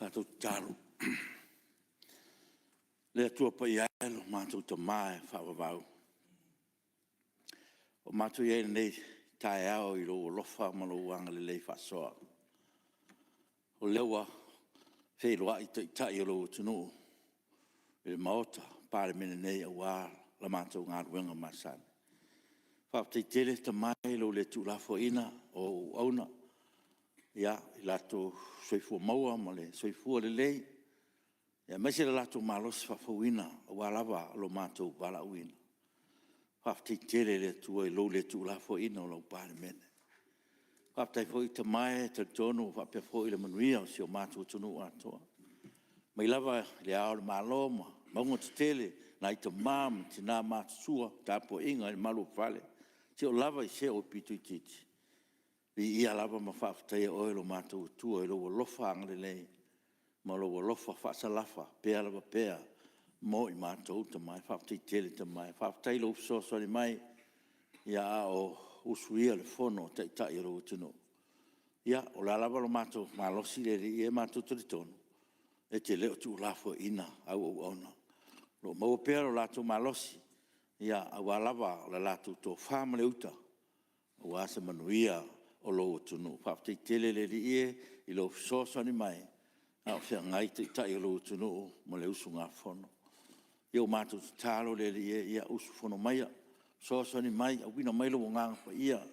Tatou tatalo. Le Atua Paia e lo matou Tama e faavavau, ua matou i ai i lenei taeao i lou alofa ma lou agalelei faasoa. O lea ua feiloai Taitai o lou atunuu i le Maota o le Palemene nei aua la matou galuega masani. Faafetai tele Tama i lou le tuulafoaiina o au auauna i lo latou soifua maua ma le soifua lelei, aemaise lo latou malosi faafouina aua lava lo matou valaauina. Faafetai tele i le Atua i lou le tuulafoaiina o lau Palemene. Faafetai foi Tama e talitonu ua faapea foi le manuia o si o matou atunuu atoa, mai lava i Le Ao o le Malo ma mauga tetele, nai tama ma tina matutua, tapuaiga i le malu o fale, seia oo lava i se aupito itiiti. Viia lava ma faafetaia oe lo matou Atua i lou alofa agalelei ma lou alofa faasalafa pea lava pea mo i matou Tama e. Faafetai tele Tama e, faafetai i lou fesoasoani mai a o usuia le Fono a Taitai o lou atunuu. Ia, o le a lava lo matou malosi le Alii e, matou te talitonu e te le o tuulafoaiina au auauna, o lo o maua pea lo latou malosi aua lava le latou tofa ma le uta aua se manuia o lou atunuu. Faafetai tele le Alii e i lou fesoasoani mai a o feagai Taitai o lou atunuu ma le usugafono. Ia ua matou tatalo le Alii e, ia usufono maia, fesoasoani mai, auina mai lou Agaga Paia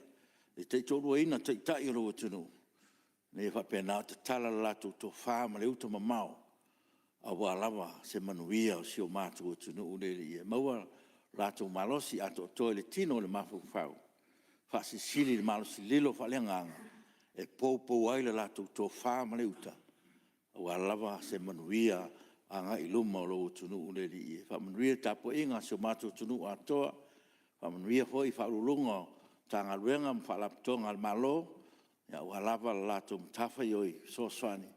e taitoaluaina Taitai o lou atunuu ina ia faapena ona tatala le latou tofa ma le uta mamao aua lava se manuia o si o matou atunuu le Alii e. Maua lo latou malosi atoatoa i le tino i le mafaufau, faasilisili le malosi lilo faaleagaga e poupou ai le latou tofa ma le uta aua lava se manuia agai i luma o lou atunuu le Alii e. Faamanuia le tapuaiga a si o matou atunuu atoa, faamanuia foi i Ofisa Sili o Pulega o Matagaluega ma Faalapotopotoga a le Malo aua lava le latou matafaioi fesoasoani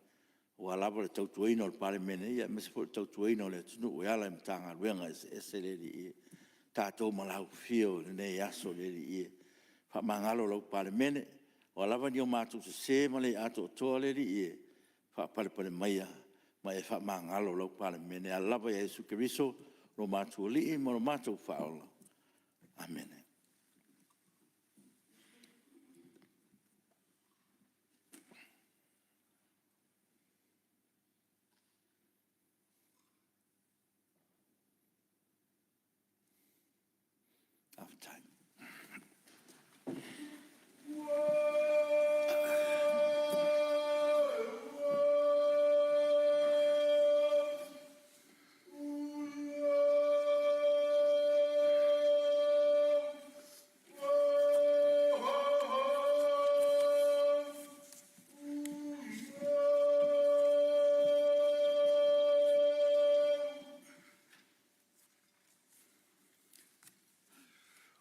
aua lava le tautuaina o le Palemene, aemaise foi o le tautuaina o le atunuu e ala i Matagaluega eseese le Alii e. Tatou malaufia i lenei aso le Alii e, faamagalo lau Palemene. O a lava ni o matou sese ma le atoatoa le Alii e, faapalepale maia ma e faamagalo lau Palemene. E ala lava ia Iesu Keriso lo matou Alii ma lo matou Faaola. Amene.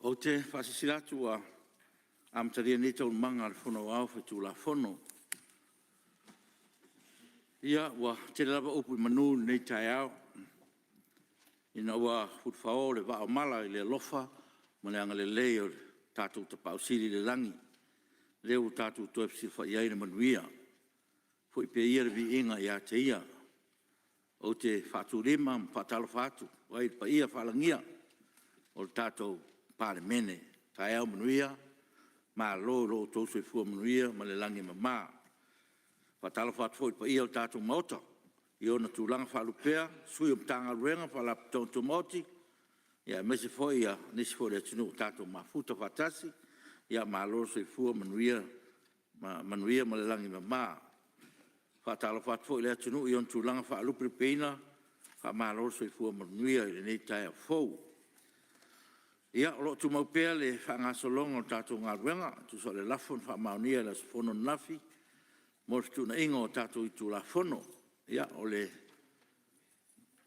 Ou te faasilasila atu ua amatalia nei Taualumaga a le Fono Aoao Faitulafono. Ia, ua tele lava upu i manu i lenei taeao ina ua ulufao le vaa o mala i le alofa ma le agalelei o le tatou Tapaau Sili i le lagi, lea ua tatou toe fesilafai ai i le manuia. Foi pea ia le viiga ia te Ia. Ou te faatulima ma faatalofa atu ai i le paia faalagia o le tatou Palemene. Taeao manuia, malo i lo outou soifua manuia ma le lagi e mama. E faatalofa atu foi i le paia o le tatou Maota i ona tulaga faalupea, sui o Matagaluega ma Faalapotopotoga Tumaoti aemaise foi nisi foi o le atunuu ua tatou mafuta faatasi. Ia malo le soifua manuia ma le lagi e mama. E faatalofa atu foi i le atunuu i ona tulaga faalupelupeina, faamalo le soifua manuia i lenei taeao fou. Ia, o lo o tumau pea le faagasologa o le tatou galuega e tusa o le lafo na faamaonia i le aso fono ananafi mo le fetuunaiga o tatou itula Fono. Ia, o le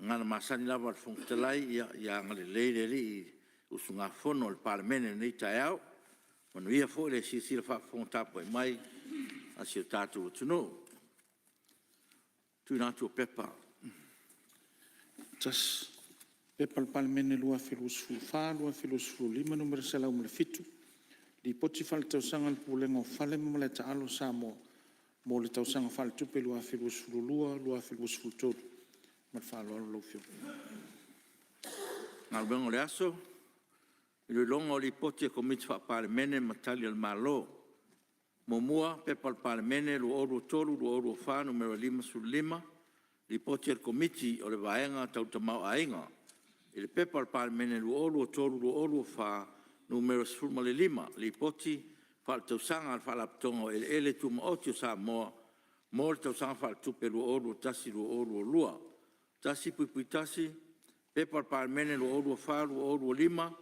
gagana masani lava a le Fofoga Fetalai, ia agalelei le Alii i le usugafono a le Palemene i lenei taeao. Manuia foi le silasila faafofoga tapuai mai a si o tatou atunuu. 1. P.P.2024/2025 Nu.107, Lipoti Faaletausaga a le Pulega o Fale ma Malae Taalo o Samoa mo le Tausaga Faaletupe 2022/2023. Ma le faaaloalo lau Afioga. Galuega. E Iloiloga o Lipoti a Komiti Faa-Palemene ma Tali a le Malo; 1. P.P.2023/2024 Nu.55, Lipoti a le Komiti o le Vaega Tau le Tamaoaiga i le Pepa a le Palemene 2023/2024 Nu.15, Lipoti Faaletausaga a le Faalapotopotoga o Eleele Tumaoti a Samoa mo le Tausaga Faaletupe 2021/2022. 1.1. P.P.2023/2024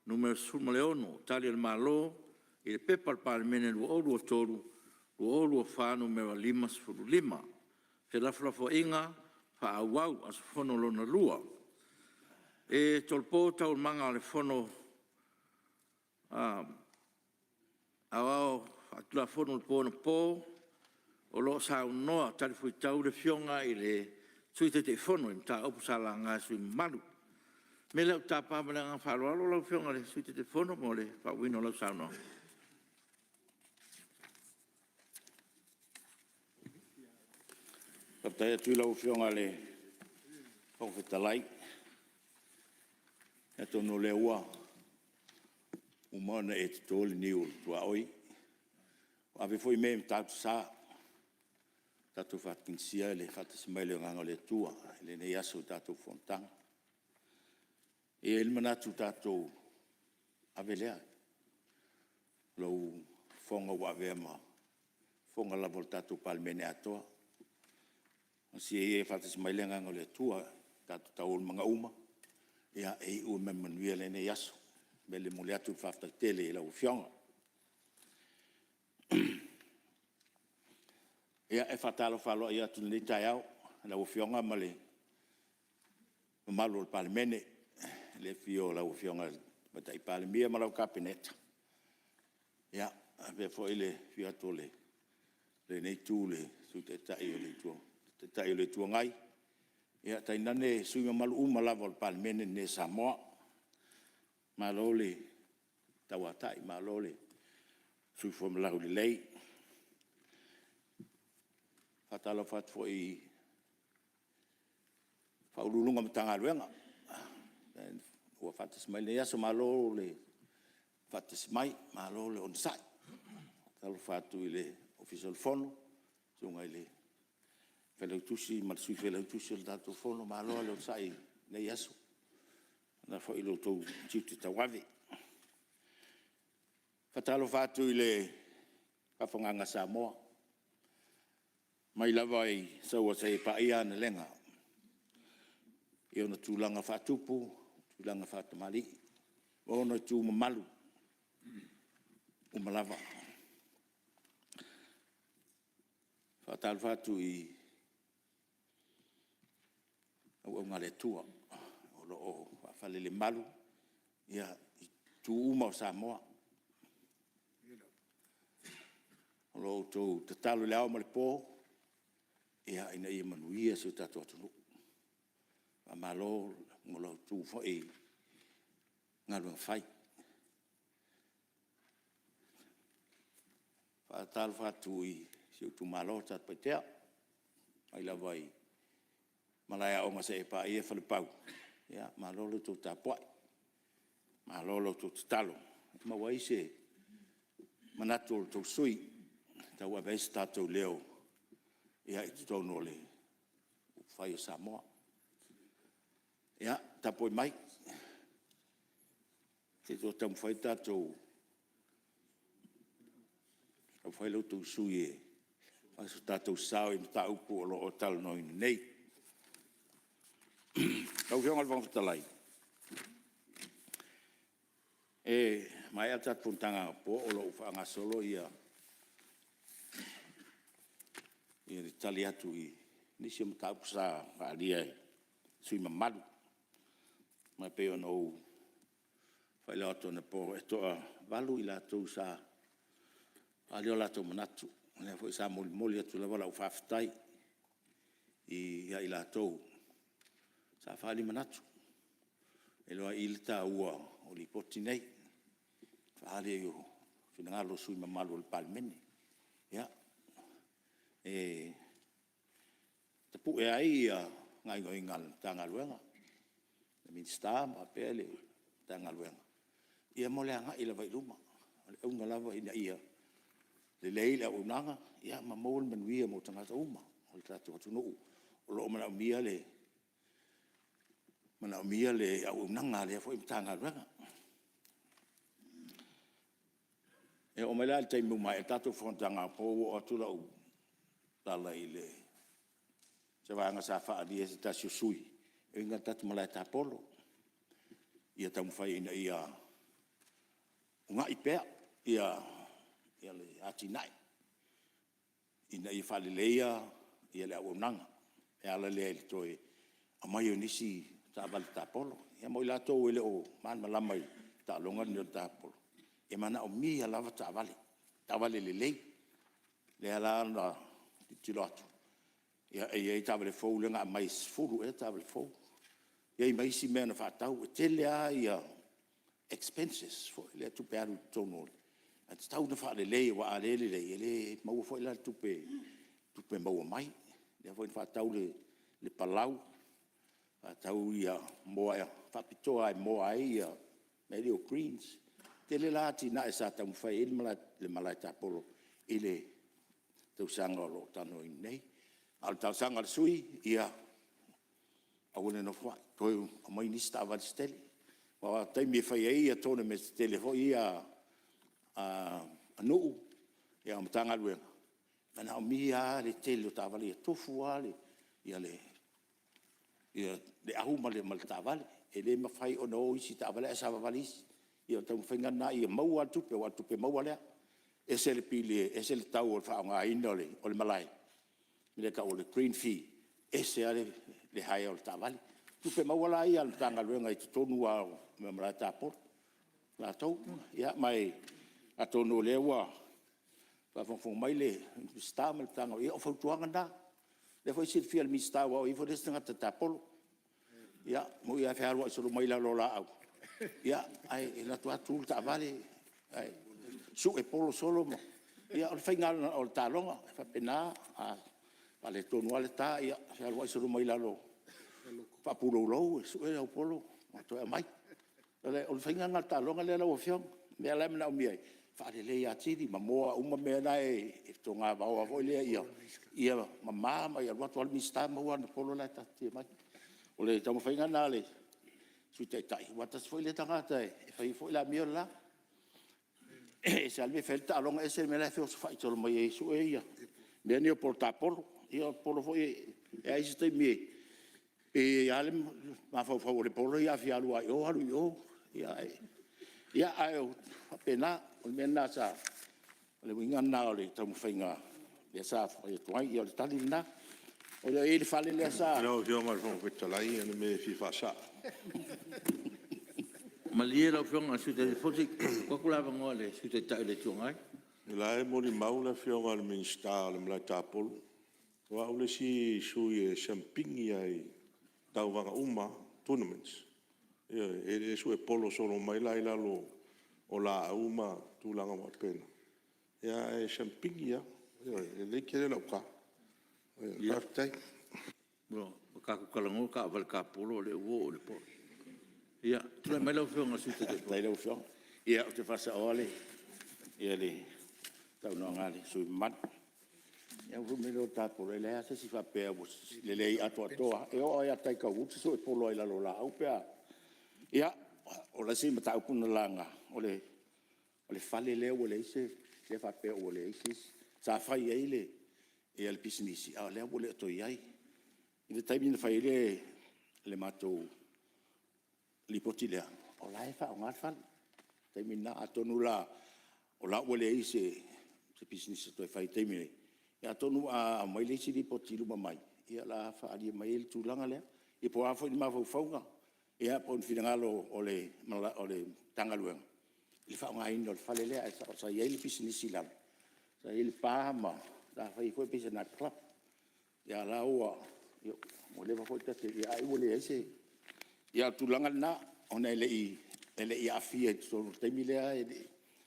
Nu.16, Tali a le Malo i le Pepa a le Palemene 2023/2024 Nu.55. Felafolafoaiga Faaauau aso Fono lona lua. E tolopo Taualumaga o le Fono Aoao Faitulafono i le po anapo o lo o saunoa talifuaitau le Afioga i le Sui Taitaifono i mataupu sa laga e sui usufono mamalu. O le mea lea ou te tapa ma le agaga faaaloalo lau Afioga i le Sui Taitaifono mo le faaauauina o lau saunoaga. Faafetai atu i lau Afioga i le Fofoga Fetalai, atonu o lea ua uma ona e toto le niu o le tuaoi, ua ave foi mea i Matautu Sa, tatou faatagisia le faatasi mai o le Agaga o le Atua i lenei aso i le tatou fonotaga. E i ai le manatu tatou ave lea, lou fofoga ua avea ma fofoga lava o le tatou Palemene atoa. Talosia ia ia faatasi mai le Agaga o le Atua i tatou taualumaga uma, ia e iu ma le manuia lenei aso. O le mea lea e momoli atu le faafetai tele i lau Afioga. Ia, e faatalofa aloaia atu i lenei taeao i lau Afioga ma le mamalu o le Palemene, i le afio o lau Afioga i le Tamaitai Palemia ma lau Kapeneta, faapea foi le afio atu o lenei Itu i le Sui Taitai o le Itu Agai, tainane sui usufono mamalu uma lava o le Palemene lenei o Samoa. Malo le tauatai, malo le soifua laulelei. E faatalofa atu foi i Ofisa Sili o Pulega o Matagaluega ua faatasi mai i lenei aso, malo le faatasi mai, malo le onosai. E faatalofa atu i le Ofisa o le Fono, le Susuga i le Failautusi ma le Sui Failautusi o le tatou Fono, malo le onosai i lenei aso, faapena foi lo outou tiute tauave. E faatalofa atu i le faafofogaaga a Samoa, mai lava i Saua seia paia AnAlega, i ona tulaga faatupu, tulaga faatamalii ma ona itu mamalu uma lava. E faatalofa atu i auauna a le Atua o lo o faafalelemalu i itu uma o Samoa. O lo outou tatalo i le ao ma le po ina ia manuia si o tatou atunuu. Faamalo mo la outou foi galuega fai. E faatalofa atu i si ou itumalo o Satupaitea, mai lava i Malaeaoga seia paia Falepau, malo lo outou tapuai, malo lo outou tatalo ua maua ai se manatu o lo outou sui usufono e tauave ai so tatou leo i totonu o upufai o Samoa. Ia tapuai mai, se i toe taumafai lo outou sui usufono e fai so tatou sao i mataupu o lo o talanoaina nei. Lau Afioga i le Fofoga Fetalai, e maea le tatou fonotaga anapo o lo o faagasolo le tali atu i nisi o mataupu sa faaalia e sui usufono mamalu. Ma e pei ona ou faailoa atu anapo, e toa-8 i latou sa faaalia o latou manatu. O lea foi sa molimoli atu lava lau faafetai ia i latou sa faaalia manatu. E iloa ai i i le taua o Lipoti nei, e faaali ai finagalo o sui usufono mamalu o le Palemene. Ia, E tapue ai gaoioiga a le Matagaluega, le Minisita faapea le Matagaluega, ia mo le agai lava i luma. O le auga lava ina ia lelei le auaunaga ia ma maua le manuia mo tagata uma o le tatou atunuu o lo o manaomia le auaunaga a lea foi Matagaluega. E oo mai la i le taimi ua maea ai le tatou fonotaga anapo ua oo atu lau tala i se vaega sa faaalia e se tasi o sui usufono e uiga i le tatou malae tapolo. Ia taumafai ina ia uunai pea le atinae, ina ia faaleleia le auaunaga e ala lea i le toe aumai o nisi taavale tapolo. Ia mo i latou e le o malamalama i le taaloga lenei o le tapolo, e manaomia lava taavale, taavale lelei. O lea la na tilotilo atu, ia e i ai taavale fou lea na aumai e 10 ea taavale fou. E i ai ma isi mea na faatau. E tele lava expenses foi lea tupe alu i totonu, ae tatau ona faalelei aua a le lelei, e le maua foi la le tupe maua mai. O lea foi na faatau le palau, faatau moa faapitoa e moa ai mea ia o greens. E tele la atinae sa taumafai i ai le malae tapolo i le tausaga o lo o talanoaina nei. A o le talosaga a le sui usufono, ia aua le nofoai, toe aumai nisi taavale se tele. Aua o le taimi e fai ai tournaments tetele foi ia a nuu ma Matagaluega, e manaomia lava le tele o taavale ia tofu lava le au ma le taavale. E le mafai ona o isi taavale ae savavali isi. Ia o le taumafaiga lena ia maua lava le tupe aua o le tupe maua lea. E ese le pili e ese le tau o le faaaogaina o le malae lea e tau o le green fee, ese lava le hire o le taavale. O tupe maua la ia a le Matagaluega i totonu lava o le malae tapolo latou. Ia ma e atonu o lea ua faafogafoga mai le Minisita ma le Matagaluega, ia o fautuaga na. O lea foi e silafia e le Minisita aua o ia foi le isi tagata tapolo. Ia e moni lava e fealuai solo mai lalo o laau, ae alu atu lava tu le taavale ae sue polo solo ma… Ia o le faiga lava o le taaloga, e faapena. A faaletonu lava le ta, ia fealuai solo mai lalo faapuloulou e sue au polo ma toe aumai. O le faiga lena o le taaloga lau Afioga. O lea la e manaomia ai, faaleleia atili ma moa uma mea la e togavao foi lea ia mama ma ia alu atu lava le Minisita maua ana polo la e taatitia mai. O le taumafaiga lena a le Sui Taitai, aua tasi foi lea tagata e faia foi le amio le la. E ese lava le mea e fai ai le taaloga ese le mea la e feosofai solo mai ai e sue mea nei o polo tapolo. Ia o polo foi e i ai isi taimi e pei e i ai lava le mafaufau o le polo ia a fia alu lava i o alu i o. Ia ae faapena, o le mea lena sa… o le uiga lena o le taumafaiga lea sa fai atu ai. Ia o le tali lena. O lo o i ai le fale lea sa… Lau Afioga i le Fofoga Fetalai o le mea e fia faasao. Malie lau Afioga i le Sui Taitaifono se i tuu atu le avanoa i le Sui Taitai o le Itu Agai. O la e molimau le Afioga i le Minisita o le malae tapolo, o au le isi sui e siamupini lava i tauvaga uma lava, tournaments. Ioe. E le sue polo solo mai la i lalo o laau ma tulaga faapena, ae siamupini lava. Ioe. E lelei tele lau ta. Faafetai. Ua tatou talanoa o taavale tapolo a o lea ua oo i le polo. Ia, tulai mai lau Afioga i le Sui Taitaifono. Faafetai i lau Afioga. Ia ou te faasaoa le saunoaga a le sui usufono mamalu. O le mea lea o le tapolo, e leai lava se isi faapea ua lelei atoatoa lava. E oo lava ia Tiger Woods e sue polo lava i lalo o laau pe a… Ia, o le isi mataupu na laga, o le fale lea ua leai se… lea e faapea ua leai se isi… sa fai ai le pisinisi, a o lea ua le o toe i ai. I le taimi na fai ai le matou lipoti lea, o la e faaaoga le fale i le taimi lena. Atonu la o la ua leai se pisinisi o toe faia i le taimi lenei, ae atonu a aumai le isi lipoti i luma mai, ia o le a faaalia mai ai le tulaga lea. Ia po o a foi ni mafaufauga, ia po o ni finagalo o le Matagaluega i le faaaogaina o le fale lea. Ae sao sa i ai le pisinisi i lalo, sa i ai le pa ma sa fai ai foi pei se night club. Ia a o la ua leva foi ai ua leai se… Ia o le tulaga lena, ona e le i aafia i totonu i le taimi lea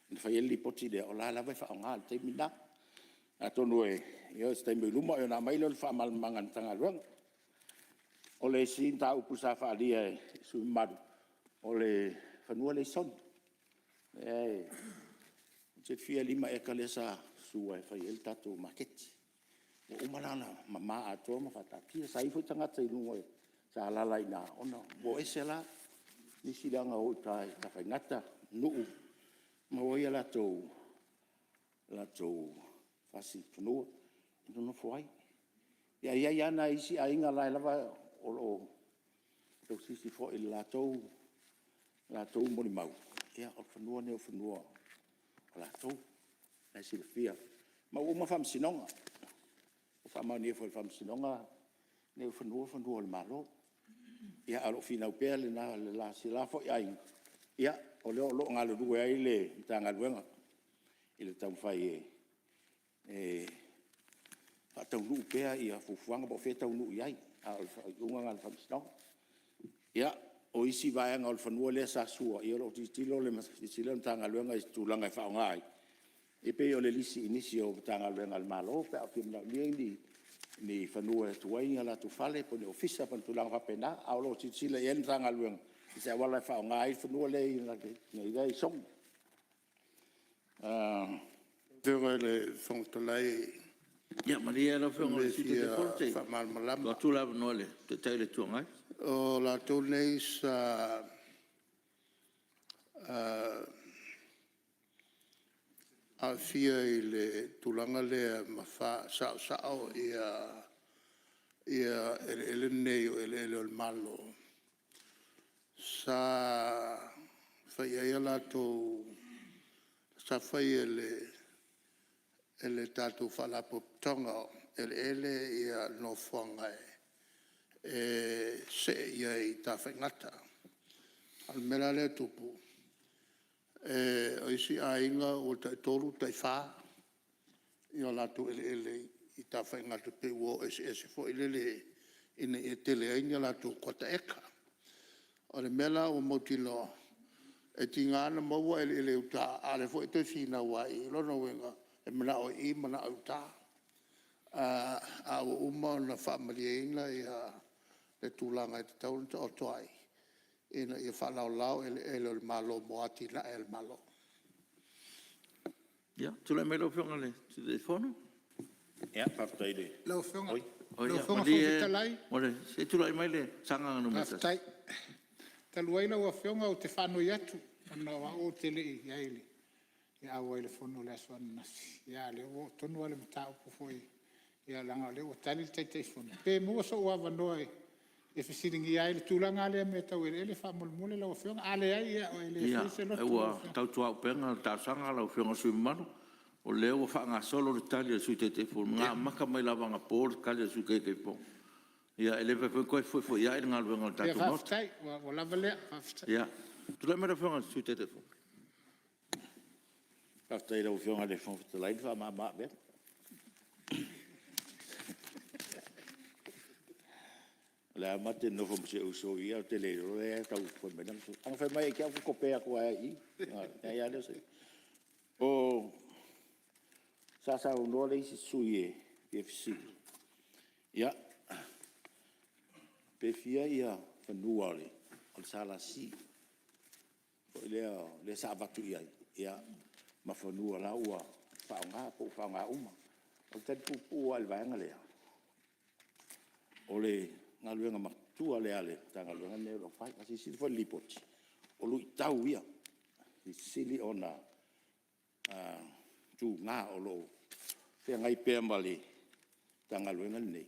na fai ai le lipoti lea, o la e lava e faaaoga i le taimi lena. Atonu o se taimi oi luma ona aumai lea o le faamalamalamaga a le Matagaluega. O le isi mataupu sa faaalia e sui usufono mamalu, o le fanua lea i Sogi. E silafia e 5 eka lea sa sua e fai ai le tatou maketi. Ua uma la ona mama atoa ma faataatia. Sa i ai foi tagata i luga sa alaala i ina, ua o ese la nisi leaga ua o i uta i Tafaigata, Nuu, maua ai latou fasi fanua e nonofo ai. Ae i ai lava nai isi aiga o la e lava o lo o tausisi foi i le latou molimau, o fanua nei o fanua o latou, o la e silafia. Ma ua uma faamasinoga, ua faamaonia foi e le Faamasinoga o fanua o fanua o le Malo. Ae o lo o finau pea si la foi aiga, ia o lea o lo o galulue ai le Matagaluega i le taumafai e faataunuu pea fuafuaga po o fea e taunuu i ai, a o le faaiuga lena a le Faamasinoga. Ia, o isi vaega o le fanua lea sa sua, ia o lo o tilotilo le Matagaluega i se tulaga e faaaoga ai, e pei o le lisi i nisi o Matagaluega a le Malo pe a fia manaomia ni fanua e tu ai ni o latou fale po o ni ofisa po o ni tulaga faapena. Ae o lo o silasila i ai le Matagaluega i se auala e faaaoga ai le fanua lea i Sogi. Lau Afioga i le Fofoga Fetalai Ia malie lau o Afioga i se le mea e Sui fia Taitaifono se i faamalamalama. tuu atu le avanoa i le Taitai o le Itu Agai. O latou nei sa aafia i le tulaga lea ma faasaosao eleele nei o eleele o le Malo, sa fai i ai a latou… Sa fai e le tatou Faalapotopotoga o Eleele nofoaga e see i ai i Tafaigata. A o le mea la lea e tupu, o isi aiga ua tai-3 tai-4 o latou eleele i Tafaigata pei ua o eseese foi lele ina ia tele ai ni a latou kuata eka. O le mea la ua mautinoa, e tiga lava ona maua eleele i uta, a o lea foi e toe finau lava i i. O lona uiga, e manao i i manao i uta. A ua uma ona faamalieina le tulaga e tatau ona taoto ai ina ia faalaolao eleele o le Malo mo atinae a le Malo. Ia, tulai mai lau Afioga i le Sui Taitaifono. Faafetai i le… Lau Afioga Oi. i le Fofoga Malie Fetalai… se i tulai mai le Sagaga 1. Faafetai. Talu ai lau Afioga ou te faanoi atu ona o au ou te le i i ai e auai i le fono i le aso ananafi, a o lea ua oo tonu lava le mataupu foi, leaga o lea ua tali le Taitaifono, pe maua sou avanoa e fesiligia ai le tulaga lava lea i mea tau eleele faamolemole lau Afioga. A leai, e le faia se loto lau Ia, ua Afioga. tautuaupega le talosaga lau Afioga i le sui usufono mamalu, o lea ua faagasolo le tali a le Sui Taitaifono, na amata mai lava anapo le tali a le Sui Taitaifono. Ia e le mafai foi ona toe fefoifoiai le galuega a le Ia tatou Maota. faafetai ua lava lea. Faafetai. Ia, tulai mai lau Afioga i le Sui Taitaifono. Faafetai i lau Afioga i le Fofoga Fetalai le faamama-avega. O lea lava ma te nonofo ma si ou uso i i, ae ou te le iloa la e tau fai mai lana… Ana fai mai ia te au, ou te tope atu lava i i, ona leai lava lea o se… Sa saunoa le isi sui usufono e fia fesili, ia, pe fia fanua o le SLC foi lea sa avatu i ai ma fanua o la e ua faaaoga po ua faaaoga uma. O le tali puupuu lava i le vaega lea, o le galuega matua lea a le Matagaluega lenei o lo o fai. A silasila foi i le Lipoti, o luitau ia, e sili ona tuga o lo o feagai pea ma le Matagaluega lenei,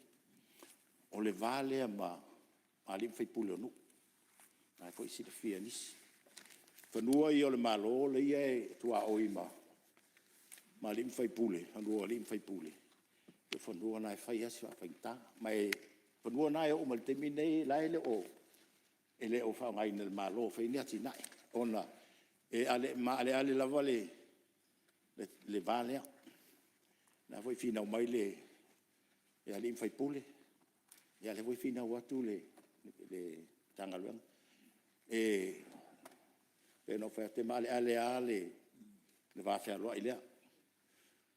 o le va lea ma alii ma faipule o nuu. O lena foi e silafia e nisi. O fanua ia o le Malo lea e tuaoi ma alii ma faipule, fanua o alii ma faipule, o fanua na e fai lava si faafaigata. Ma o fanua na e oo mai i le taimi lenei o la e le o faaaogaina e le Malo e fai ai ni atinae, ona e maaleale lava le va lea. O la foi e finau mai alii ma faipule, a o lea foi e finau atu le Matagaluega. E pei ona ou fai atu, e maaleale lava le vafealoai lea.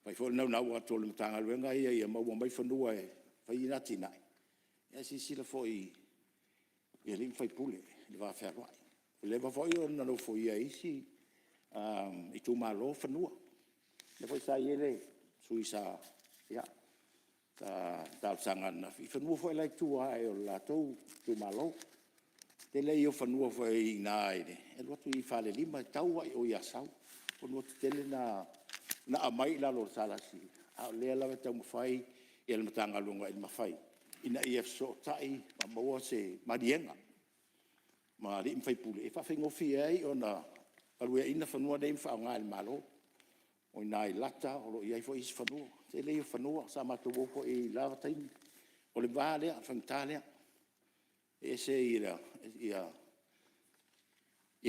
fai foi le naunau atu o le Matagaluega ia ia maua mai fanua e fai ai atinae, ae silasila foi i alii ma faipule i le vafealoai. Ua leva foi ona nofoia e isi itumalo fanua. O lea foi sa i ai le sui usufono sa talosaga ananafi i fanua foi la e i tua ae o le latou itumalo. O le tele ia o fanua foi i ina e alu atu i Falelima e tau lava i o i Asau. O fanua tetele na na aumai i lalo o le SLC, a o lea lava e taumafai le Matagaluega ina ia mafai ia fesootai ma maua se maliega ma alii ma faipule e faafaigofie ai ona galueaiina fanua nei ma faaaoga e le Malo. O i ina i Lata o lo o i ai foi isi fanua. O le tele ia o fanua sa matou o foi i ai i la taimi. O le va lea, o le faigata lea. E ese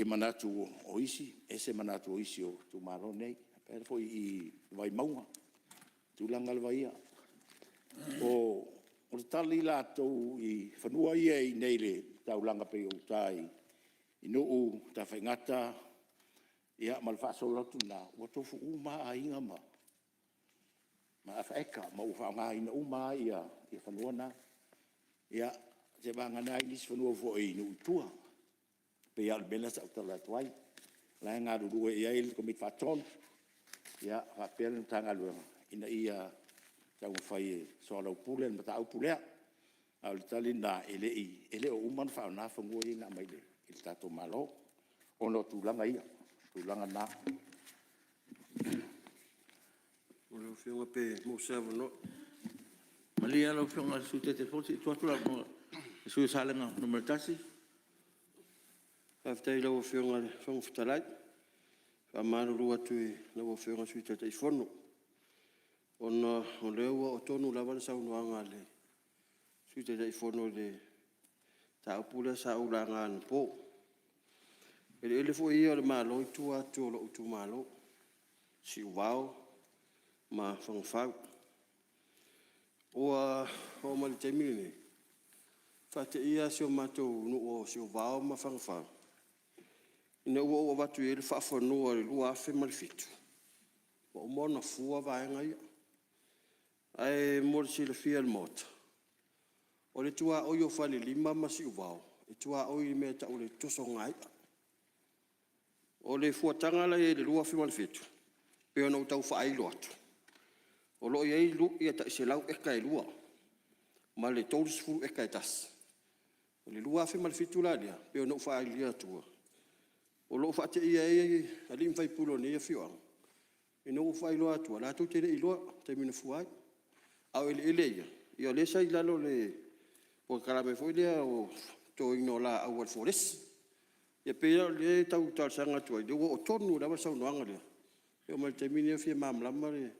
manatu o isi, ese manatu o isi o itumalo nei. E faapena foi i Vaimauga, o tulaga lava ia. O le tali latou i fanua ia i inei i le taulaga pei o uta i Nuu, Tafaigata, ia ma le faasolo atu i ina, ua tofu uma lava aiga ma afa eka ma ua faaaogaina uma lava fanua na. Ia, seiavagana ai nisi fanua foi i nuu i tua, e pei lava o le mea lea sa ou talanoa atu ai. O la e galulue i ai le Komiti Faatonu faapea le Matagaluega ina ia taumafai e soalaupule le mataupu lea. A o le tali lena, e le o uma ona faaaoga fanua ia na aumai e le tatou Malo ona o tulaga ia, o tulaga na. Lau Afioga pe maua se avanoa. Malie lau Afioga i le Sui Taitaifono se i tuu atu le avanoa i le sui usufono mo Salega 1. Faafetai i lau Afioga i le Fofoga Fetalai. E faamalulu atu i lau Afioga i le Sui Taitaifono, ona o lea ua oo tonu lava le saunoaga a le Sui Taitaifono i le mataupu lea sa ou laga anapo. O eleele foi ia o le Malo e i tua atu o lou itumalo, Siuvao ma Fagafau. Ua oo mai i le taimi lenei, e faateia lava si o matou nuu o Siuvao ma Fagafau ina ua ou avatu i ai le faafanua i le 2007, ua uma ona fua vaega ia. Ae mo le silafia e le Maota, o le tuaoi o Falelima ma Siuvao, e tuaoi i le mea e tau o le tosogaia. O le fuataga la e i ai i le 2007 e pei ona ou tau faailo atu, o lo o i ai tai 100 eka e lua ma le 30 eka e tasi. O le 2007 la lea e pei ona ou faailoa atua, o lo o faateia ai alii ma faipule o lenei afioaga, ina ua ou faailoa atua, latou te le i iloa i le taimi na fua ai. A o eleele ia, o lea sa i lalo o le polokalame foi lea o le totoina o laau a le folesi. Ia pei la o lea e tau talosaga atu ai, o lea ua oo tonu lava le saunoaga lea, e oo mai le taimi lenei o fia malamalama le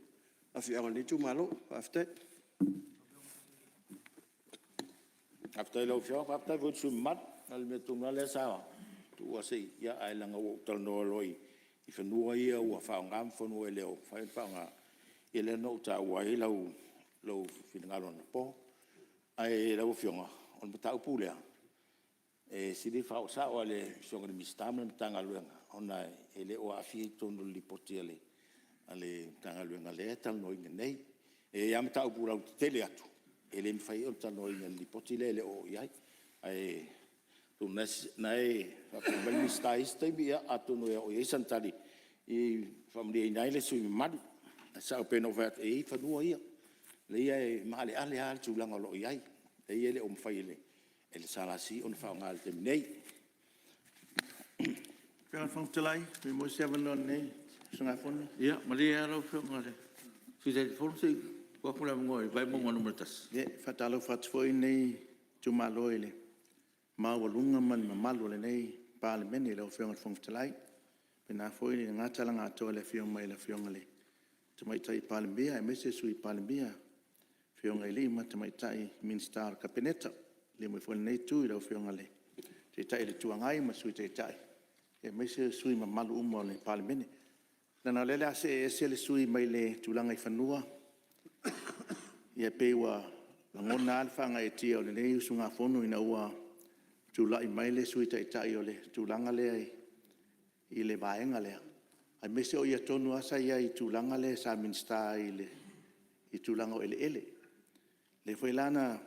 afioaga o lenei itumalo. Faafetai. Faafetai i lau Afioga, faafetai foi i le sui usufono mamalu. O le mea tonu lava lea sa tuu lava se i… ae leaga ua ou talanoa loa i fanua ia ua faaaoga ma fanua e le o mafai ona faaaoga, ia lea na ou taua ai lou finagalo anapo. Ae lau Afioga, o le mataupu lea, e sili ona faaoo sao lava i le Afioga i le Minisita ma le Matagaluega, ona e le o aafia i totonu o le Lipoti a le Matagaluega lea e talanoaina nei. E i ai lava mataupu lautetele atu, e le mafai ona talanoaina i le Lipoti lea e le o oo i ai. Ae atonu o lena e faafofoga mai le Minisita i isi taimi, atonu e oo i ai sana tali e faamalieina ai le sui usufono mamalu. Ae sao pei ona ou fai atu, e i ai fanua ia, e maaleale lava le tulaga o lo o i ai, e le o mafai e le SLC ona faaaoga i le taimi nei. Lau Afioga i le Fofoga Fetalai, pe maua se avanoa o lenei usugafono. Ia malie lava lau Afioga i le Sui Taitaifono se i tuu atu le avanoa i Vaimauga 1. Ia e faatalofa atu foi lenei itumalo i le maualuga ma le mamalu o lenei Palemene i lau Afioga i le Fofoga Fetalai. E faapena foi lena tala na atoa i le afio mai o le Afioga i le Tamaitai Palemia aemaise le Sui Palemia, afioga i alii ma tamaitai Minisita o le Kapeneta. Liliu mai foi i lenei Itu i lau Afioga i le Taitai o le Itu Agai ma le Sui Taitai, aemaise o sui usufono mamalu uma o le Palemene. Leaga o lea o le a see ese le sui usufono mai le tulaga i fanua. Ia pei ua lagona lava le faagaeetia e lenei usugafono ina ua tulai mai le Sui Taitai o le tulaga lea i le vaega lea. aemaise o ia tonu lava sa i ai i le tulaga lea sa Minisita ai i tulaga o eleele. O lea foi la na…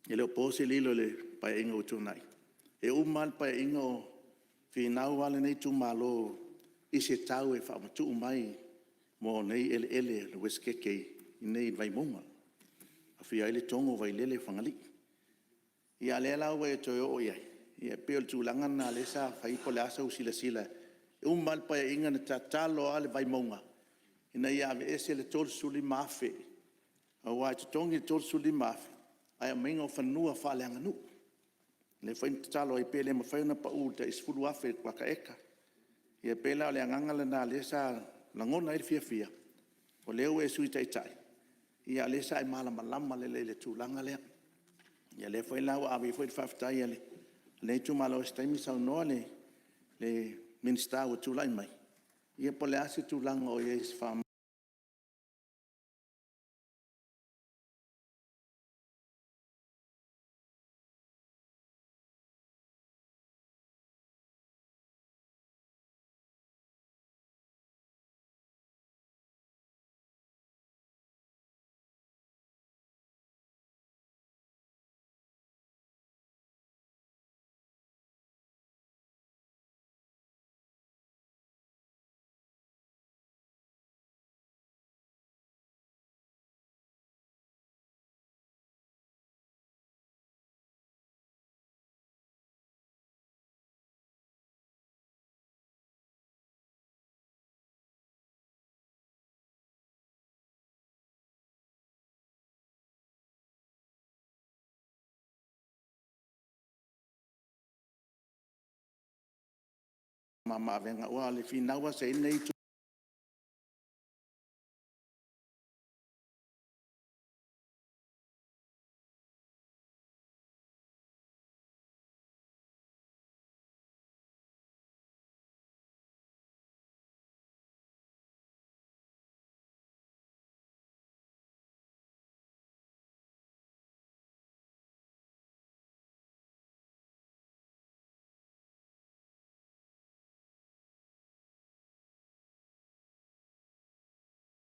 e le o po se lilo i le Paeaiga ua tuanai, e uma lava le Paeaiga o finau lava lenei itumalo i se tau e faamatuu mai mo nei eleele o le Uesetete i inei i Vaimauga, e aofia ai Letogo, Vailele ma Fagalii. Ia a o lea la ua e toe oo i ai, e pei o le tulaga lena lea sa fai po o le a sau silasila. E uma lava le Paeaiga na tatalo lava le Vaimauga ina ia aveese le $35,000 aua e totogi le $35,000 ae aumaiga o fanua faaleaganuu. O lea foi na tatalo ai pe le mafai ona pau i le tai $10,000 i le kuata eka. Ia pei la o le agaga lena o lea sa lagona ai le fiafia, o lea ua e Sui Taitai, a o lea sa e malamalama lelei i le tulaga lea. Ia o lea foi la ua ave ai foi le faafetai a lenei itumalo, se taimi saunoa le Minisita ua tulai mai, ia po o le a se tulaga o i ai i se faamamaavega, aua o le finau lava sa i ai lenei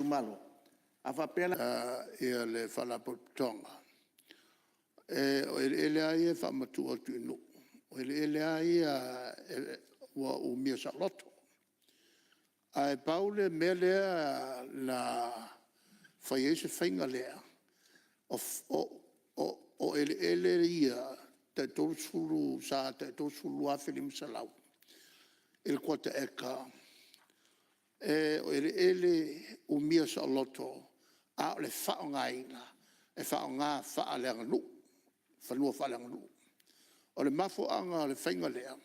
itumalo, a faapea la Le Faalapotopotoga, o eleele lava ia e faamatuu atu i nuu, o eleele lava ia ua umia saoloto. Ae pau le mea lea na fai ai se faiga lea, o eleele ia tai 30, sa tai $32,500 i le kuata eka, o eleele umia saoloto, a o le faaaogaina, e faaaoga faaleaganuu, fanua faaleaganuu. O le mafuaaga o le faiga lea,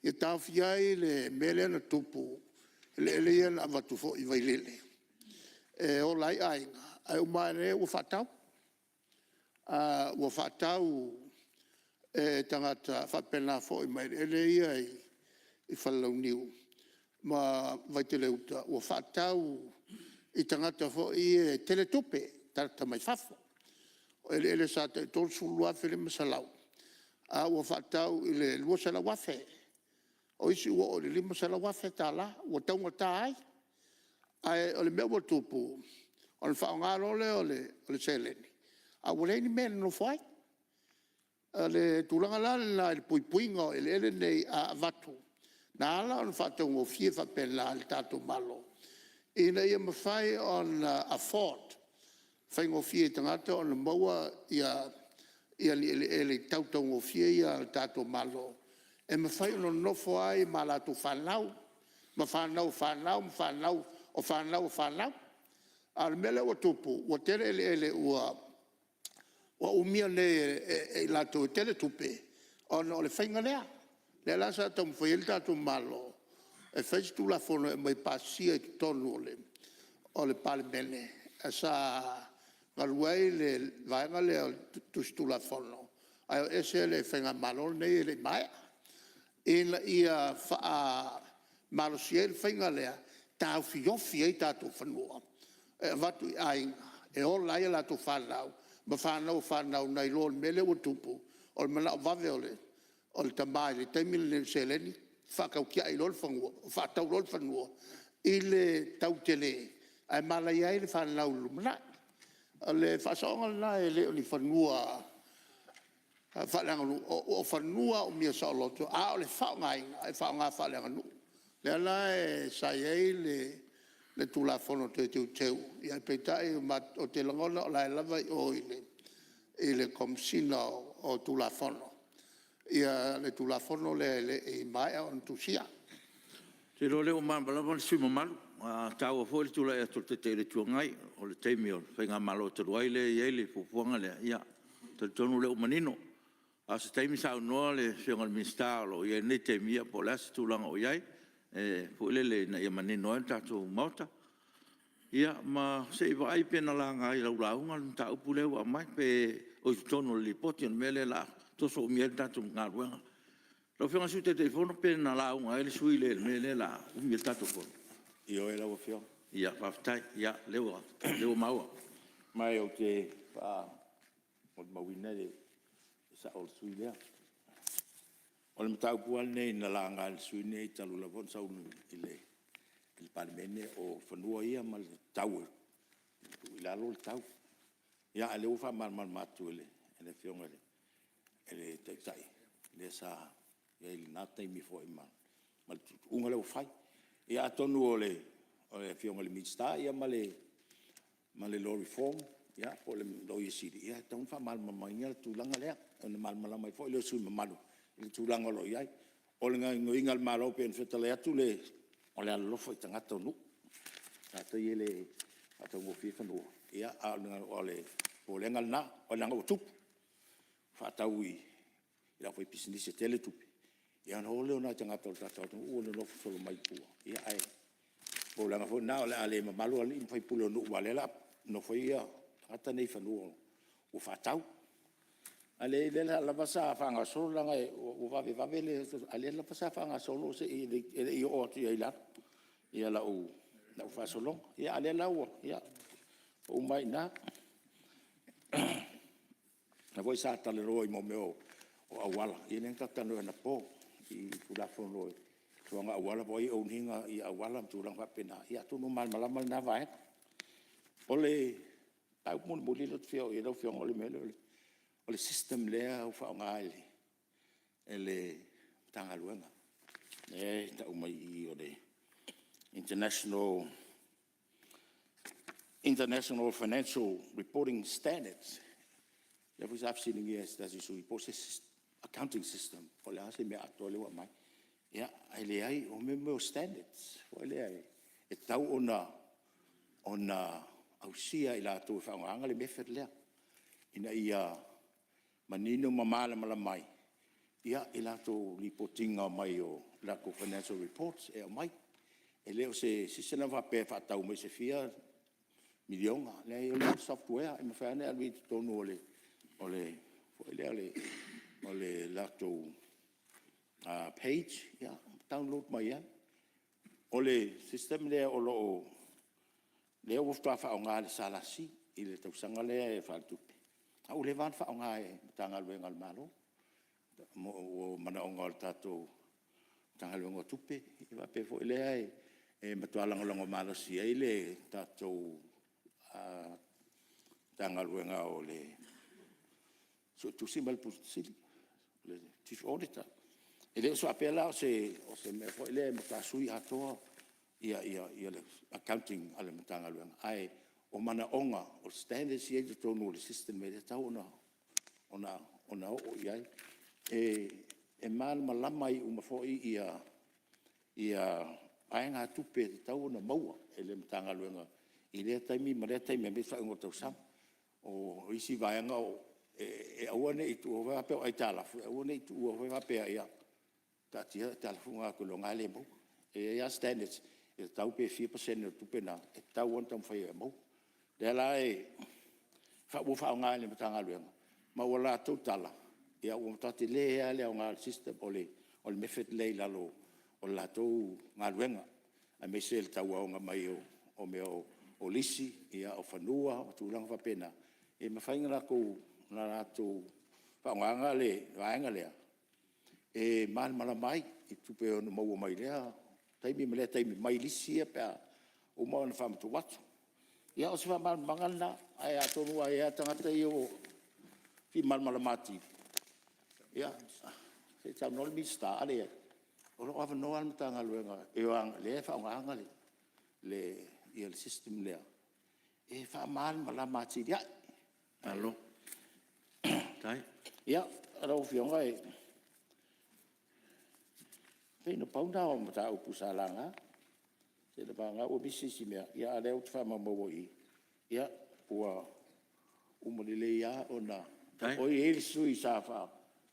ia taofia ai le mea lea na tupu i eleele ia na avatu foi i Vailele e ola ai aiga, ae uma ane ua faatau. Ua faatau e tagata faapena foi ma eleele ia i Falelauniu ma Vaitele-uta, ua faatau i tagata foi ia e tele tupe, tagata mai fafo. O eleele sa tai $32,500 a ua faatau i le $200,000. O isi ua oo i le $500,000 ua taugata ai. Ae o le mea ua tupu, ona faaaoga loa lea o le seleni ae ua leai ni mea e nonofo ai. O le tulaga la lena i le puipuiga o eleele nei a avatu, na ala ona faataugofie faapena i le tatou Malo, ina ia mafai ona afford, faigofie i tagata ona maua ni eleele i tau taugofie ia a le tatou Malo, e mafai ona nonofo ai ma latou fanau, ma fanau a fanau ma fanau o fanau a fanau. A o le mea lea ua tupu, ua tele eleele ua umia nei e i latou e tele tupe ona o le faiga lea. O lea la sa taumafai ai le tatou Malo e fai se Tulafono e aumai e pasia i totonu o le Palemene, sa galue ai le vaega lea o le tusi Tulafono ae o ese le Faigamalo lenei e le i maea, ina ia faamalosia ai le faiga lea, e taofiofi ai tatou fanua e avatu i aiga e ola ai a latou fanau ma fanau a fanau nai lo le mea lea ua tupu, o le manao vave o le tama i le taimi lenei i le seleni, faatau tiai loa le fanua, faatau loa le fanua i le tau tele ae manaia ai le fanau i le lumanai. O le faasaoga lena, e le o ni fanua faaleaganuu, o fanua umia saoloto a o le faaaogaina e faaaoga faaleaganuu. O lea la sa i ai le Tulafono Toe Teuteu, aepeitai ou te lagona o la e lava i o i le Komesina o Tulafono le Tulafono lea e le i maea ona tusia. Ou te iloa o lea ua malamalama le sui usufono mamalu. E taua foi le tulai atu o le Taitai o le Itu Agai, o le taimi o le faigamalo talu ai lea e i ai le fuafuaga lea, ia e talitonu o lea ua manino. A o se taimi saunoa le Afioga i le Minisita o lo o i ai i lenei taimi, ia po o le a se tulaga o i ai ina ia manino ai le tatou Maota. Ia ma se i vaai pe na laga i lau lauga le mataupu lea ua aumai pe o i totonu o le Lipoti. O le mea lea o le a toso umi ai le tatou galuega. Lau Afioga i le Sui Taitaifono pe na lauga ai le sui usufono lea i le mea lea o le a umi ai le tatou Fono? Ioe lau Afioga. Ia faafetai, o lea ua maua. Ma ou te molimauina le sao o le sui usufono lea. O le mataupu lava lenei na laga e le sui usufono lenei talu lava ona sau i le Palemene, o fanua ia ma le tau e tuu i lalo le tau. Ia a o lea ua faamalamalama atu e le Afioga i le Taitai, le sa i ai i lena taimi foi ma le tuutuuga lea ua fai. Ia atonu o le Afioga i le Minisita ma le Law Reform po o le Loia Sili, e tatau ona faamalamalamaina le tulaga lea, ona malamalama ai foi lea o le sui usufono mamalu i le tulaga o lo o i ai. O le gaoioiga a le Malo pei ona fetalai atu o le alolofa i tagata o nuu. O tatou e le faataugofie fanua, a o le popolega lena, leaga ua tupu, faatau i le aufaipisinisi e tele tupe, ia ona o lea o nai tagata o le tatou atunuu nonofo solo mai tua, ae o le popolega foi lena o le a le mamalu alii ma faipule o nuu aua o lea o le a nofoia tagata nei i fanua ua faatau. A o lea lava sa faagasolo leaga ua vavevave le… a o lea lava sa faagasolo e le i oo atu i lalo lau faasologa. A o lea la ua uma ai i ina. O lea foi sa talanoa i mea o auala, ia lea na tatou talanoa anapo i Tulafono i tulaga o auala po o ai e own ina auala ma tulaga faapena, ia atonu ua malamalama lena vaega. O le mataupu mulimuli lea ou te fia oo i ai lau Afioga, o le mea lea o le system lea ua faaaoga e le Matagaluega, lea e tau mai i i o le International Financial Reporting Standards. O lea foi sa fesiligia e se tasi o sui usufono po o se accounting system po o le a se mea atoa lea ua aumai. Ia, ae leai o mea o standards foi lea e tatau ona ausia e i latou e faaaogaina le method lea, ina ia manino ma malamalama ai i latou lipoti ina mai o latou financial reports e aumai. E le o se system faapea e faatau mai se fia miliona, leai o le software e mafai lava ona e alu i ai i totonu o le latou page download mai ai. O le system lea faatoa faaaoga e le SLC i le tausaga lea faaletupe, a ua leva lava ona faaaoga e Matagaluega a le Malo mo manaoga o le tatou Matagaluega o Tupe. E faapea foi lea e matua lagolago malosi ai le tatou Matagaluega o le Suetusi ma le Pule Sili, le Chief Auditor. E le faapea la o se mea foi lea e matua sui atoa le accounting a le Matagaluega, ae o manaoga, o standards ia e i totonu o le system e tatau ona oo i ai. E malamalama uma ai foi vaegatupe e tatau ona maua e le Matagaluega i lea taimi ma lea taimi aemaise faaiuga o tausaga. O isi vaega e aua ne i tuua faapea o aitalafu, e aua ne i tuua faapea, ia taatia aitalafu na ou te iloa o la e le maua. E i ai lava standards e tatau pe fia pasene o le tupe lena e tatau lava ona taumafai e maua. O lea la ua faaaoga e le Matagaluega, ma ua latou tala, ua matua tele lava le aoga o le system, o le method lea i lalo o le latou galuega, aemaise le tau aoina mai o mea o lisi, o fanua ma tulaga faapena, e mafai ona latou faaaogaina le vaega lea e malamalama ai i tupe e ono maua mai lea taimi ma lea taimi mai lisi ia pe a uma ona faamatuu atu. Ia o se faamalamalamaga lena, ae atonu e i ai lava tagata ia e fia malamalama atili, ia se i saunoa le Minisita, a leai, o lo o avanoa lava le Matagaluega o lea e faaaoga le system lea e faamalamalama atili ai. Malo faafetai. Ia, lau Afioga, e pei na pau lena o mataupu sa laga, seiavagana ua misi isi mea, a o lea ou te faamaumauina i i, ia, ua uma lelei lava ona… E i ai le sui usufono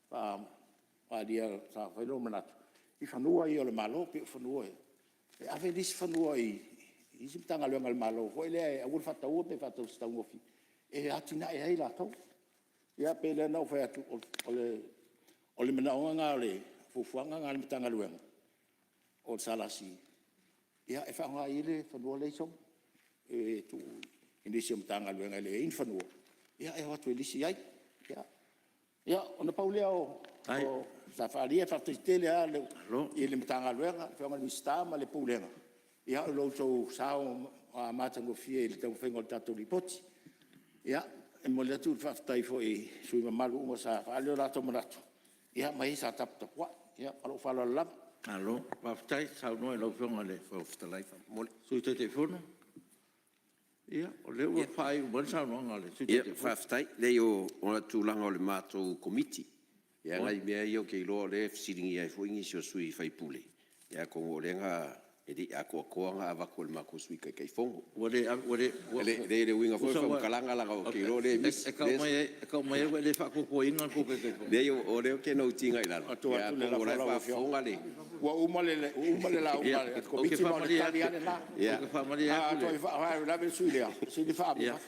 sa faaalia, sa fai lona manatu i fanua ia o le Malo, pei o fanua e ave nisi fanua i isi Matagaluega a le Malo foi lea e aua le faataua pe faatau i se taugofie e atinae ai latou. Ia pei lea ona ou fai atu, o le manaoga lena o le fuafuaga lena a le Matagaluega o le SLC, e faaaoga i ai le fanua lea e i Sogi e tuu i nisi o Matagaluega e leai ni fanua, e o atu e lisi ai. Ia, ona pau lea o… sa faaalia, faafetai tele lava i le Matagaluega, le Afioga i le Minisita ma le Pulega i lo outou sao matagofie i le taumafaiga o le tatou Lipoti. Ia, e momoli atu le faafetai foi i sui usufono mamalu uma sa faaali o latou manatu ma e sa taputapuai. Ia ma lou faaaloalo lava. Malo faafetai saunoa i lau Afioga i le Sui Taitaifono. Ia, o lea ua faaiu mai le saunoaga a le Sui Taitaifono. Faafetai. E leai o le tulaga o le matou Komiti, o nai mea ia ou te iloa o lea e fesiligia ai foi nisi o sui usufono, ia atonu o lea e le i atoatoa ona avatu e le matou Sui Taitaifono. Ua le… E leai o le uiga foi o le faamatalaga leaga ou te iloa o lea e misi. E tau mai ua e le faatuatuaina le tou Taitaifono? Leai o lea ou te note ina i lalo, ia atonu o la e faafofoga le… Ua uma le lauga a le Komiti ma o le tali lava lena. A toe faalavelave le sui usufono lea, e sili ona faaamu i fafo.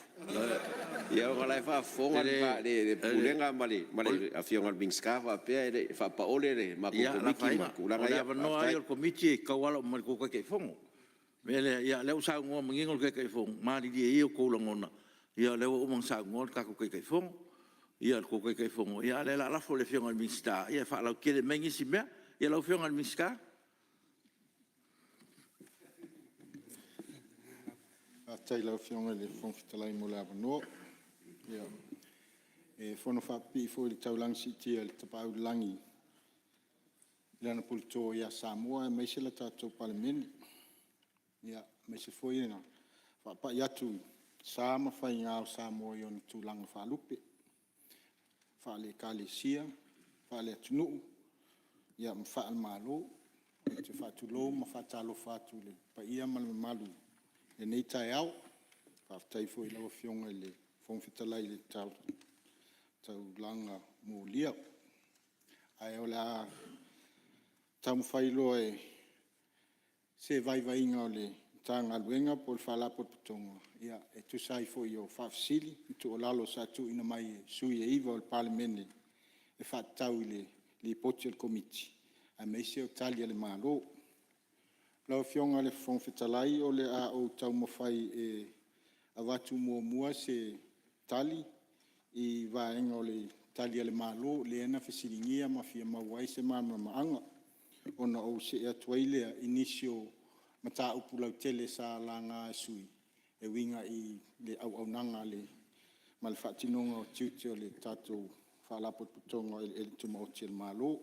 Ia ona o la e faafofoga le Pulega ma le Afioga i le Minisita faapea e faapaole le matou Komiti ma tulaga O ia. le avanoa lava ia o le Komiti e tauala uma mai i le tou Taitaifono. O le mea lea, o lea ua saunoa manino le Taitaifono, malilie ia outou lagona, o lea ua uma ona saunoa le tatou Taitaifono, le tou Taitaifono, a o lea o le a lafo i le Afioga i le Minisita e faalautele mai nisi mea. Ia lau Afioga i le Minisita. Faafetai i lau Afioga i le Fofoga Fetalai mo le avanoa. E fonofaapipii foi i le taulaga siitia i le Tapaau i le Lagi i Lana puleto ia Samoa aemaise le tatou Palemene. Aemaise foi o le faapai atu i sa ma faiga o Samoa i ona tulaga faalupe, faale-Ekalesia, faale-atunuu ma faale-Malo. Ou te faatulou ma faatalofa atu i le paia ma le mamalu i lenei taeao. Faafetai foi i lau Afioga i le Fofoga Fetalai i le taulaga molia. Ae o le a taumafai loa i se vaivaiga o le Matagaluega po o le Faalapotopotoga e tusa ai foi o faafesili ma tuualalo sa tuuina mai e sui usufono e 9 o le Palemene e faatatau i le Lipoti a le Komiti aemaise o Tali a le Malo. Lau Afioga i le Fofoga Fetalai o le a ou taumafai e avatu muamua se tali i vaega o le Tali a le Malo lea na fesiligia ma fia maua ai se malamalamaaga, ona ou see atu ai lea i nisi o mataupu lautele sa laga e sui usufono e uiga i le auaunaga ma le faatinoga o tiute o le tatou Faalapotopotoga o Eleele Tumaoti a le Malo.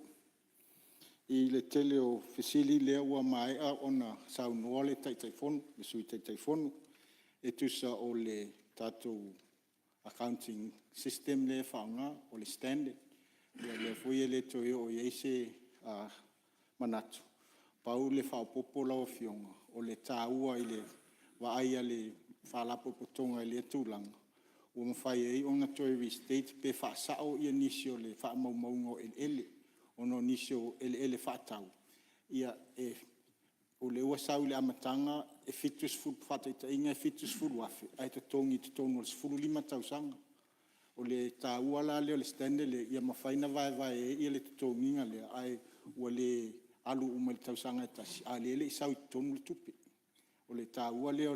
I le tele o fesili lea ua maea ona saunoa le Taitaifono, le Sui Taitaifono e tusa o le tatou accounting system lea e faaaoga po o le standard. Ia o lea foi e le toe oo i ai se manatu, pau le faaopoopo lau Afioga, o le taua i le vaai a le Faalapotopotoga i lea tulaga, ua mafai ai ona toe restate pe faasao nisi o faamaumauga o eleele, ona o nisi o eleele faatau, o lea ua sau i le amataga, faataitaiga e $70,000 ae totogi i totonu o le 15 tausaga. O le taua la lea o le standard lea, ia mafai ona vaevae ai le totogiina lea, ae ua le alu uma i le tausaga e tasi, a o lea e le i sau i totonu le tupe. O le taua lea o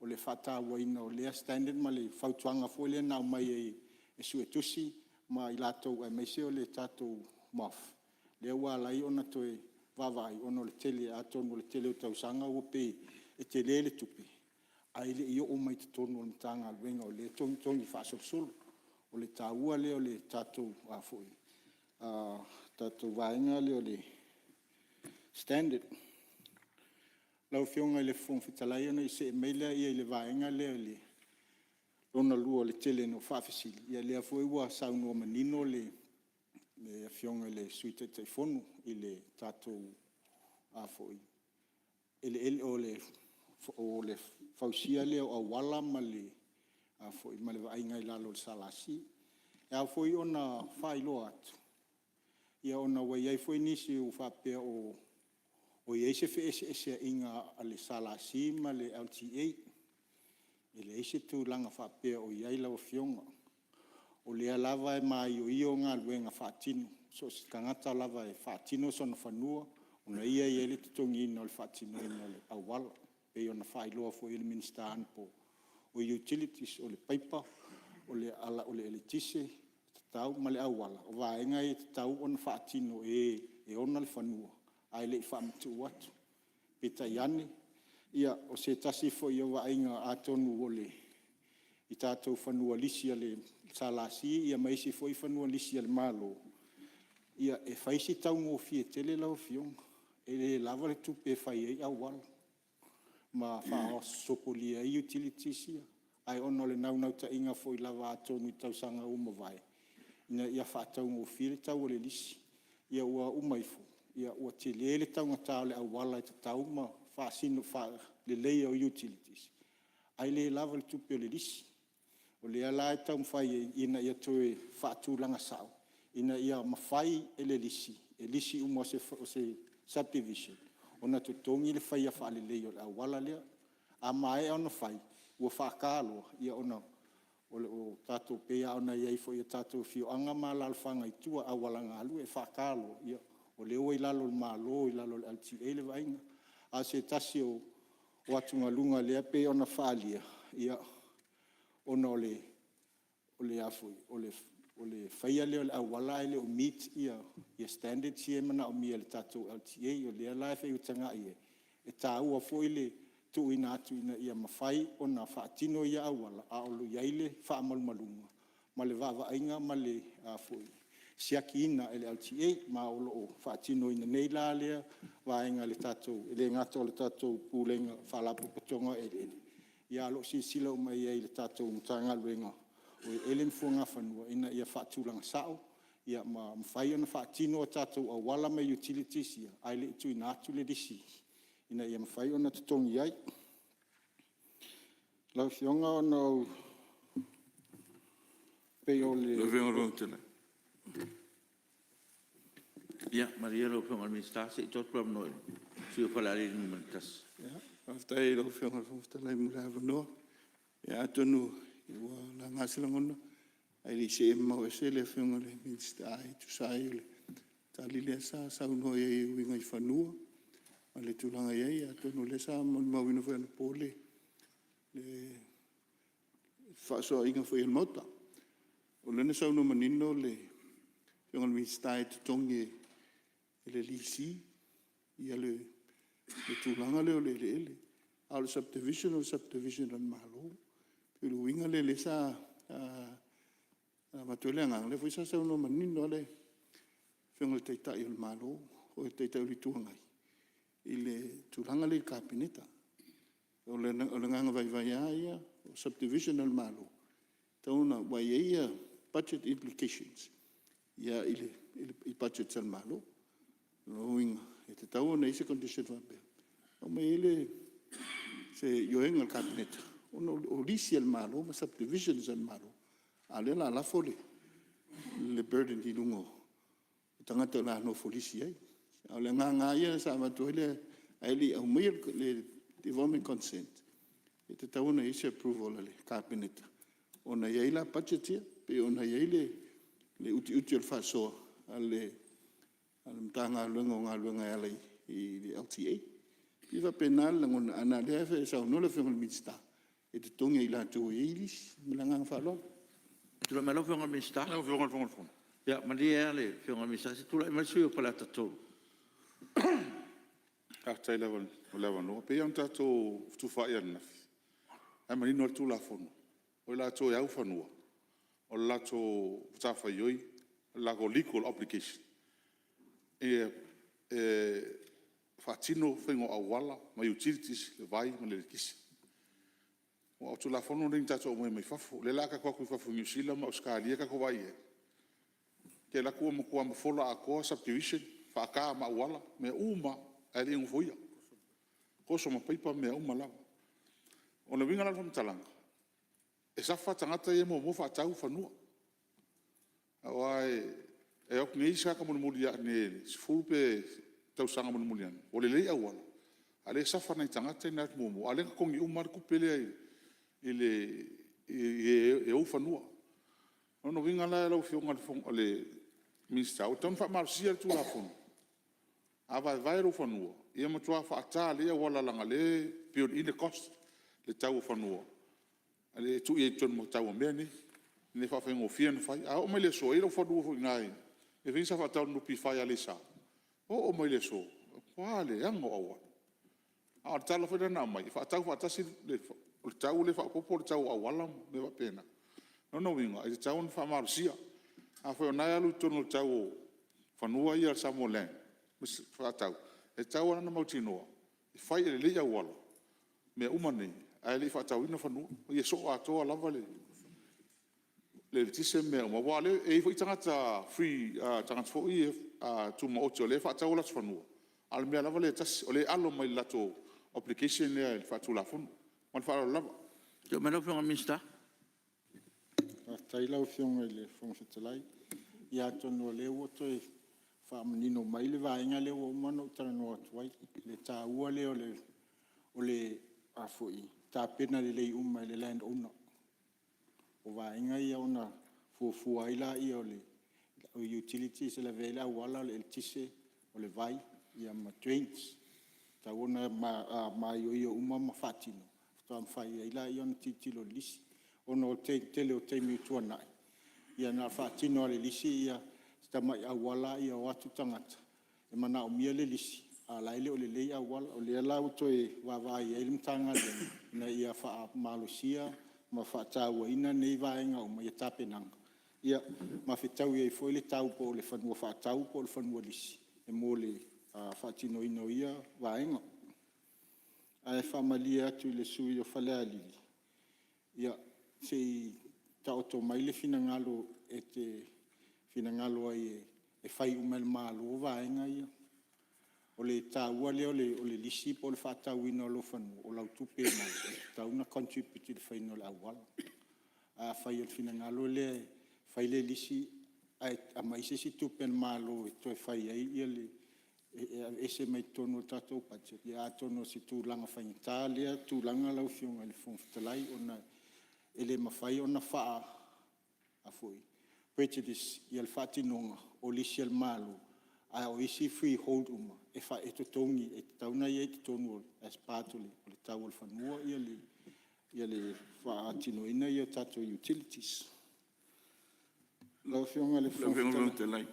le faatauaina o lea standard ma le fautuaga foi lea na aumai ai e Suetusi ma i latou aemaise o le tatou MOF, lea ua ala ai ona toe vaavaai ona o le tele, atonu o le tele o tausaga ua pei e tele le tupe ae le i oo mai totonu o le Matagaluega o lea e togitogi faasolosolo. O le taua lea o le tatou vaega lea o le standard. Lau Afioga i le Fofoga Fetalai ona ou see mai lea i le vaega lea lona lua o le tele ina faafesili, ia lea foi ua saunoa manino le Afioga i le Sui Taitaifono i le tatou eleele, o le fausia lea o auala ma le vaaiga i lalo o le SLC. E ao foi ona faailoa atu, ona ua i ai foi nisi ua faapea ua i ai se feeseeseaiga a le SLC ma le LTA. E leai se tulaga faapea o i ai lau Afioga. O lea lava e maioio galuega faatino, so o se tagata lava e faatino sona fanua, o ia e i ai le totogiina o le faatinoina o le auala. E pei ona faailoa foi e le Minisita anapo, o utilities, o le paipa, o le eletise ma le auala, o vaega ia e tatau ona faatino e e ona le fanua ae le i faamatuu atu. Peitai ane, o se tasi foi o vaaiga atonu i tatou fanua lisi a le SLC ma isi foi fanua lisi a le Malo, e fai si taugofie tele lau Afioga, e le lava le tupe e fai ai auala ma faasopolia ai utilities ia. Ae ona o le naunautaiga foi lava atonu i tausaga ua mavae ina ia faataugofie le tau o le lisi, ia ua uma ifo ua tele le taugata o le auala e tatau ma faasino faaleleia o utilities, ae le lava le tupe o le lisi. O lea la e taumafai ai ina ia toe faatulaga sao ina ia mafai e le lisi, e lisi uma o se subdivision ona totogi le faia faaleleia o le auala lea. A maea ona fai, ua faata loa, ia ona e pei lava ona i ai foi i tatou afioaga ma alaalafaga i tua i auala galue, e faata loa, o lea ua i lalo o le Malo i lalo o le LTA le vaaiga. A o se tasi o atugaluga lea e pei ona faaalia, ona o le faia lea o le auala ae le o meet standards ia e manaomia e le tatou LTA. O lea la e pei e tagai i ai, e taua foi le tuuina atu ina ia mafai ona faatino ia auala, a o i ai le faamalumaluga ma le vaavaaiga ma le siakiina e le LTA. Ma o lo o faatinoina nei la lea vaega e le tatou… e le gata o le tatou Pulega o Faalapotopotoga o Eleele, ae o lo o silasila uma i ai i le tatou Matagaluega o Eleele ma Fuagafanua ina ia faatulaga sao ma mafai ona faatino a tatou auala ma utilities ia ae le i tuuina atu le lisi ina ia mafai ona totogi ai. Lau Afioga ona ou… pei o le… Lau Afioga i le Fofoga Fetalai… Ia malie lau Afioga i le Minisita se i tuu atu le avanoa i le sui usufono mo Falealili 1. Faafetai i lau Afioga i le Fofoga Fetalai mo le avanoa. Ia atonu ua laga se lagona ae le i see mamao ese le Afioga i le Minisita e tusa ai o le tali lea sa saunoa i ai e uiga i fanua ma le tulaga e i ai. Atonu o lea sa molimauina foi anapo le fefaasoaaiga foi o le Maota. O lea na saunoa manino le Afioga i le Minisita e totogi e le lessee le tulaga lea o le eleele, a o le subdivision o le subdivision a le Malo. O le uiga lea o lea sa avatu ai le agaga, o lea foi sa saunoa manino lava le Afioga i le Taitai o le Malo, le Taitai o le Itu Agai i le tulaga lea i le Kapeneta. O le agaga vaivai lava ia, o subdivision a le Malo, e tatau ona… aua e i ai budget implications i budgets a le Malo. O lona uiga e tatau ona i ai se condition faapea e aumai ai se ioega a le Kapeneta ona o lisi a le Malo ma subdivisions a le Malo, a o lea o le a lafo le burden i luga o tagata o le a nofo lisi ai. A o le agaga lava ia sa avatu ai le… ae le i aumaia le development consent, e tatau ona i ai se approval a le Kapeneta ona e i ai la budget ia, pei ona i ai le utiuti o le faasoa a le Matagaluega o Galuega e ala i le LTA. E pei e faapena le lagona, ae leaga o lea e saunoa le Afioga i le Minisita e totogi e i latou e i ai lisi. Ma le agaga faaaloalo. Tulai mai lau Afioga i le Minisita. Ia malie lava le Afioga i le Minisita se i tulai mai le sui usufono mo Faleata 3. Faafetai lava mo le avanoa. E pei lava ona tatou fetufaai ananafi, o la e manino lava le Tulafono, o i latou e ou fanua, o le latou matafaioi, o le latou legal obligation ia faatino le faiga o auala ma utilities, o le vai ma le eletise. Aua o Tulafono nei na tatou aumaia mai fafo. O lea la a tatou o atu i fafo i Niu Sila ma Ausetalia tatou vaai i ai, e te alu atu ua matua mafola atoa subdivision, faata ma auala, mea uma lava, ae le i nofoia. Toso ma paipa ma mea uma lava. O le uiga la o le faamatalaga, e suffer tagata ia e muamua faatau fanua. Aua e o atu nei isi tagata mulimuli ane i le 10 tausaga mulimuli ane, ua lelei auala, a o lea e suffer nai tagata ia na o atu muamua, a o lea na totogi uma lava le tupe lea i e ou fanua. O lona uiga la lau Afioga i le Minisita, ua tatau ona faamalosia le Tulafono, a vaevae lou fanua, ia matua faata lelei auala leaga o lea e build in le cost, le tau o fanua, e tuu i ai i totonu ma le tau o mea nei, ina ia faafaigofie ona fai. Ae oo mai i le aso, e i ai lou fanua foi i ina i le mea foi lea sa faatau e le NPF i Aleisa, e oo mai i le aso, o le matua leaga o auala. A o le tala foi lea na aumai, e faatau faatasi le tau lea faaopoopo le tau o auala ma mea faapena. O lona uiga, e tatau ona faamalosia. Afai o lena e alu i totonu o le tau o fanua ia a le Samoa Land faatau, e tatau lava ona mautinoa e fai lelei auala, mea uma nei ae le i faatauina fanua. Ia soo atoa lava le eletise ma mea uma aua o lea e i ai foi tagata free tagata foi ia tumaoti o lea e faatau o latou fanua, a o le mea lava lea e tasi, o lea e alo mai i le latou obligation lea faale-Tulafono. Ma le faaaloalo lava. Tulai mai lau Afioga i le Minisita. Faafetai lau Afioga i le Fofoga Fetalai. Ia atonu o lea ua toe faamanino mai le vaega lea ua uma ona ou talanoa atu ai, i le taua lea o le tapena lelei uma e le land owner o vaega ia ona fuafua ai lea o utilities e lavea ai le auala, o le eletise, o le vai ma drains. E tatau ona maioio uma ma faatino faatoa mafai ai lea ona tilotilo i le lisi. Ona o le tele o taimi ua tuanai, ia na ona faatino lava o le lisi si tamai auala ia o atu tagata, e manaomia le lisi, a o la e le o lelei auala. O lea la ua toe vaavaai i ai le Matagaluega ina ia faamalosia ma faatauaina nei vaega uma i tapenaga, ma fetaui ai foi le tau po o le fanua faatau po o le fanua lisi mo le faatinoina o ia vaega. Ae faamalie atu i le sui usufono mo Falealili, ia se i taoto mai le finagalo e te finagalo ai e fai uma e le Malo vaega ia. O le taua lea o le lisi po o le faatauina o lou fanua, o lau tupe e maua e tatau ona contribute i le faiga o le auala. Ae afai o le finagalo lea e fai le lisi ae aumai se isi tupe a le Malo e toe fai ai le… e aveese mai totonu o le tatou budget, ia atonu o se tulaga faigata lea tulaga lau Afioga i le Fofoga Fetalai, ona e le mafai ona faa-prejudice le faatinoga o lisi a le Malo, a o isi freehold uma e totogi, e tatau ona i ai i totonu as part o le tau o le fanua le faatinoina o tatou utilities. Lau Afioga i le Fofoga Fetalai…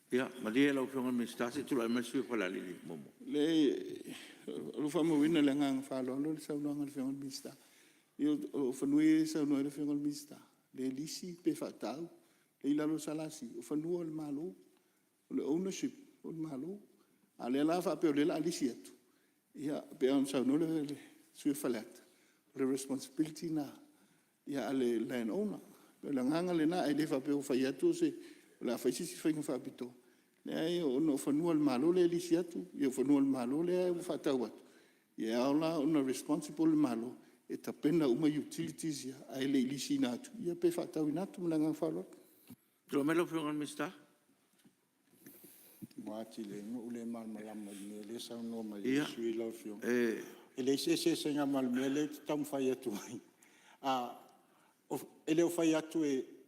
Ia malie lau Afioga i le Minisita se i tulai mai le sui usufono mo Falealili 1. Leai, o lo o faamauina i le agaga faaaloalo le saunoaga a le Afioga i le Minisita. O fanua ia e saunoa i ai le Afioga i le Minisita, pe lisi pe faatau, o lea e i lalo o le SLC, o fanua o le Malo, o le ownership o le Malo. A o lea la a faapea o lea o le a lisi atu, ia e pei lava ona saunoa le sui usufono o Faleata, o le responsibility lena a le land owner. O le agaga lena, ae le faapea ua fai atu o le a fai se isi faiga faapitoa. Leai, ona o fanua o le Malo lea e lisi atu, o fanua o le Malo lea ua faatau atu, ia e ao la ona responsible le Malo e tapena uma utilities ia ae le i lisiina atu pe faatauina atu. Ma le agaga faaaloalo. Tulai mai lau Afioga i le Minisita. Ua matua atili ai ona ou le malamalama i le mea lea e saunoa mai ai le sui usufono lau Afioga. E leai se eseesega ma le mea lea ou te taumafai atu ai. E le o fai atu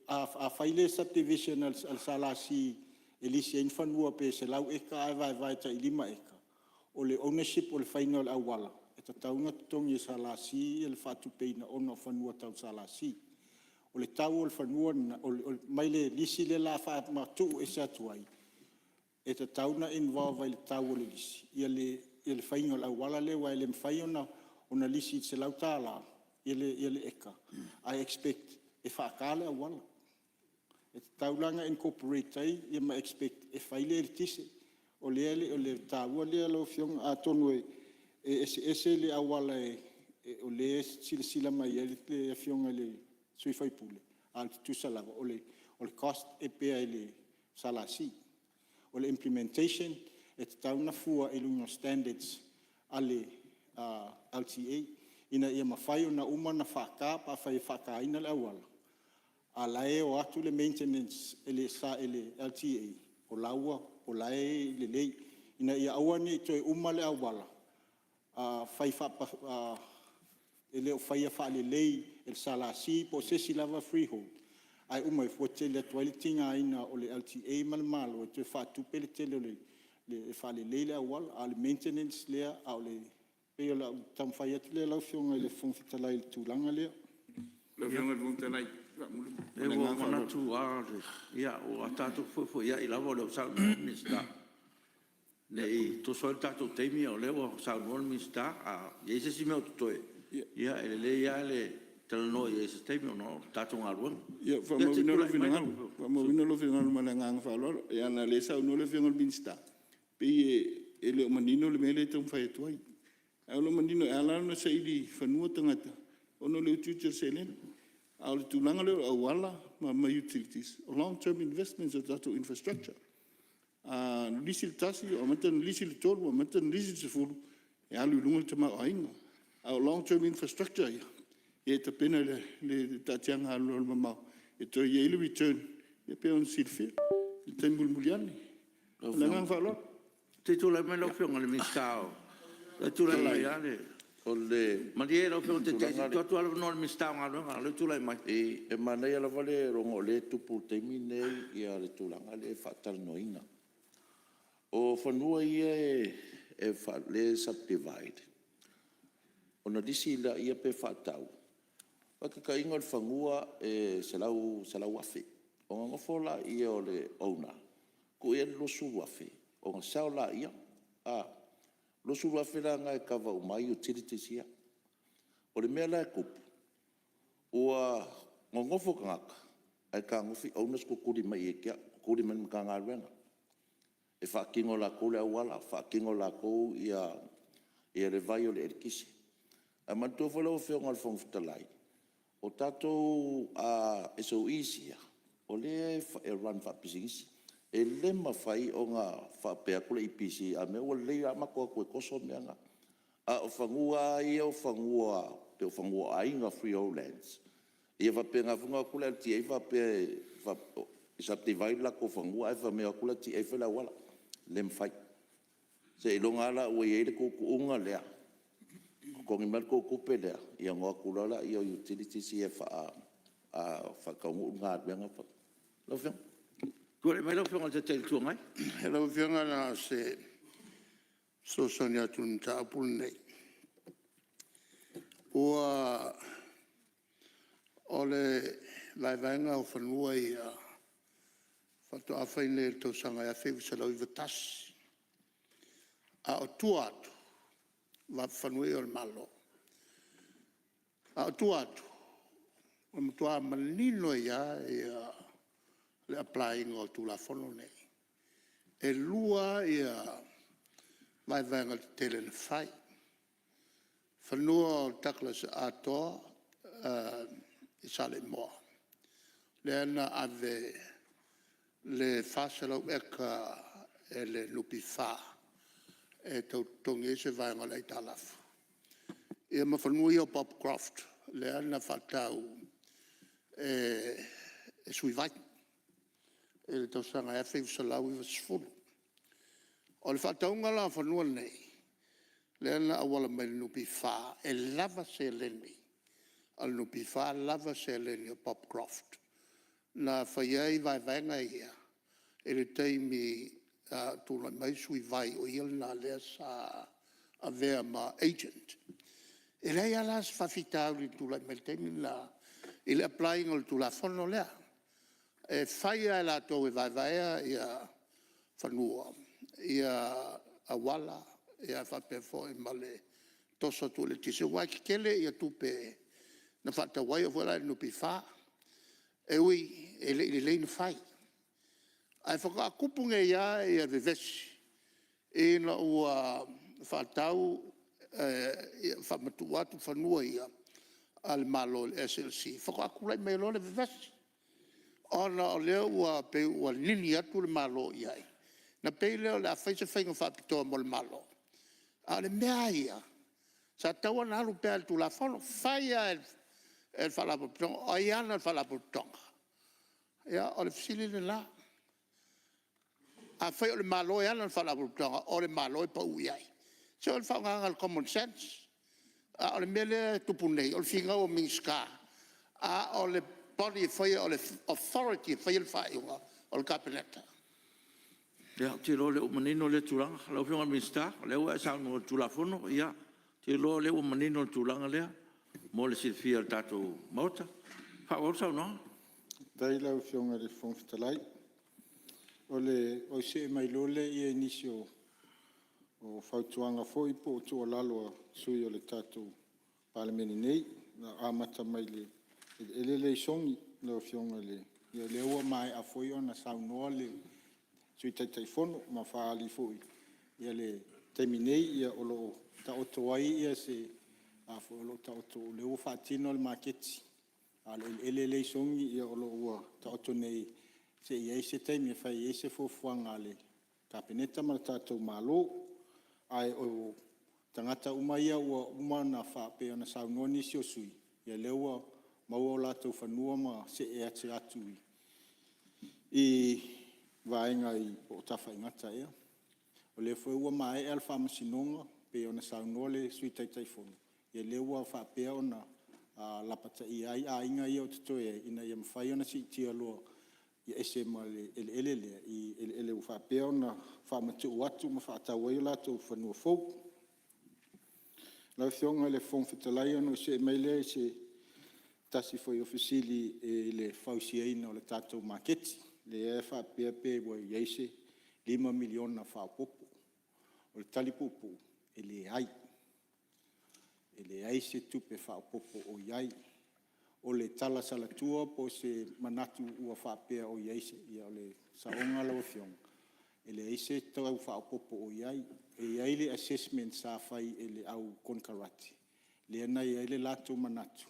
a fai le subdivision a le SLC e lisi ai ni fanua pe 100 eka ae vaevae tai 5 eka, o le ownership o le faiga o le auala, e tatau ona totogi e le SLC le faatupeina ona o fanua tau SLC. O le tau o le fanua lena mai le lisi lea o le a faamatuu ese atu ai, E tatau ona involve i le tau o le lisi le faiga o le auala lea, aua e le mafai ona lisi i le $100 le eka ae expect e faata le auala. E tatau la ona incorporate ai ma expect e fai le eletise. O le taua lea lau Afioga. Atonu e eseese le auala o lea e silasila mai i ai le Afioga i le sui usufono, ae tutusa lava, o le cost e pay i le SLC. O le implementation e tatau ona fua i luga o standards a le LTA, ina ia mafai ona uma ona faata pe afai e faataina le auala, a o la e o atu le maintenance a le LTA o la e lelei, ina ia aua ne i toe uma le auala e le o faia faalelei e le SLC po o se isi lava freehold, ae uma ifo ua tele atu ai le tigaina o le LTA ma le Malo e toe faatupe le tele e faalelei le auala. A o le maintenance lea, e pei o lau taumafai atu lea lau Afioga i le Fofoga Fetalai i le tulaga lea. Ua ou manatu ua tatou fefoifoiai lava o lea ua saunoa le Minisita. Ne i toso ai le tatou taimi a o lea ua saunoa le Minisita. A i ai se isi mea o totoe, ia e lelei lava le talanoa i ai i se taimi ona o le tatou galuega. Ia Ua faamauina lou finagalo ma le agaga faaaloalo. Ia leaga o lea e saunoa le Afioga i le Minisita, pei e le o manino le mea lea e taumafai atu ai. Ae o lo o manino, e ala ona saili fanua tagata ona o le utiuti o le seleni. A o le tulaga lea o auala ma utilities, o long term investments o tatou infrastructure. A lisi le tasi amata ona lisi le tolu, amata ona lisi le 10, e alu i luga le tamaoaiga. A o long term infrastructure ia, e tapena i le taatiaga alualumamao e toe i ai le return e pei ona silafia i le taimi mulimuli ane. Ma le agaga faaaloalo. Se i tulai mai lau Afioga i le Minisita o… Malie lau Afioga i le Taitai se i tuu atu lava le avanoa i le Minisita o Galuega o lea ua tulai mai. E manaia lava le… ona o lea e tupu i le taimi lenei le tulaga lea e faatalanoaina. O fanua ia lea e subdivide, ona lisi lea pe faatau. Faataitaiga o le fanua e $100,000 ona nofo lea o le owner tuu i ai le $20,000 ona sell lea, a. O le $20,000 la lena e kava uma ai utilities ia. O le mea la e tupu, ua nonofo tagata ae fetagofi owners tutuli mai ia te au, tutuli mai i le Matagaluega e faatino e latou le auala, faatino e latou le vai o le eletise. Ae manatua foi lau Afioga i le Fofoga Fetalai, o tatou SOEs ia, o lea e run faapisinisi. E le mafai ona faapea atu le EPC a mea ua lelei o le a matou o atu e toso le mea lena. A o fanua lava ia o fanua pei o fanua o aiga, freehold lands, ia e faapena foi ona o atu le LTA faapea e subdivide o latou fanua ae fai mai e o atu le LTA fai le auala. E le mafai. Seiloga lava la ua i ai le tuutuuga lea, totogi mai le tou tupe lea, ia ona o atu loa lea o utilities ia e faataunuu le galuega. Lau Afioga. Tulai mai lau Afioga i le Taitai o le Itu Agai. Lau Afioga na o se fesoasoani atu i le mataupu lenei. O le vaevaega o fanua ia faatoa fai nei i le tausaga e 1991. A o tua atu o fanua ia o le Malo. A o tua atu, ua matua manino ai lava le apply ina o Tulafono nei. E lua lava vaevaega tetele na fai, fanua o Douglas e atoa i Saleimoa, lea na ave le 400 eka e le NPF e tau totogi ai se vaega o le aitalafu, ia ma fanua ia o Bob Croft lea na faatau e le Suivai i le tausaga e 1990. O le faatauga la o fanua nei lea na auala mai i le NPF, e lava seleni a le NPF lava seleni a Bob Croft na fai ai vaevaega ia i le taimi a o tulai mai Suivai o ia lena lea sa avea ma agent. E leai lava la se faafitauli na tulai mai i le taimi lena i le apply ina o le Tulafono lea. E fai lava e latou e vaevaea fanua auala faapea foi ma le toso atu o le eletise, aua e tetele tupe na faatau ai, e oo foi la i le NPF. E ui e le i lelei ona fai, ae faatoa tupu nei lava le vevesi ina ua faatau faamatuu atu fanua ia a le Malo i le SLC, faatoa tulai mai ai loa le vevesi, ona o lea ua pei ua nini atu le Malo i ai, ona pei lea o le a fai se faiga faapitoa mo le Malo. A o le mea lava ia, sa tatau ona alu pea i le Tulafono. Fai lava e le Faalapotopotoga. O ai e ana le Faalapotopotoga? Ia, o le fesili lena. Afai o le Malo e ana le Faalapotopotoga, o le Malo e pau i ai. Se o le faaaogaina o le common sense. A o le mea lea e tupu nei, o le finau o Minisita, a o le body e faia, o le authority e faia le faaiuga, o le Kapeneta. Ia, ou te iloa o lea ua manino lea tulaga. Lau Afioga i le Minisita, o lea ua e saunoa i le Tulafono, ia, ou te iloa o lea ua manino le tulaga lea mo le silafia e le tatou Maota. Faaauau le saunoaga. Faafetai i lau Afioga i le Fofoga Fetalai. Ona ou see mai loa lea i nisi o fautuaga foi po o tuualalo a sui usufono o le tatou Palemene nei. O le a ou amata mai i le eleele lea i Sogi lau Afioga i le… Ia o lea ua maea foi ona saunoa le Sui Taitaifono ma faaali foi le taimi nei o lo o taoto ai se… o lea ua faatino le maketi, a o le eleele lea i Sogi o lo o ua taoto nei se i i ai se taimi e fai ai se fuafuaga a le Kapeneta ma le tatou Malo. Ae o tagata uma ia ua uma ona faapea ona saunoa nisi o sui usufono, ia o lea ua maua o latou fanua ma see ese atu i vaega po o Tafaigata ea. O lea foi ua maea le faamasinoga pei ona saunoa le Sui Taitaifono, ia o lea ua faapea ona lapataia ai aiga ia o totoe ai, ina ia mafai ona siitia loa ia ese ma le eleele lea i eleele ua faapea ona faamatuu atu ma faatau ai o latou fanua fou. Lau Afioga i le Fofoga Fetalai ona ou see mai lea i se tasi foi o fesili i le fausiaina o le tatou maketi, lea e faapea pe ua i ai se $5 miliona faaopoopo. O le tali puupuu, e leai. E leai se tupe faaopoopo o i ai. O le tala salatua po o se manatu ua faapea o i ai se… ia o le saoga lau Afioga, e leai se tau faaopoopo o i ai. E i ai le assessment sa fai e le au konekarate lea na i ai le latou manatu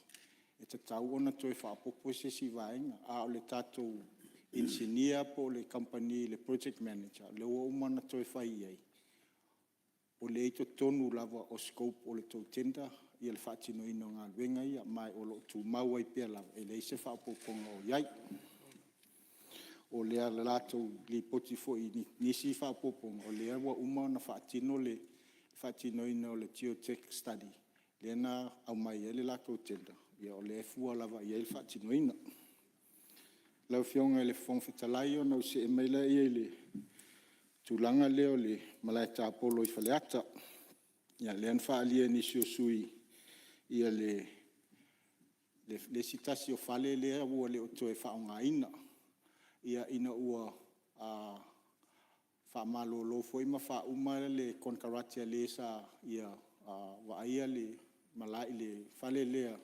e tatau ona toe faaopoopo se isi vaega. A o le tatou inisinia po o le kamupani le project manager, o lea ua uma ona toe fai i ai, o lea e i totonu lava o scope o le tou tender le faatinoina o galuega ia, ma o lo o tumau ai pea lava, e leai se faaopoopoga o i ai. O le latou lipoti foi i nisi faaopoopoga, o lea ua uma ona faatino le faatinoina o le geotech study lea na aumai ai le latou tender, o lea e fua lava i ai le faatinoina. Lau Afioga i le Fofoga Fetalai ona ou see mai lea i le tulaga lea o le malae tapolo i Faleata. Ia lea na faaalia e nisi o sui usufono le isi tasi o fale lea ua le o toe faaaogaina. Ina ua faamalolo foi ma faauma le konekarate a le sa ia vaaia le fale lea,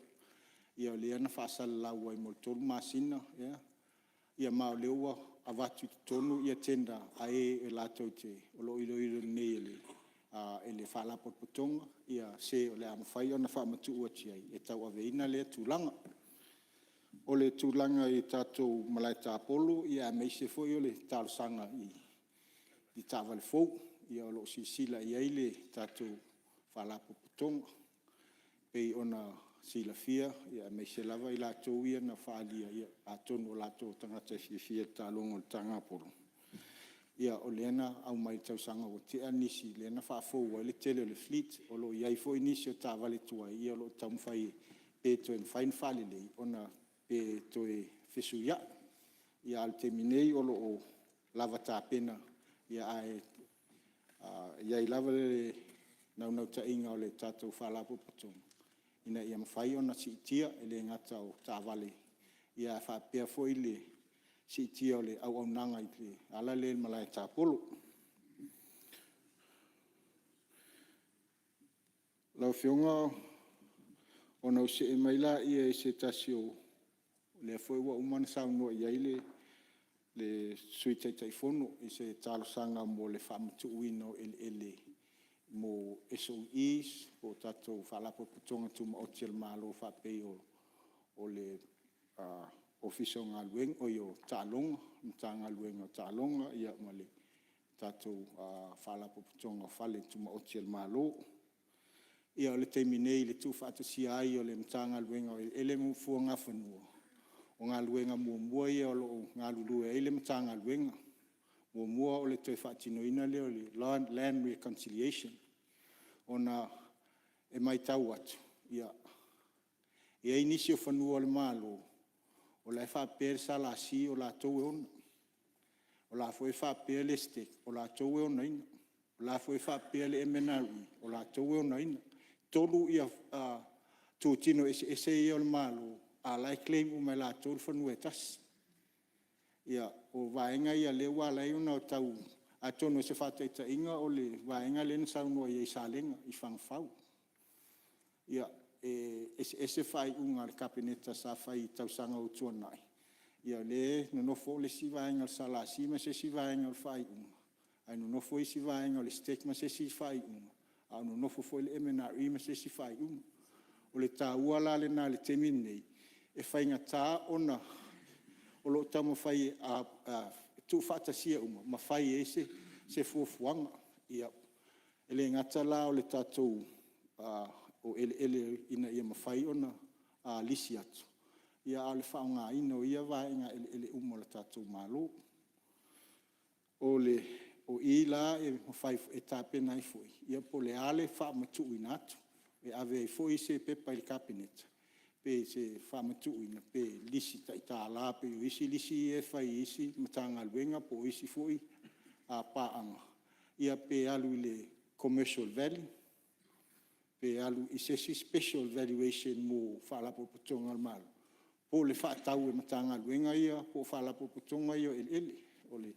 ia lea na faasalalau ai mo le 3 masina ea, ma o lea ua avatu i totonu tender a e latou te… o lo o iloilo nei e le Faalapotopotoga se o le a mafai ona faamatuu atu i ai e tauaveina lea tulaga. O le tulaga i tatou malae tapolo aemaise foi o le talosaga i taavale fou, ia o lo o silasila i ai le tatou Faalapotopotoga. E pei ona silafia aemaise lava i latou ia na faaalia, atonu o latou o tagata e fiafia i le taaloga o le tagapolo, ia o lea na aumai i le tausaga ua tea nisi lea na faafou ai le tele o le fleet. O lo o i ai foi nisi o taavale tuai o lo o taumafai pe toe mafai ona faalelei pe toe fesuiai. A o le taimi nei o lo o lava tapena, ae i ai lava le naunautaiga o le tatou Faalapotopotoga ina ia mafai ona siitia, e le gata o taavale, ae faapea foi le siitia o le auaunaga i le ala lea i le malae tapolo. Lau Afioga ona ou see mai lea i se tasi o… o lea foi ua uma ona saunoa i ai le Sui Taitaifono i se talosaga mo le faamatuuina o eleele mo SOEs po o tatou Faalapotopotoga Tumaoti a le Malo e faapei o le Ofisa o Taaloga, Matagaluega o Taaloga ma le tatou Faalapotopotoga o Fale Tumaoti a le Malo. Ia o le taimi nei i le tuufaatasia ai o le Matagaluega o Eleele ma Fuagafanua, o galuega muamua ia o lo o galulue ai le Matagaluega. Muamua o le toe faatinoina lea o le Land Reconciliation, ona e matau atu, e i ai nisi o fanua o le Malo o la e faapea le SLC o latou e ona, o la e foi e faapea le Esetete o latou e onaina, o la e foi e faapea le MNRE o latou e onaina. E 3 itutino eseese ia o le Malo, a o la e claim uma e latou le fanua e tasi. Ia, o vaega ia o lea ua ala ai ona tau… Atonu o se faataitaiga o le vaega lea na saunoa i ai i Salega i Fagafau. Ia, e eseese faaiuga a le Kapeneta sa fai i tausaga ua tuanai, ia o lea e nonofo le isi vaega o le SLC ma se isi vaega o le faaiuga, ae nonofo isi vaega o le STEC ma se isi faaiuga, a o nonofo foi le MNRE ma se isi faaiuga. O le taua la lena i le taimi lenei, e faigata ona o lo o taumafai e tuufaatasia uma ma fai ai se fuafuaga. E le gata la o le tatou eleele ina ia mafai ona lisi atu, a o le faaaogaina o ia vaega eleele uma o le tatou Malo. O i la e tapena ai foi po o le a le faamatuuina atu, e ave ai foi se pepa i le Kapeneta pe se faamatuuina pe lisi tai $1 pei o isi lisi ia e fai i isi Matagaluega po o isi foi paaga, ia pe alu i le commercial value, pe alu i se isi special valuation mo Faalapotopotoga a le Malo, po o le faatau e Matagaluega ia po o Faalapotopotoga ia o eleele. O le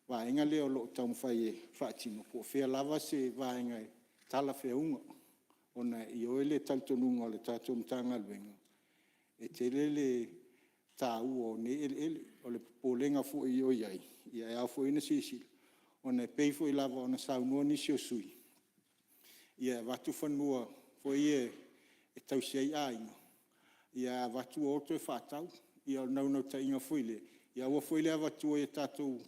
vaega lea o lo o taumafai e faatino, po o fea lava se vaega e talafeauga, ona e ioe le talitonuga o le tatou Matagaluega, e tele le taua o nei eleele. O le popolega foi o i ai, e ao foi ona silasila, ona e pei foi lava ona saunoa nisi o sui usufono, ia e avatu fanua foi ia e tausi ai aiga, ae avatu o toe faatau. Ia o le naunautaiga foi lea, ia aua foi le avatua i tatou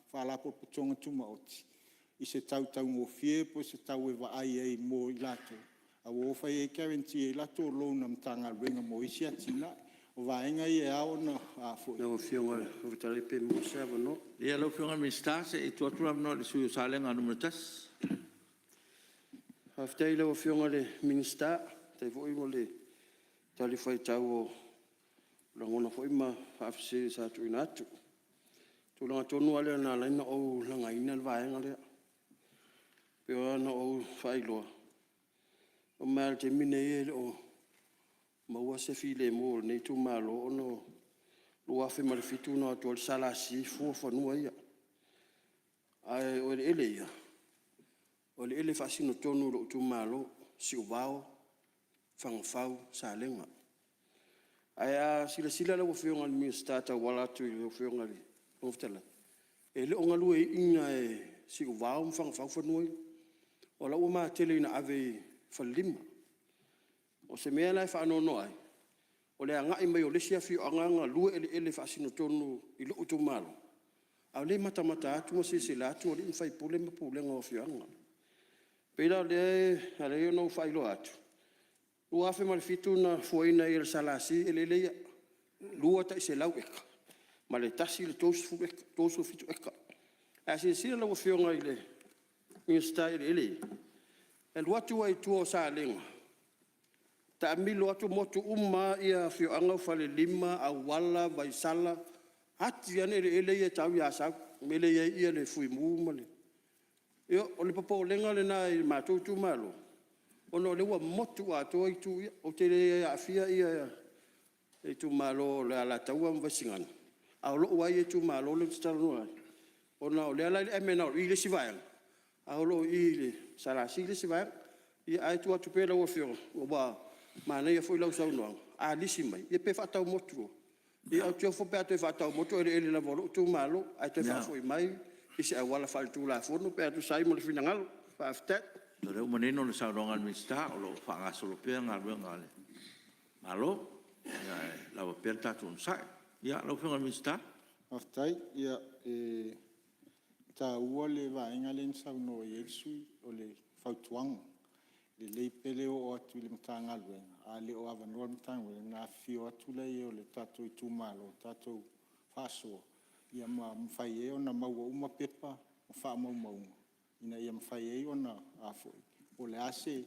Faalapotopotoga Tumaoti i se tau taugofie po o se tau e vaai ai mo i latou, a ua o fai ai guarantee ai latou loan a Matagaluega mo isi atinae. O vaega ia e ao ona… Lau Afioga i le Fofoga Fetalai pe maua se avanoa. Ia lau Afioga i le Minisita, se i tuu atu le avanoa i le sui usufono mo Salega 1. Faafetai i lau Afioga i le Minisita, faafetai foi mo le talifuaitau o lagona foi ma faafesili sa tuuina atu. O le tulaga tonu lava lea na ala ai ona ou lagaina le vaega lea. E pei ona ou faailoa, e oo mai lava i le taimi lenei e le o maua se filemu o lenei itumalo ona o le 2007 na o atu ai le SLC fua fanua ia. Ae o eleele ia, o eleele e faasino tonu i lou itumalo, Siuvao, Fagafau, Salega. Ae a silasila lau Afioga i le Minisita e tauala atu i lau Afioga i le Fofoga Fetalai, e le o galueaiina e Siuvao ma Fagafau fanua ia, o la e ua matele ina ave i Falelima. O se mea la e faanoanoa ai, o le agai mai o le isi afioaga galue eleele e faasino tonu i lou itumalo, a o lea e matamata atu ma silasila atu alii ma faipule ma pulega o afioaga. E pei la o lea e ala ai ona ou faailoa atu, 2007 na fuaina ai e le SLC eleele ia, e 2 tai 100 eka ma le tasi e 37 eka. Ae a silasila lau Afioga i le Minisita i eleele ia, e alu atu lava i tua o Salega, taamilo atu motu uma lava afioaga o Falelima, Auala, Vaisala, ati ane eleele ia e tau i Asau i le mea lea e i ai le fuimu ma le… Ia, o le popolega lena i le matou itumalo, ona o lea ua motu atoa itu ia. Ou te le aafia itumalo o le Alataua ma Vaisigano, A o lou lava ia itumalo lea ou te talanoa ai, ona o lea la e i le MNRE le isi vaega, a o lo o i i le SLC le isi vaega. Ae tuu atu pea i lau Afioga, ua manaia foi lau saunoaga, a lisi mai, ia pe faatau motu loa. Ia ou te ofo pe a toe faatau motu o eleele lava o lou itumalo, ae toe faafoi mai i se auala faaletulafono pe a tusa ai ma le finagalo. Faafetai. Ia o lea ua manino le saunoaga a le Minisita, o lo o faagasolo pea galuega a le Malo, ae lava pea le tatou onosai. Ia, lau Afioga i le Minisita. Faafetai. Ia, e taua le vaega lea na saunoa i ai le sui usufono, o le fautuaga. E lelei pea le oo atu i le Matagaluega, a le o avanoa le Matagaluega ona afifio atu lea o tatou itumalo tatou faasoa ma mafai ai ona maua uma pepa ma faamaumauga ina ia mafai ai ona… po o le a se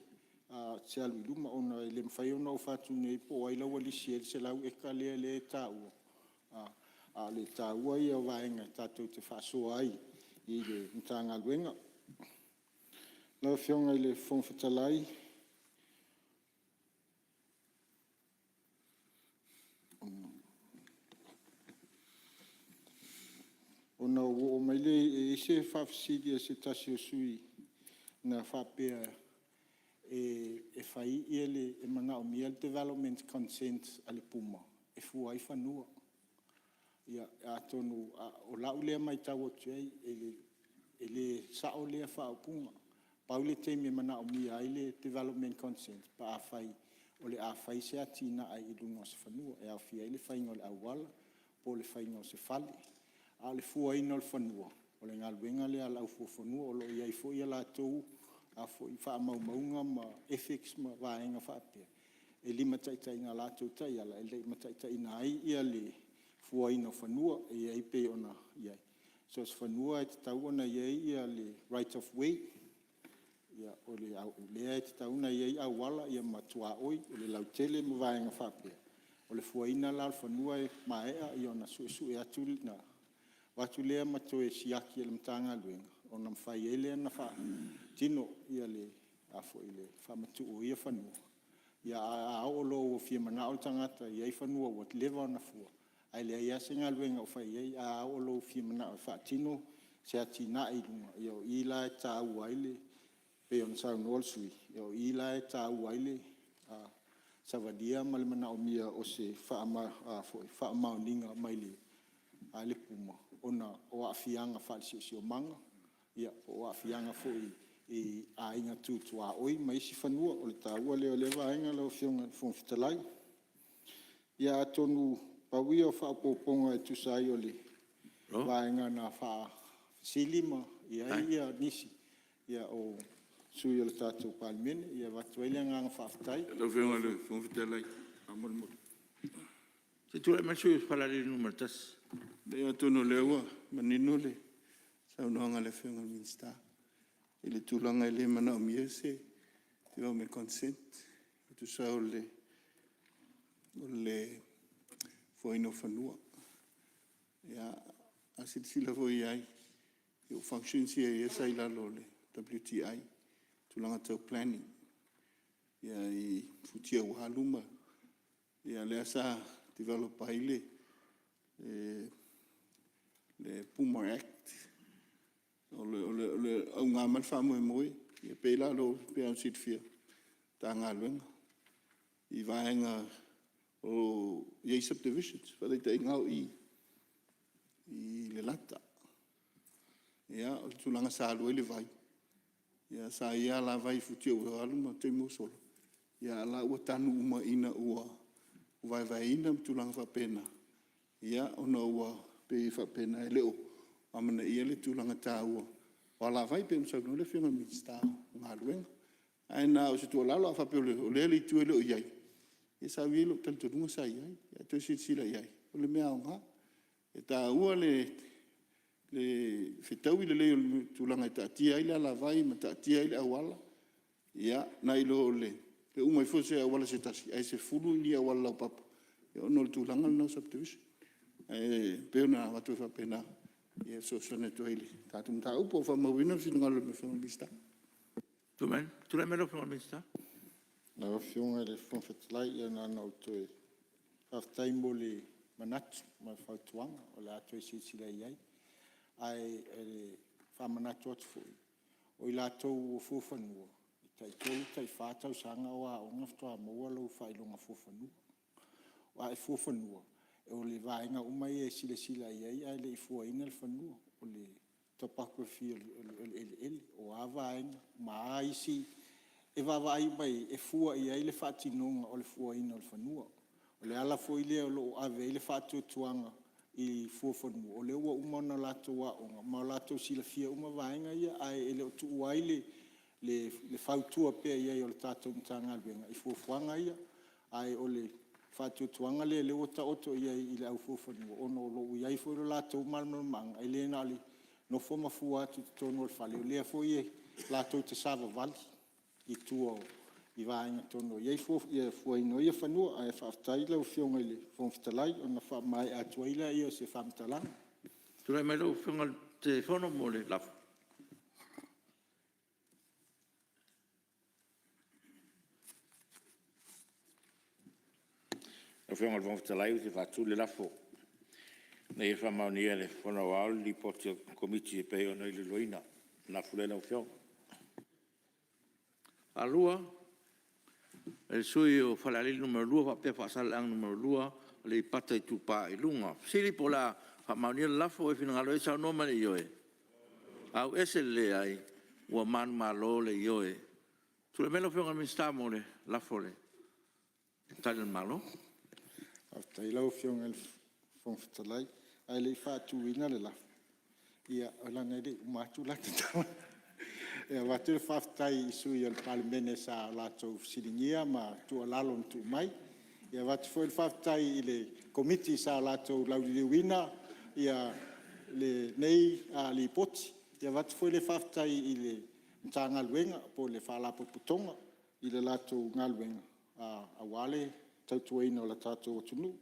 alu i luma, ona e le mafai ona ou fai atu nei po o ai la e ua lisi ai le 100 eka lea e taua, a o le taua ia o vaega tatou te faasoa ai i le Matagaluega. Lau Afioga i le Fofoga Fetalai, ona ou oo mai lea i… e i ai se faafesili a se tasi o sui usufono na faapea e manaomia le development consent a le PUMA e fua ai fanua. Ia atonu o lau lea matau atu i ai, e le sao lea faaupuga. Pau le taimi e manaomia ai le development consent pe afai o le a fai se atinae i luga o se fanua e aofia ai le faiga o le auala po o le faiga o se fale. A o le fuaina o le fanua, o le galuega lea a le au fuafanua. O lo o i ai foi a latou faamaumauga ma ethics ma vaega faapea e limataitaiina i a latou taiala e limataitaiina ai le fuaina o fanua. E pei ona i ai, so o se fanua e tatau ona i ai le right of way, o lea e tatau ona i ai auala ma tuaoi, o le lautele ma vaega faapea. O le fuaina la o le fanua e maea ona suesue atu lea ma toe siaki e le Matagaluega ona mafai ai lea ona faatino le faamatuu o ia fanua. Ae a oo loa ua fia manao le tagata e i ai fanua ua leva ona fua ae leai lava se galuega o fai i ai, ae a oo loa ua fia manao e faatino se atinae i luga, ia o i la e taua ai le… pei ona saunoa le sui usufono, o i la e taua ai le savalia ma le manaomia o se faamaoniga mai le PUMA ona o aafiaga faale-siosiomaga, po o aafiaga foi i aiga tu tuaoi ma isi fanua. O le taua lea o lea vaega lau Afioga i le Fofoga Fetalai. Ia atonu pau ia o faaopoopoga e tusa ai o le vaega na faafesili i ai nisi o sui usufono o le tatou Palemene. E avatu ai le agaga faafetai. Lau Afioga i le Fofoga Fetalai faamolemole. Se i tulai mai le sui usufono mo Falealili 1. Leai atonu o lea ua manino le saunoaga a le Afioga i le Minisita i le tulaga e le manaomia se development consent e tusa ai o le fuaina o fanua. Ia, a silasila foi i ai, o functions ia sa i lalo o le WTI i tulaga tau planning i futia ua alu ma… Ia lea sa develop ai le PUMA Act. O le auga ma le faamoemoe, e pei la ona silafia e le Matagaluega i vaega o lo o i ai subdivisions. Faataitaiga o i i Lelata, o le tulaga sa alu ai le vai, sa i ai alavai i futia ua alu ma taimi ua sola, a o la e ua tanu uma ina ua vaevaeina ma tulaga faapena, ia ona ua pei e faapena, e le o amanaia le tulaga taua o alavai, pei ona saunoa le Afioga i le Minisita o Galuega. Ae na o se tuualalo, a faapea o lea le itu e le o i ai, ia sa i ai lou talitonuga sa i ai, ae toe silasila i ai, o le mea aoga. E taua le fetaui lelei o le tulaga e taatia ai le alavai ma taatia ai le auala, nai lo le uma ifo o se auala se tasi ae 10 ni auala laupapa ona o le tulaga lena o subdivision. Ae pei ona avatu ai faapena e fesoasoani atu ai i le tatou mataupu. Ua faamauina le finagalo o le Afioga i le Minisita. Tulai mai lau Afioga i le Minisita. Lau Afioga i le Fofoga Fetalai, ia na ona ou toe faafetai mo le manatu ma le fautuaga o le a toe silasila i ai. Ae faamanatu atu foi, o i latou ua fua fanua, e tai 3 tai 4 tausaga o aoga faatoa maua lou faailoga fuafanua. A e fua fanua, o le vaega uma ia e silasila i ai ae le i fuaina le fanua. O le topography o le eleele, o a vaega ma a isi… e vaavaai uma i ai e fua i ai le faatinoga o le fuaina o le fanua. O le ala foi lea o lo o ave i ai le faatuatuaga i fuafanua, o lea ua uma ona latou aooga ma ua latou silafia uma vaega ia, ae le o tuua ai le fautua pea i ai o le tatou Matagaluega i fuafuaga ia. Ae o le faatuatuaga lea o lea ua taoto i ai i le au fuafanua, ona o lo o ua i ai foi lo latou malamalamaaga, e le na o le nofo ma fua atu i totonu o le fale, o lea foi latou te savavali i tua i vaega tonu o i ai le fuaina o ia fanua. Ae faafetai lau Afioga i le Fofoga Fetalai, ona faamaea atu ai lea o se faamatalaga. Tulai mai lau Afioga i le Taitaifono mo le lafo. Lau Afioga i le Fofoga Fetalai ou te faatu le lafo, Ina ia faamaonia e le Fono Aoao le Lipoti a le Komiti e pei ona iloiloina. O le lafo lea lau Afioga. E faatulima le sui usufono mo Falealili 2 faapea Faasaleleaga 2, Aleipata Itupa i Luga. O le fesili po o le a faamaonia le lafo, o e finagalo ai saunoa mai i le ioe. Ua manumalo le Ioe. Tulai mai lau Afioga i le Minisita mo le lafo a le Tali a le Malo. Faafetai lau Afioga i le Fofoga Fetalai. Ae le i faatuina le lafo, ia leaga e le i uma atu lata tala. E avatu le faafetai i sui usufono o le Palemene sa latou fesiligia ma tuualalo na tuu mai. E avatu foi le faafetai i le Komiti sa latou lauliliuina lenei Lipoti. E avatu foi le faafetai i le Matagaluega po o le Faalapotopotoga i le latou galuega aua le tautuaina o le tatou atunuu.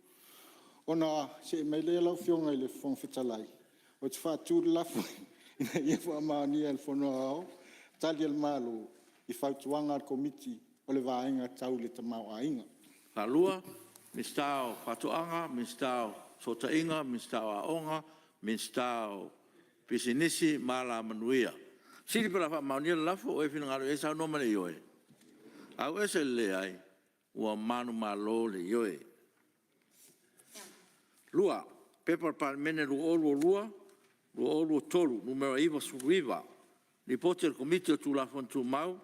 Ona see mai lea lau Afioga i le Fofoga Fetalai, ou te faatu le lafo, Ina ia faamaonia e le Fono Aoao Tali a le Malo i Fautuaga a le Komiti o le Vaega Tau le Tamaoaiga. Ia, silasila mai i le tatou Minisita o Fesootaiga, Minisita o Aoga, Minisita o Pisinisi ma Alamanuia. O le fesili po o le a faamaonia le lafo, o e finagalo ai saunoa mai i le ioe. Ua manumalo le Ioe. 2. P.P.2022/2023 Nu.99, Lipoti a le Komiti o Tulafono Tumau,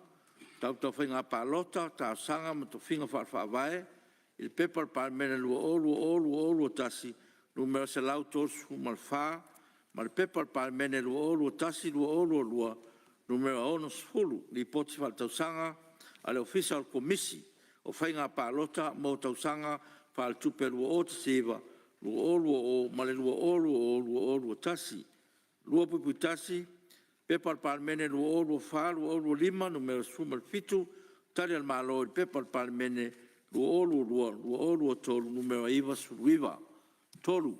Mataupu Tau Faiga Palota, Talosaga ma Tofiga Faale-Faavae i le P.P.2020/2021 Nu.134 ma le P.P.2021/2022 Nu.60, Lipoti Faaletausaga a le Ofisa o le Komisi o Faiga Palota mo Tausaga Faaletupe 2019/2020 ma le 2020/2021. 2.1 P.P.2024/2025 Nu.17, Tali a le Malo i le P.P.2022/2023 Nu.99. 3.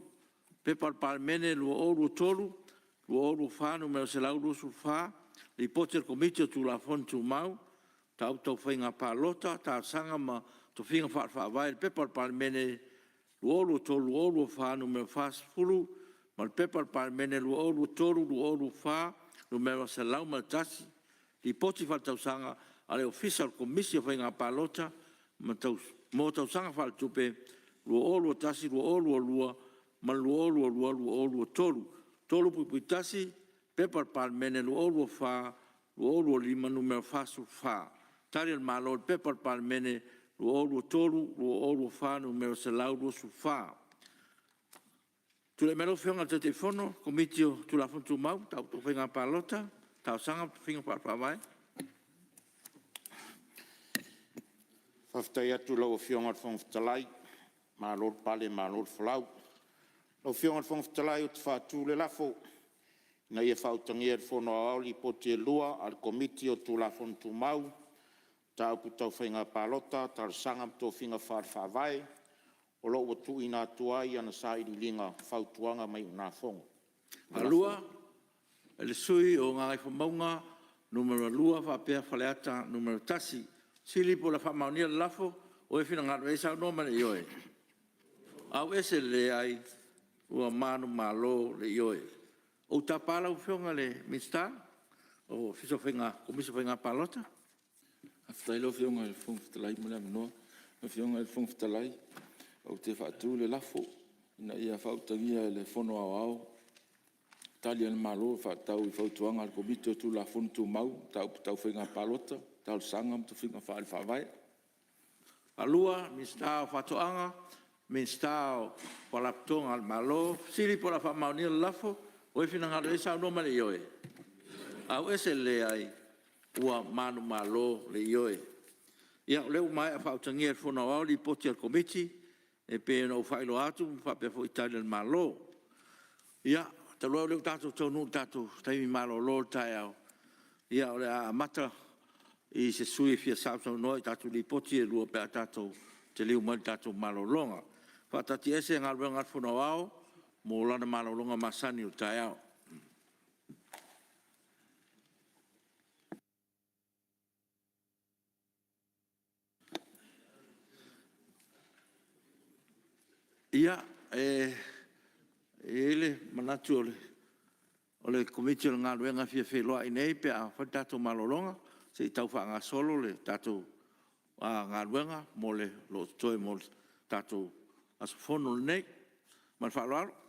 P.P.2023/2024 Nu.124, Lipoti a le Komiti o Tulafono Tumau, Mataupu Tau Faiga Palota, Talosaga ma Tofiga Faale-Faavae i le P.P.2023/2024 Nu.40 ma le P.P.2023/2024 Nu.101, Lipoti Faaletausaga a le Ofisa o le Komisi o Faiga Palota mo Tausaga Faaletupe 2021/2022 ma le 2022/2023. 3.1 P.P.2024/2025 Nu.44, Tali a le Malo i le P.P.2023/2024 Nu.124. Tulai mai lau Afioga i le Taitaifono o le Komiti o Tulafono Tumau, Mataupu Tau Faiga Palota, Talosaga ma Tofiga Faale-Faavae. Faafetai atu i lau Afioga i le Fofoga Fetalai, malo le pale malo le folau. Lau Afioga i le Fofoga Fetalai ou te faatu le lafo, Ina ia faautagia e le Fono Aoao Lipoti e lua a le Komiti o Tulafono Tumau, Mataupu Tau Faiga Palota, Talosaga ma Tofiga Faale-Faavae o lo o ua tuuina atu ai ana Sailiiliga, Fautuaga ma Iugafono. O le lafo lea. E faataatiaese Galuega a e 2 faapea Faleata 1. O le fesili po o le a faamaonia le lafo, o e finagalo ai saunoa mai i le ioe. le Ua manumalo le Ioe. Ou te tapa lau Afioga i le Minisita o Ofisa o Komisi o Faiga Palota. Faafetai lau Afioga i le Fofoga Fetalai mo le avanoa. Lau Afioga i le Fofoga Fetalai ou te faatu le lafo, Ina ia faautagia e le Fono Aoao Tali a le Malo e faatatau i Fautuaga a le Komiti o Tulafono Tumau, Mataupu Tau Faiga Palota, Talosaga ma Tofiga Faale-Faavae. Minisita o Faatoaga Minisita o Faalapotopotoga a le Malo. O le a faamaonia le lafo. Ua e finagalo i ai saunoa mai i le Ioe. Ioe. Ua manumalo le Ioe. Ia o lea ua maea faautagia e le Fono Aoao Lipoti a le Komiti e pei ona ou faailoa atu faapea foi Tali a le Malo. Ia, talu ai o lea ua tatou taunuu i le tatou taimi malolo o le taeao, ia o le a amata i se sui usufono e fia sausaunoa i tatou Lipoti e 2 pe a tatou taliu mai i le tatou malologa. E faataatiaese Galuega a le Fono Aoao mo lana malologa masani o le taeao. Ia, e i ai le manatu o le Komiti o le Galuega e fia feiloai nei pe a fai le tatou malologa, se i tau faagasolo le tatou galuega o lo o totoe mo le tatou aso Fono lenei. Ma le faaaloalo.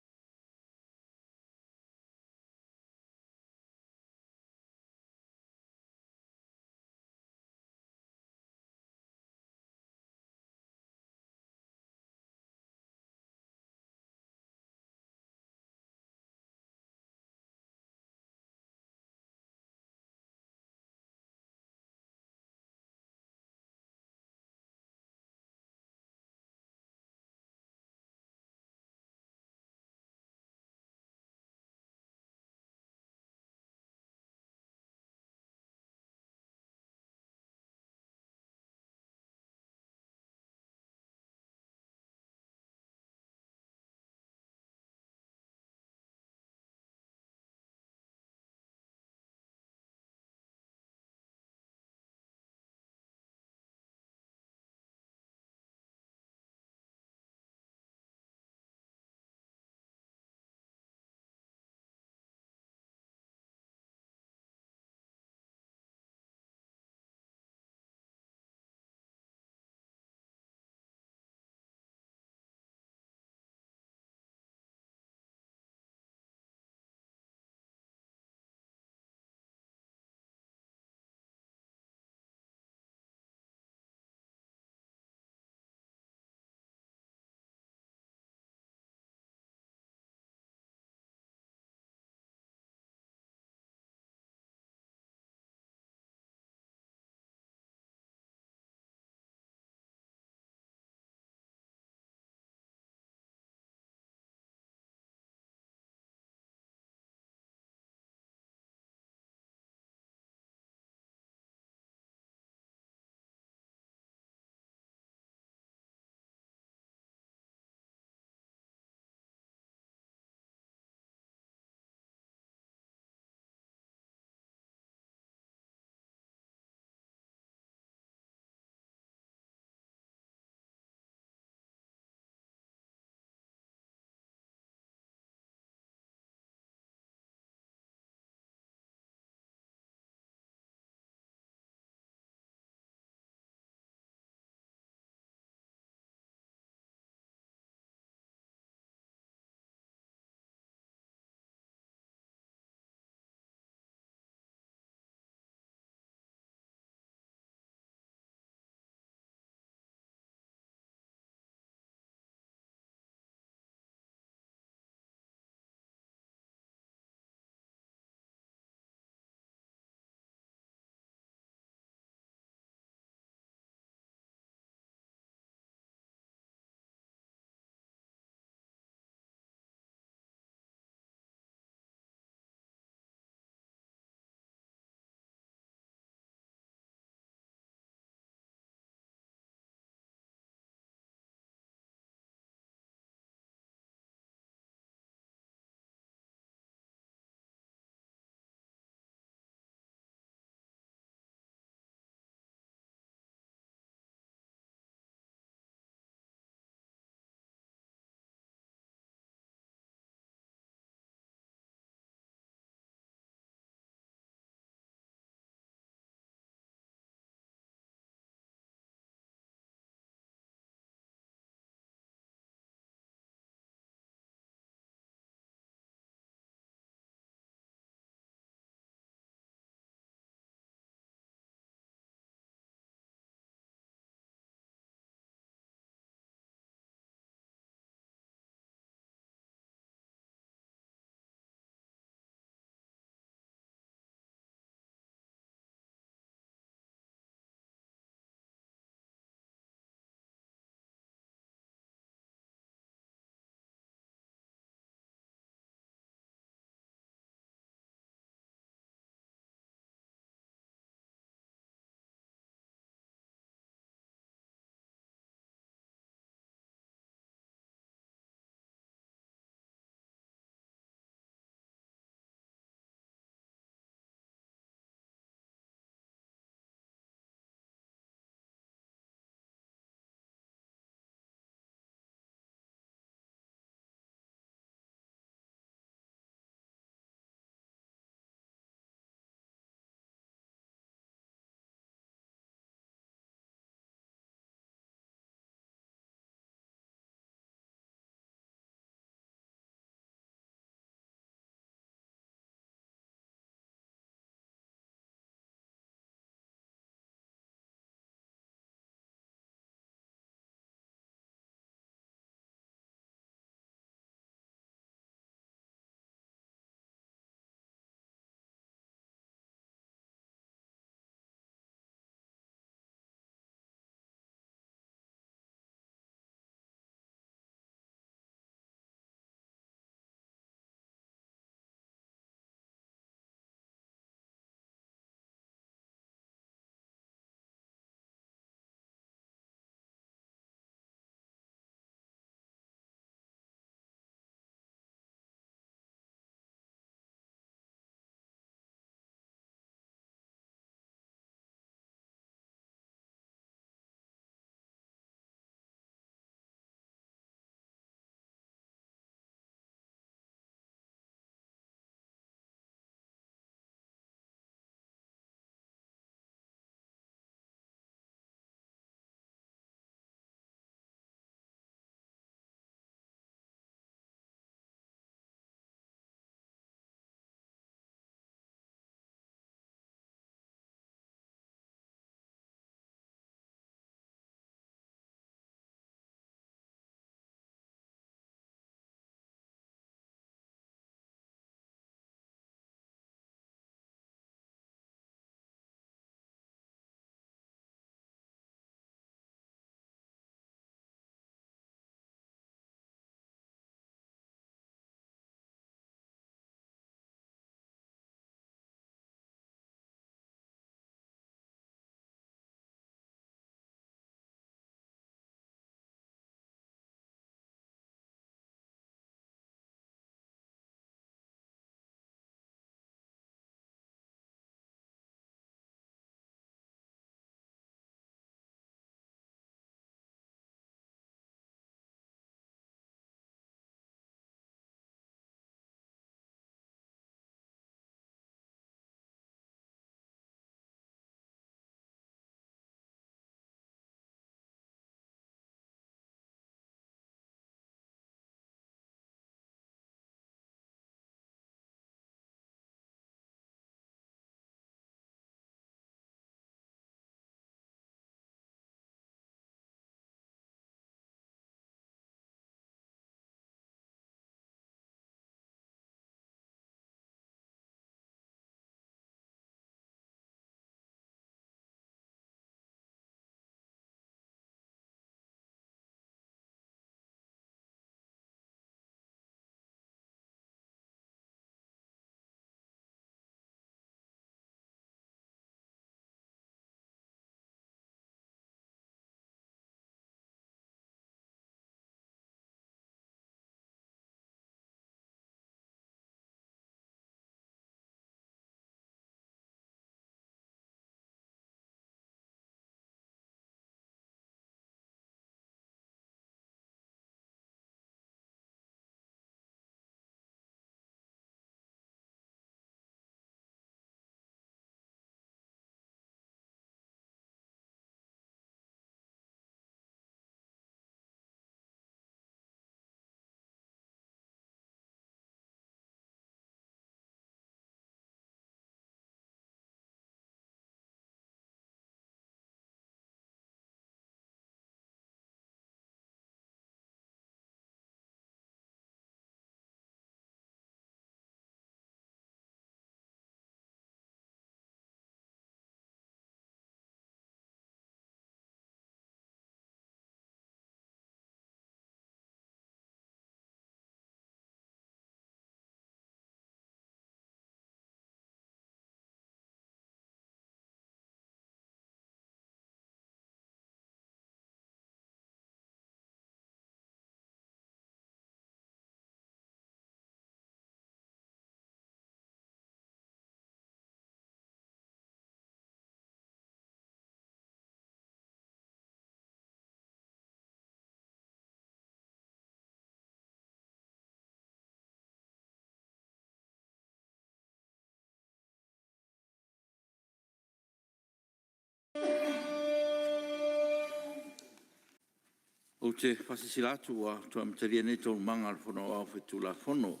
Ou te faasilasila atu ua toe amatalia nei Taualumaga a le Fono Aoao Faitulafono.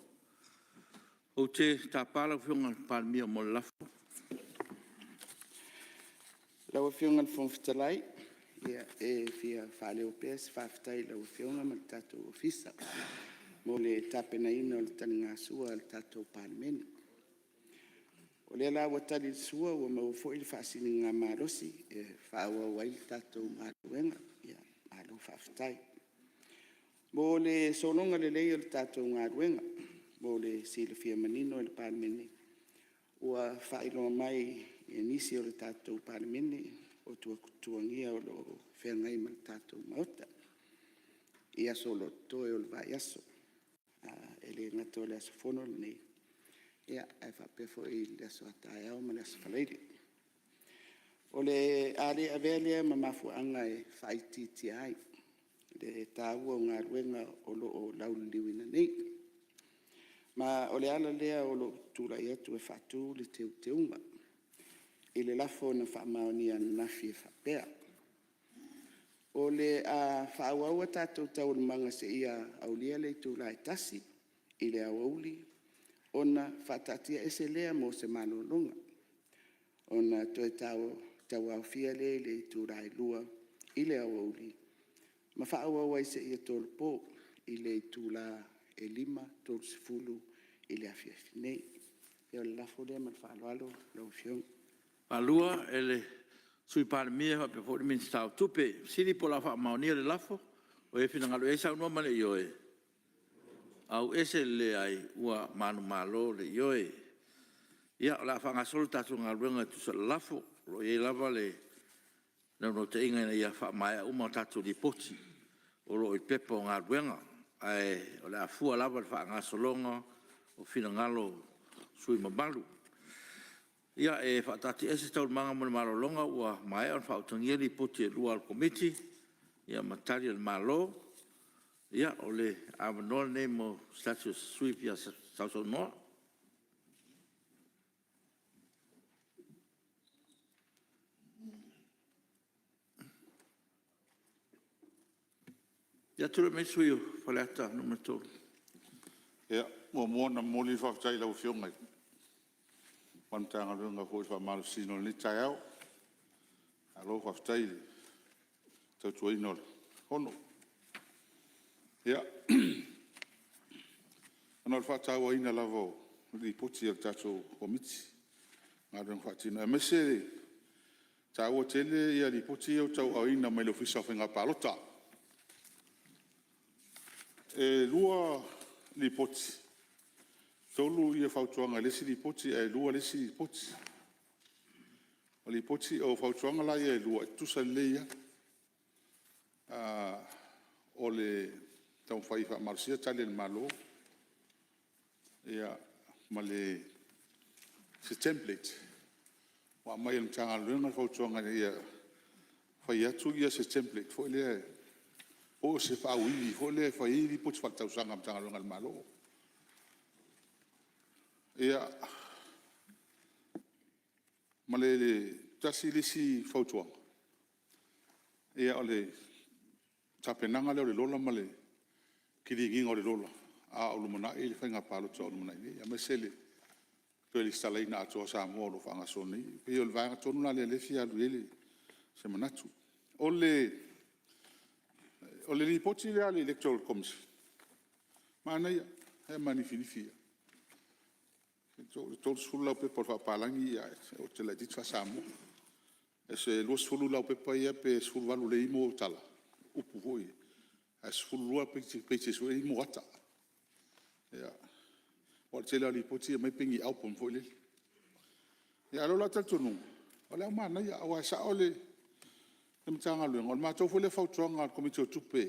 Ou te tapa lau Afioga i le Palemia mo le lafo. Lau Afioga i le Fofoga Fetalai, e fia faaleo pea se faafetai i lau Afioga ma le tatou Ofisa mo le tapenaina o le taligasua a le tatou Palemene. O lea la ua tali le sua ua maua foi le faasiligamalosi e faaauau ai le tatou galuega. Malo faafetai. Mo le sologa lelei o le tatou galuega mo le silafia manino e le Palemene, ua faailoa mai e nisi o le tatou Palemene o tuatuagia o lo o feagai ma le tatou Maota i aso o lo o totoe o le vaiaso. E le gata o le aso Fono lenei, ae faapea foi le aso a taeao ma le aso Faraile. O le a le avea lea ma mafuaaga e faaitiitia ai le taua o galuega o lo o lauliliuina nei. Ma o le ala lea o lou tulai atu e faatu le teuteuga i le lafo na faamaonia ananafi e faapea, O le a faaauau a tatou Taualumaga seia aulia le itula e 1:00 i le aoauli ona faataatiaese lea mo se malologa, ona toe tauaofia lea i le itula e 2:00 i le aoauli ma faaauau ai seia tolopo i le itula e 5:30 i le afiafi nei. O le lafo lea ma le faaaloalo lau Afioga. E faasilasila atu ua faamaonia le lafo. Ua e finagalo i ai saunoa ma le ioe? Ua manumalo le Ioe. Ia, o le a faagasolo le tatou galuega e tusa o le lafo. O lo o i ai lava le naunautaiga ina ia faamaea uma tatou Lipoti o lo o i le Pepa o Galuega, ae o le a fua lava i le faagasologa o finagalo o sui usufono mamalu. Ia, e faataatiaese Taualumaga mo le malologa ua maea ona faautagia Lipoti e lua a le Komiti ma Tali a le Malo. Ia, o le avanoa lenei mo se tasi o sui usufono e fia sausaunoa. Ia, tulai mai le sui usufono mo Faleata 3. E muamua ona momoli le faafetai i lau Afioga ma le Matagaluega foi i le faamalosina o lenei taeao. Malo faafetai i le tautuaina o le Fono. Ia, ona o le faatauaina lava o Lipoti a le tatou Komiti i galuega faatino, aemaise e taua tele Lipoti ia ua tauaaoina mai le Ofisa o Faiga Palota. E 2 Lipoti, 3 fautuaga i le isi Lipoti ae 2 le isi Lipoti. O fautuaga la ia e 2 e tutusa lelei lava. O le taumafai e faamalosia Tali a le Malo ma se template ua aumai e le Matagaluega le fautuaga ina ia fai atu se template foi lea po o se faauivi foi lea e fai ai Lipoti Faaletausaga a Matagaluega a le Malo. Ia, ma le tasi le isi fautuaga, o le tapenaga lea o le Lola ma le keleniina o le Lola a o lumanai le Faiga Palota o lumanai nei, aemaise le toe resitalaina atoa o Samoa o lo o faagasolo nei. E pei o le vaega tonu lea o lea e fia alu i ai se manatu. O le Lipoti lea a le Electoral Commission, manaia, e manifinifin lava. E 30 laupepa o le faapapalagi ae ote laitiiti faa-Samoa. E 20 laupepa ia pe 18 lea e i ai tala, upu foi ia, ae 12 pages foi lea e i ai ata. Aua o le tele lava o Lipoti e aumai pei ni album foi lele. A o lou la talitonuga, o lea ua manaia aua e sao le Matagaluega, o le matou foi lea fautuaga a le Komiti o Tupe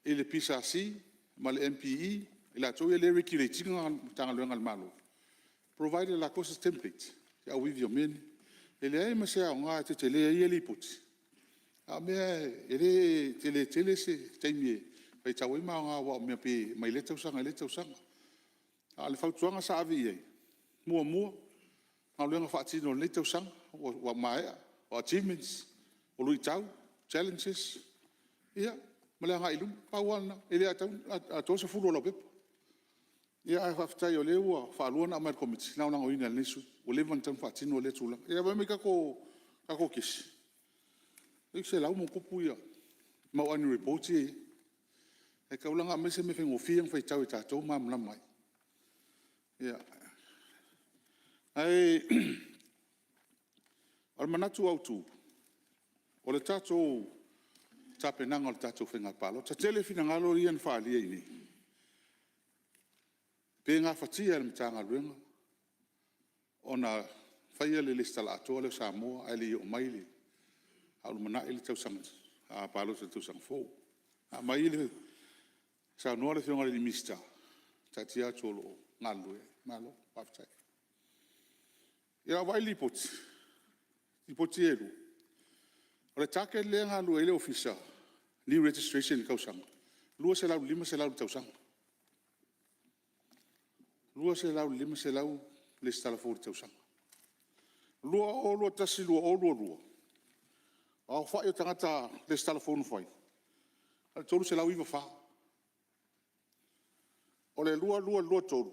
i le PSC ma le MPE, i latou ia e regulate ina Matagaluega a le Malo, provide e latou se template, se auivi o mea nei. E leai ma se aoga e tetele ai ia Lipoti, a o mea e le tele tele se taimi e faitau ai ma aoga aua o mea e pei e aumai lea tausaga i lea tausaga. A o le fautuaga sa ave i ai, muamua, galuega faatino i lenei tausaga ua maea. achievements, o luitau, challenges ma le agai i luma. Na pau lava lena, e le atoa le 10 o lau pepa. Ae faafetai o lea ua faalua ona aumai i le Komiti, e lagolagoina e lenei sui usufono, ua leva ona tatau ona faatino lea tulaga. Ia vaai mai tatou kesi, toeitiiti 100+ le mau annual reports ia e i ai. Ae tatau la ona aumai se mea e faigofie ona faitau e tatou ma malamalama ai. Ia, ae o le manatu autu, o le tatou tapenaga o le tatou Faiga Palota. E tele finagalo ia na faaalia i inei, pe gafatia e le Matagaluega ona faia le resitala atoa lea o Samoa ae le i oo mai a o lumanai le tausaga palota i le tausaga fou. Saunoa le Afioga i le Minisita, taatia atu o lo o galulue, malo faafetai. Ia, a ou vaai i Lipoti, Lipoti ia e lua, o le target lea e galulue ai le Ofisa new registration i le tausaga, e 200 i le 500 i le tausaga. 200 i le 500 resitala fou i le tausaga. 2021/2022, o le aofai o tagata resitala fou na fai, na o le 394. O le 2023, e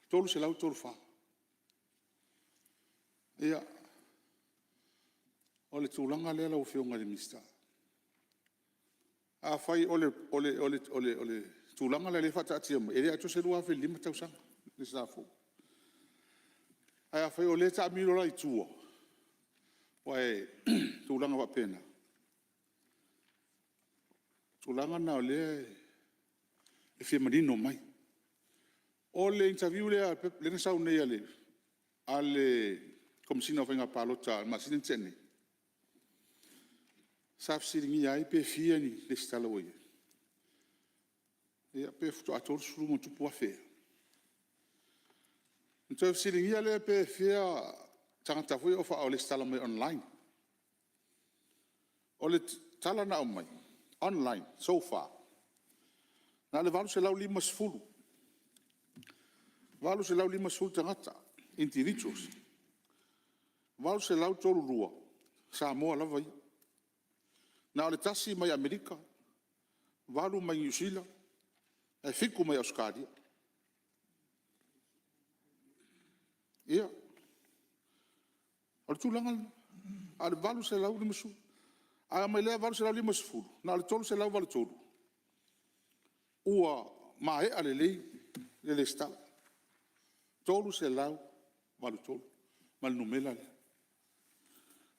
334. Ia, o le tulaga lea lau Afioga i le Minisita. Afai o le tulaga lea e faataatia mai, e le atoa se 2,000 i le 5 tausaga le resitala fou. Ae afai o lea e taamilo la i tua, aua o tulaga faapena, o tulaga na o lea e fia manino mai. O le interview lea na sau nei a le Komesina o Faiga Palota i le masina na tea nei, sa fesiligia ai pe fia ni resitala ua i ai, ia pe faatoa 30+ afe ea. Ona toe fesiligia lea pe fia tagata foi ia o resitala mai online. O le tala na aumai, online so far, na o le 850, 850 tagata individuals. E 832 o Samoa lava ia. Na o le tasi mai Amerika, 8 mai Niu Sila, ae 7 mai Ausetalia. Ia, o le tulaga lena. Ae o le 850. A mai lea 850, na o le 383 ua maea lelei le resitala. 383 ma le numera lea.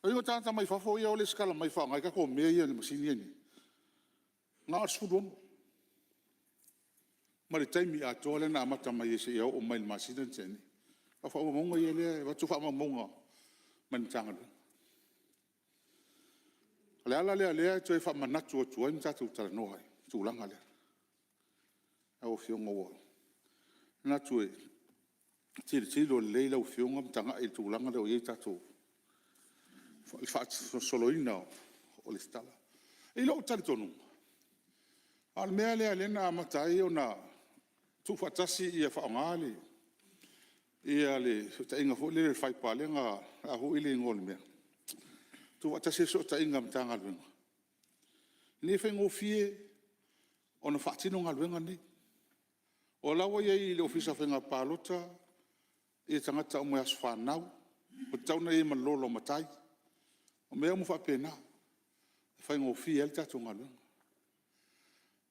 O lona uiga o tagata mai fafo ia e o resitala mai e faaaoga ai tatou mea ia i masini ia nei, na o le 16 mai le taimi atoa lea na amata mai ai seia oo mai i le masina na tea nei. O faamaumauga ia o lea e avatu faamaumauga mai le Matagaluega. O le ala lea o lea e toe faamanatu atu ai ma tatou talanoa ai i le tulaga lea. Lau Afioga ua manatu e tilotilo lelei lau Afioga ma tagai i le tulaga lea ua i ai tatou i le faasolosoloina o resitala. I lou talitonuga, a o le mea lea na amata ai ona tuufaatasi ia faaaoga le fesootaiga foi lea o le fiber lea na… o le a foi le igoa o le mea, tuufaatasi ai fesootaiga a Matagaluega, ina ia faigofie ona faatino galuega nei. O la ua i ai i le Ofisa o Faiga Palota tagata uma i aso fanau, ua tatau ona i ai ma le lola o matai, o mea uma faapena e faigofie ai le tatou galuega.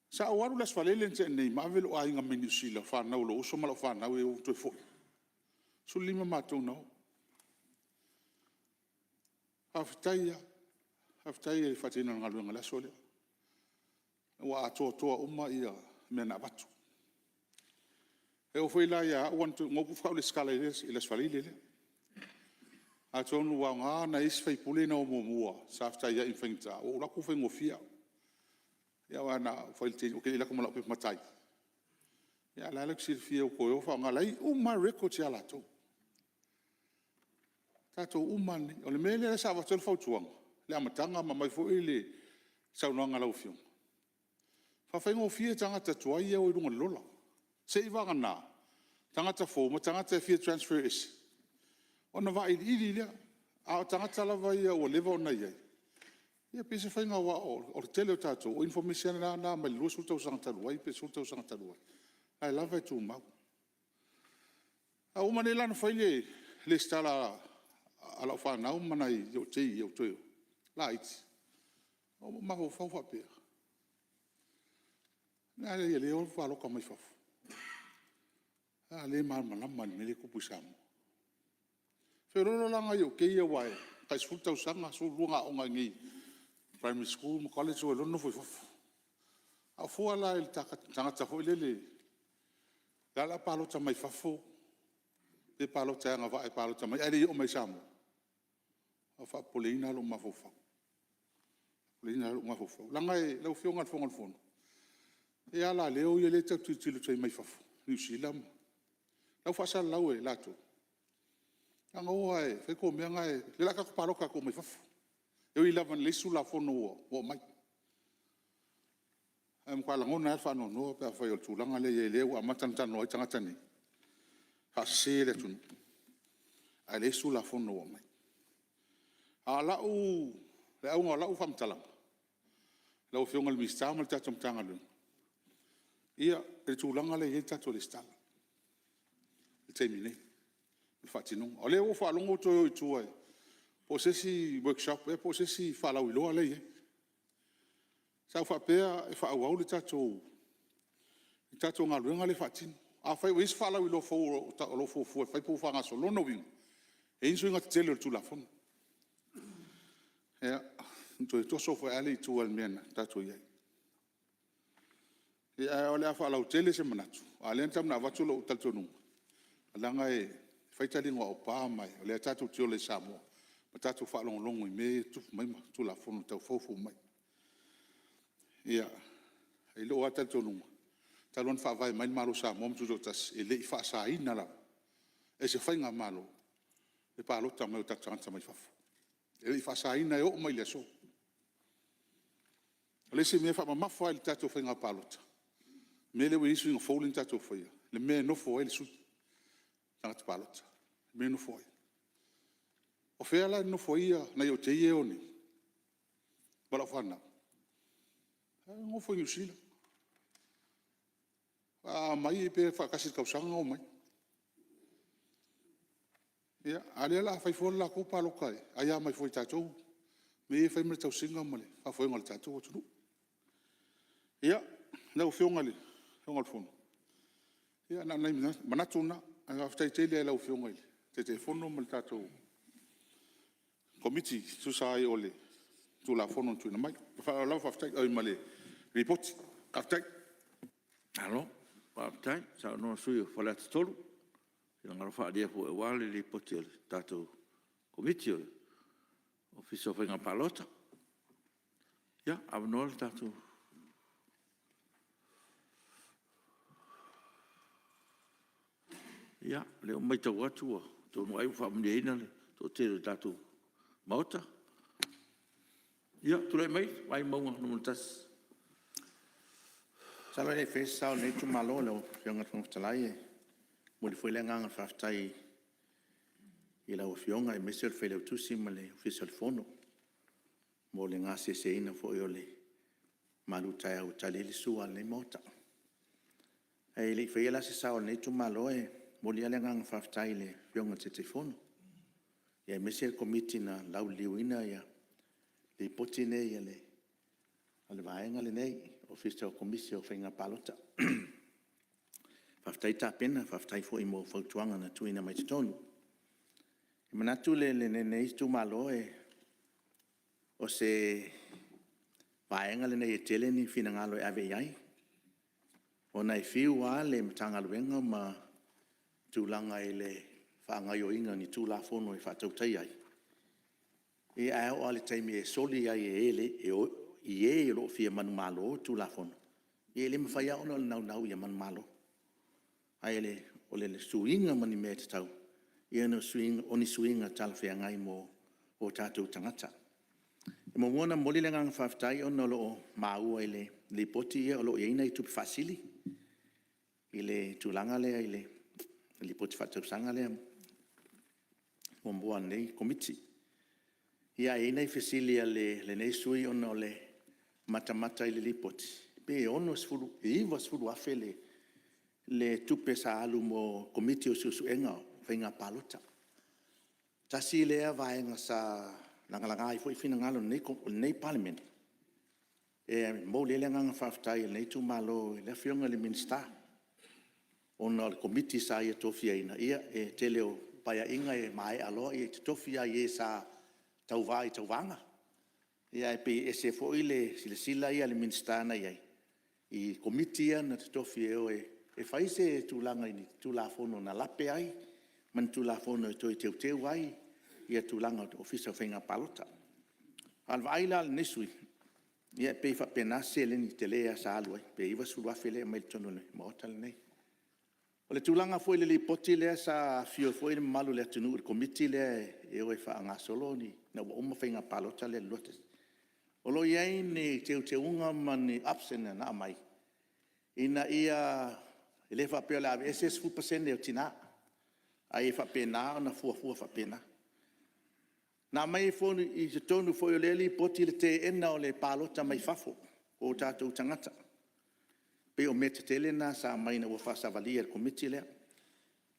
Sa ou alu i le Aso Faraile na tea nei ma ave lou aiga mai Niu Sila, fanau a lou uso ma lau fanau ia ua toe foi, e 15 matou na o. Faafetai lava, faafetai i le faatinoina o le galuega i le aso lea, ua atoatoa uma mea na avatu. E oo foi la ia au na ou faatoa lesitala i le Aso Faraile lea. Atonu ua aoga nai isi sui usufono ia na o muamua sa fetaiai ma faigata, ua ou alu atu ua faigofie au. Aua na fai i le taimi ou te le i alu atu ma lau pepa matai, a o la e latou te silafia ua toe o faaaoga, o la e i ai uma lava records ia latou. O tatou uma lava nei. O le mea lea sa avatu ai le fautuaga i le amataga ma aumai foi le saunoaga a lau Afioga, faafaigofie tagata tuai ia e o i luga o le lola, seiavagana tagata fou ma tagata e fia transfer ese ona vailiili lea. A o tagata lava ia ua leva ona i ai, ia pei o se faiga aua o le tele o tatou, o information lava na mai le 20 tausaga talu ai pe 10 tausaga talu ai, o la e lava e tumau. Ae ua uma nei la ona fai le resitala a lau fanau ma nai ou tei laiti, ona ou mafaufau faapea, o le a le mea e le o palota mai fafo? A le malamalama i le mea lea e tupu i Samoa. Feoloolo la nai ou tei ia aua e tai 10 tausaga, 12 na aooga i inei i Primary School ma College o i loa nonofo i fafo. A oo fua la i le tagata foi lele o le a palota mai fafo pe palota e agavaa e palota mai ae le i oo mai i Samoa, ua faapopoleina lava lou mafaufau. Leaga lau Afioga i le Fofoga o le Fono, e i ai lava alaleo lea e tatou te tilotilo ai mai fafo, Niu Sila ma… o la e ua faasalalau e latou, na ona o lava e fai tou mea na, o lea o le a tatou palota atu uma i fafo. E ui lava ina leai se Tulafono ua aumai. Ae matua lagona lava le faanoanoa pe afai o le tulaga lea e i ai o lea ua amata ona talanoa ai tagata nei, faasese le atunuu, ae leai se Tulafono ua aumai. A o le auga o lau faamatalaga lau Afioga i le Minisita ma le tatou Matagaluega, ia i le tulaga lea e i ai le tatou resitala i le taimi nei i le faatinoga. O lea ua ou faalogo ua toe o i tua po o se isi workshop ea po o se isi faalauiloa lea e i ai. Sa ou faapea e faaauau le tatou galuega lea e faatino. Afai ua i ai se faalauiloa fou o lo o fuafua e fai po o ua faagasolo. O lona uiga, e i ai ni suiga tetele o le Tulafono. Ia, ona toe toso foi lava lea i tua i le mea na tatou i ai. Ia, ae o le a faalautele se manatu, aua o lea na tau ina avatu lou talitonuga, leaga e fai taliga o aopa ma o lea tatou te ola i Samoa ma tatou faalogologo i mea ia e tutupu mai ma Tulafono tau foufou mai. Ia, i lou lava talitonuga, talu ona faavae mai le Malo o Samoa ma Tutoatasi, e le i faasaina lava e se faigamalo le palota mai o tatou tagata mai fafo. E le i faasaina e oo mai i le aso. O le isi mea e faamamafa lava i le tatou faiga palota, le mea lea ua i ai le suiga fou lea na tatou faia, le mea e nofo ai le sui, le tagata palota, le mea e nofo ai. O fea la e nonofo ai nai ou tei ia e o nei ma lau fanau? La e nonofo i Niu Sila. A omai pe faatasi i le tausaga ona omai. Ia, a o lea o le a fai fua le latou palota e aia mai fua i tatou mea ia e fai ma le tausiga ma le faafoega o le tatou atunuu. Ia, lau Afioga i le Fofoga o le Fono, ia na o nai manatu na, ae faafetai tele lava i lau Afioga i le Taitaifono ma le tatou Komiti e tusa ai o le Tulafono na tuuina mai. Ma le faaaloalo lava faafetai. Oi ma le Lipoti. Faafetai. Malo faafetai saunoa i le sui usufono mo Faleata 3 i finagalo faaalia foi aua le Lipoti a le tatou Komiti o le Ofisa o Faiga Palota. Ia, avanoa le tatou… Ia, o lea ua matau atu atonu ai ua faamalieina le toatele o le tatou Maota. Ia, tulai mai Vaimauga 1. Masalo ae le i faia se sao o lenei itumalo lau Afioga i le Fofoga Fetalai, e momoli foi le agaga faafetai i lau Afioga aemaise o le Failautusi ma le Ofisa o le Fono mo le gaseseina foi o le malutaeao ua tali ai le sua a lenei Maota. Ae le i faia la se sao o lenei itumalo, e momoli lava le agaga faafetai i le Afioga i le Taitaifono, aemaise le Komiti na lauliliuina Lipoti nei a le Vaega lenei, Ofisa o Komisi o Faiga Palota. Faafetai tapena, faafetai foi mo fautuaga na tuuina mai totonu. E manatu lenei itumalo, o se vaega lenei e tele ni finagalo e ave i ai, ona e fiu lava le Matagaluega ma tulaga i le faagaoioiga o ni Tulafono e faatautaia ai, ae oo lava i le taimi e soli ai e e o lo o fia manumalo le Tulafono, ia e le mafai lava ona naunau ia manumalo. Ae o le suiga ma ni mea e tatau, ia o ni suiga talafeagai mo o tatou tagata. E muamua ona momoli le agaga faafetai ona o lo o maua i le Lipoti o lo o i ai nai tupe faasili i le tulaga lea i le Lipoti Faaletausaga lea muamua a lenei Komiti. Ia ae i ai nai fesili a lenei sui usufono ona o le matamata i le Lipoti, pe $90,000 le tupe sa alu mo Komiti o Suesuega o Faiga Palota. Tasi lea vaega sa lagalaga ai foi finagalo o lenei Palemene, e momoli ai le agaga faafetai o lenei itumalo i le Afioga i le Minisita, ona o le Komiti sa ia tofiaina, ia e tele o Paeaiga e maea loa e totofi lava i e sa tauva i tauvaga. Ae pei e ese foi le silasila a le Minisita na i ai i Komiti ia na totofi e o e fai se tulaga i ni Tulafono na lape ai ma ni Tulafono e toe teuteu ai tulaga o le Ofisa o Faiga Palota. A o le vaai la a lenei sui usufono, ia e pei e faapena se seleni tele lava sa alu ai, pe $90,000 lea e aumai i totonu o le Maota lenei. O le tulaga foi i le Lipoti lea sa afifio ai foi le mamalu o le atunuu i le Komiti lea e o e faagasolo ina ua uma faiga palota lea i le 2021. O lo o i ai ni teuteuga ma ni option na aumai ina ia… e le faapea o le a aveese le 10% o tina, ae ia faapena ona fuafua faapena. Na aumai ai foi i totonu o lea Lipoti le teena o le palota mai fafo o tatou tagata. E pei o mea tetele na sa aumai ina ua faasavalia e le Komiti lea.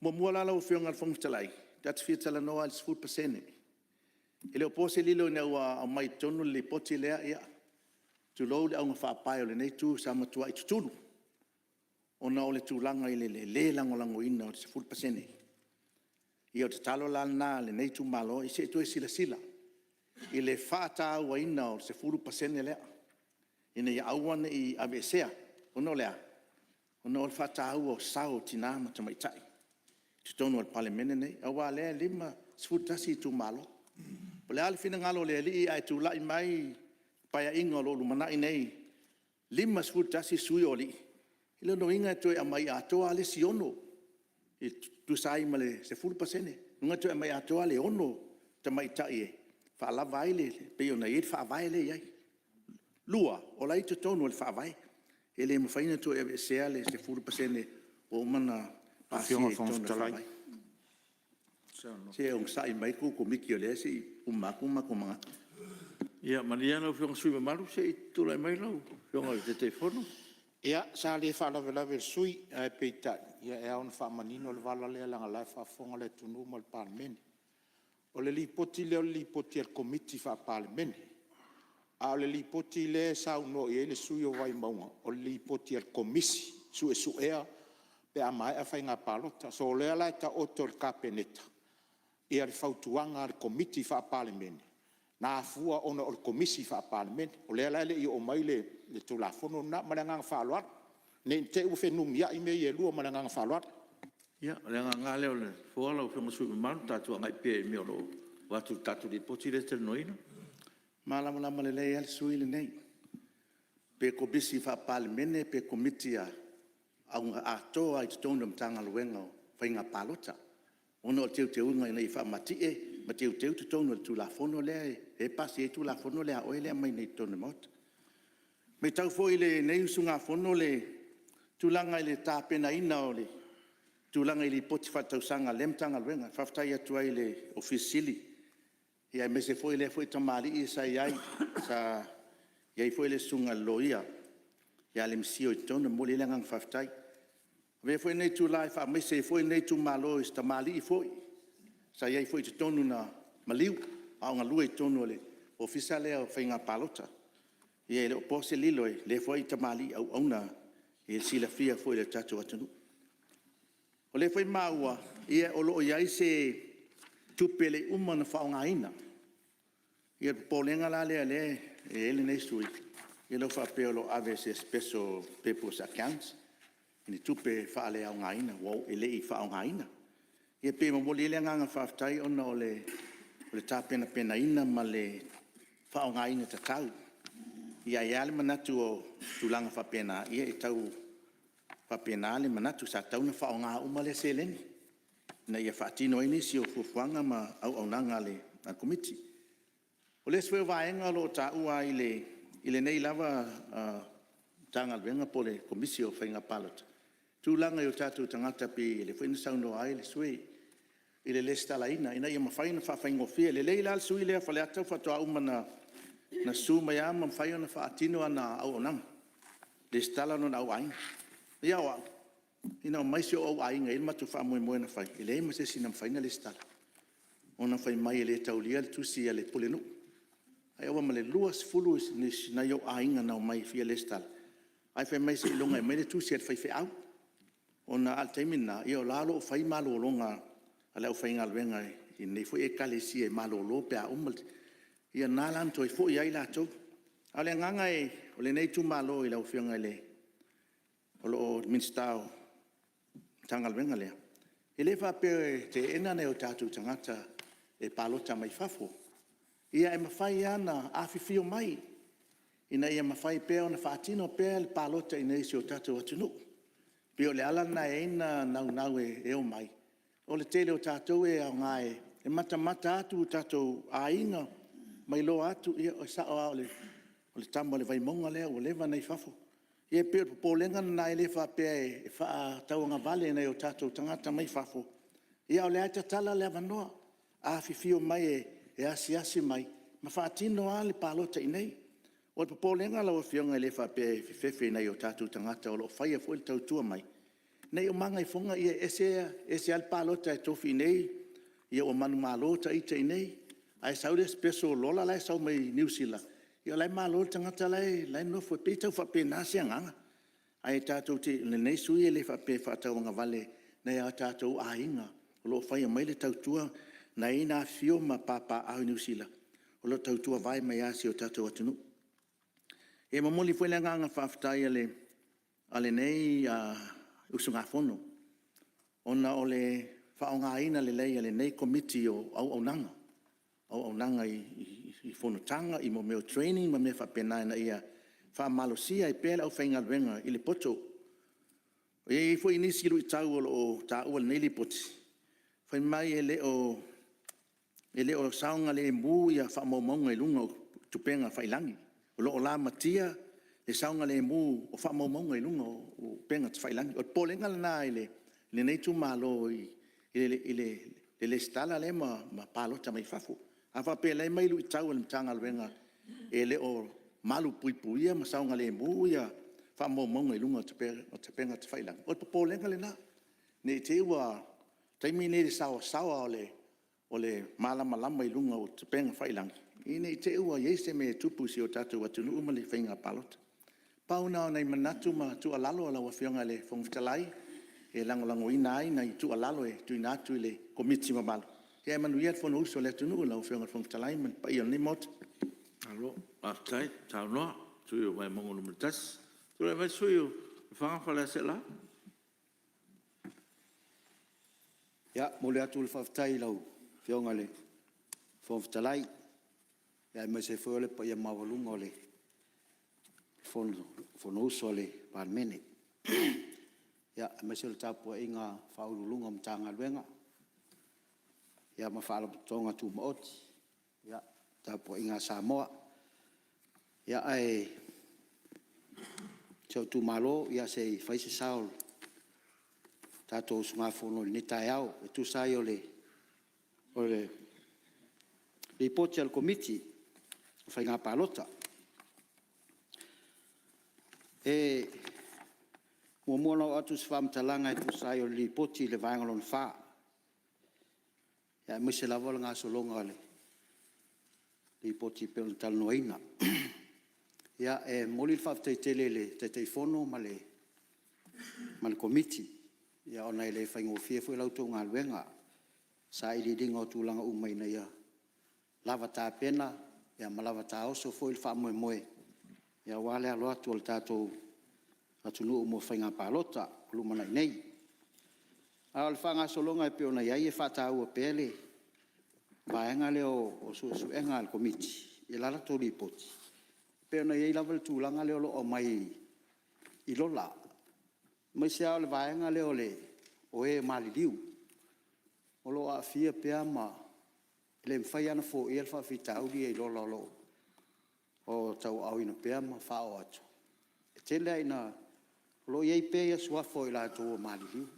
Muamua la lau Afioga i le Fofoga Fetalai, ta te fia talanoa lava i le 10%. E le o po se lilo ina ua aumai i totonu le Lipoti lea, ia, tulou le augafaapae o lenei itu sa matuai tutulu ona o le tulaga i le le lagolagoina o le 10%. Ia o le tatalo la lena a lenei itumalo, se i toe silasila i le faatauaina o le 10% lea, ina ia aua ne i aveesea. Ona o le a? Ona o le faataua o sao o tina ma tamaitai i totonu o le Palemene lenei, aua o lea e 51 itumalo. O le a le finagalo o le Alii ae tulai mai le Paeaiga o lo o lumanai nei, 51 sui o alii, o lona uiga e toe aumai atoa lava le isi 6 e tusa ai ma le 10%. O lona uiga e toe aumai atoa lava le 6 tamaitai e faalava ai le… pei ona i ai le Faavae lea e i ai. Lua, o la e i totonu o le Faavae, e le mafai ona toe aveesea le 10% ua uma ona pasia i totonu o le Faavae. Se i onosai mai le tou Komiti o lea se i uma atu o matou manatu. Ia malie lau Afioga i le sui usufono mamalu se i tulai mai lau Afioga i le Taitaifono. Ia, sa le faalavelave i le sui usufono, ae peitai, e ao ona faamanino le vala lea leaga o la e faafofoga le atunuu ma le Palemene. O le Lipoti lea o le Lipoti a le Komiti Faa-Palemene, a o le Lipoti lea e saunoa i ai le sui usufono o Vaimauga, o le Lipoti a le Komisi Suesuea pe a maea Faiga Palota. So, o lea la e taoto i le Kapeneta le fautuaga a le Komiti Faa-Palemene na afua ona o le Komisi Faa-Palemene. O lea la e le i oo mai le Tulafono lena. Ma le agaga faaaloalo. Ne i te i ua fenumiai mea ia e lua. Ma le agaga faaaloalo. Ia, o le agaga lava lea o le Nofoa lau Afioga i le sui usufono mamalu, tatou agai pea i mea o lo o avatu i le tatou Lipoti lea e talanoaina. E malamalama lelei lava le sui usufono lenei, pe Komisi Faa-Palemene pe Komiti atoa lava i totonu o le Matagaluega o Faiga Palota, ona o teuteuga ina ia faamatie ma teuteu totonu o le Tulafono lea e pasia ai le Tulafono lea a oe lea e aumai nei i totonu o le Maota. E matau foi e lenei usugafono le tulaga i le tapenaina o le tulaga i Lipoti Faaletausaga a lea Matagaluega. E faafetai atu ai i le Ofisa Sili o Pulega aemaise foi lea tamalii sa i ai, sa i ai foi le Susuga i le Loia ia Lemesio i totonu, e momoli ai le agaga faafetai. E avea foi lenei itula e faamaise ai foi lenei itumalo i se tamalii foi sa i ai foi i totonu na maliu a o galue i totonu o le Ofisa lea o Faiga Palota. Ia e le o po se lilo i lea foi tamalii auauna e silafia foi e le tatou atunuu. O lea foi e maua o lo o i ai se tupe e le i uma ona faaaogaina. Ia o le popolega la lea e i ai lenei sui usufono, e le o faapea o lo o ave i se special purpose account ni tupe faaleaogaina e le i faaaogaina. Ia pei e momoli ai le agaga faafetai ona o le tapenapenaina ma le faaaogaina tatau. Ae i ai lava le manatu o tulaga faapena, ia e tau faapena le manatu, sa tatau ona faaaoga uma lea seleni ina ia faatino ai nisi o fuafuaga ma auaunaga a le Komiti. O le isi foi vaega o lo o taua i lenei lava Matagaluega po o le Komisi o Faiga Palota, tulaga i o tatou tagata pei o lea foi na saunoa ai le sui i le resitalaina ina ia mafai ona faafaigofie. E lelei la le sui usufono lea o Faleata faatoa uma ona susu mai lava ma mafai ona faatino ana auaunaga, resitala lona auaiga. Ia o au, ina ua omai si ou auaiga e i ai le matou faamoemoe na fai, e leai ma se isi na mafai ona resitala, ona fai mai e le taulia le tusi a le pulenuu. Ae ova ma le 20 nai ou aiga na omai e fia resitala, ae fai mai seiloga e aumai le tusi a le faifeau. A o le taimi lena, o la e o lo o fai malologa a le aufaigaluega i lenei foi Ekalesia e malolo pe a uma. Ia na la na toe foi ai latou. A o le agaga o lenei itumalo i lau Afioga i le Minisita o le Matagaluega lea, e le faapea e teena nai o tatou tagata e palota mai fafo, ae mafai lava ona afifio mai ina ia mafai pea ona faatino pea le palota i inei i si o tatou atunuu. E pei o le ala lena e ala ai ona naunau e omai, o le tele o tatou e aoga e matamata atu o tatou aiga ma iloa atu, ia e sao lava o le tama o le Vaimauga lea ua leva ona i fafo. Ia e pei o le popolega lena, e le faapea e faatauagavale i nai o tatou tagata mai fafo, a o lea lava e tatala le avanoa, afifio mai e asiasi mai ma faatino lava le palota i inei. O le popolega lau Afioga e le faapea e fefefe i nai o tatou tagata o lo o faia foi le tautua mai, ne i o maga ifoga e ese lava le palota e tofi i inei, ua manumalo ita i inei, ae sau le special lola la e sau mai Niu Sila, ia o la e malo le tagata la e nonofo. E pei e tau faapena se agaga. Ae tatou te, o lenei sui usufono e le faapea e faatauagavale i nai o tatou aiga o lo o faia mai le tautua, na e i ai na afifio ma papaaao i Niu Sila, o lo o tautuavae mai lava i si o tatou atunuu. E momoli foi le agaga faafetai a lenei usugafono ona o le faaaogaina lelei e lenei Komiti o auaunaga, auaunaga i fonotaga, mo mea o trainings ma mea faapena ina ia faamalosia ai pea le aufaigaluega i le poto. E i ai foi nisi luitau o lo o taua i lenei Lipoti, fai mai e le o saogalemu faamaumauga i luga o upega tafailagi, o lo o lamatia le saogalemu o faamaumauga i luga o upega tafailagi. O le popolega lena i lenei itumalo i le resitala lea ma palota mai fafo. A faapea o la e aumai luitau e le Matagaluega e le o malupuipuia ma saogalemu faamaumauga i luga o upega tafailagi, o le popolega lena, ne i te i ua… o le taimi lenei i le saoasaoa o le malamalama i luga o upega tafailagi, ina ne i te i ua i ai se mea e tupu i si o tatou atunuu ma le faiga palota. Pau na o nai manatu ma tuualalo lau Afioga i le Fofoga Fetalai e lagolagoina ai nai tuualalo e tuuina atu i le Komiti mamalu. Ia manuia le Fonousu a le atunuu lau Afioga i le Fofoga Fetalai ma le paia o lenei Maota. Malo faafetai saunoa i le sui usufono mo Vaimauga 1. Tulai mai le sui usufono mo Lefaga ma Faleaseela. E momoli atu le faafetai i lau Afioga i le Fofoga Fetalai, aemaise ai foi o le paia maualuga o le Fonousu a le Palemene, aemaise o le tapuaiga a Ofisa Sili o Pulega o Matagaluega ma Faalapotopotoga Tumaoti, le tapuaiga a Samoa. Ae si ou itumalo, ia se i fai se sao o le tatou usugafono i lenei taeao e tusa ai o le Lipoti a le Komiti o Faiga Palota. E muamua ona oo atu se faamatalaga e tusa ai o le Lipoti i le vaega lona IV, aemaise lava o le gasologa o le Lipoti e pei ona talanoaina. E momoli le faafetai tele i le Taitaifono ma le Komiti ona e le faigofie foi la outou galuega, sailiiliga o tulaga uma ina ia lava tapena ma lava taoso foi le faamoemoe aua le alo atu o le tatou atunuu mo faiga palota o lumanai nei. A o le faagasologa e pei ona i ai, e faataua pea le vaega lea o suesuega a le Komiti i la latou Lipoti, e pei ona i ai lava le tulaga lea o lo o aumai i lola, aemaise lava o le vaega lea o e maliliu, o lo o aafia pea ma e le mafai lava ona foia le faafitauli ia i lola o lo o tauaaoina pea ma faaoo atu. E tele lava ina o lo o i ai pea suafa o i latou ua maliliu.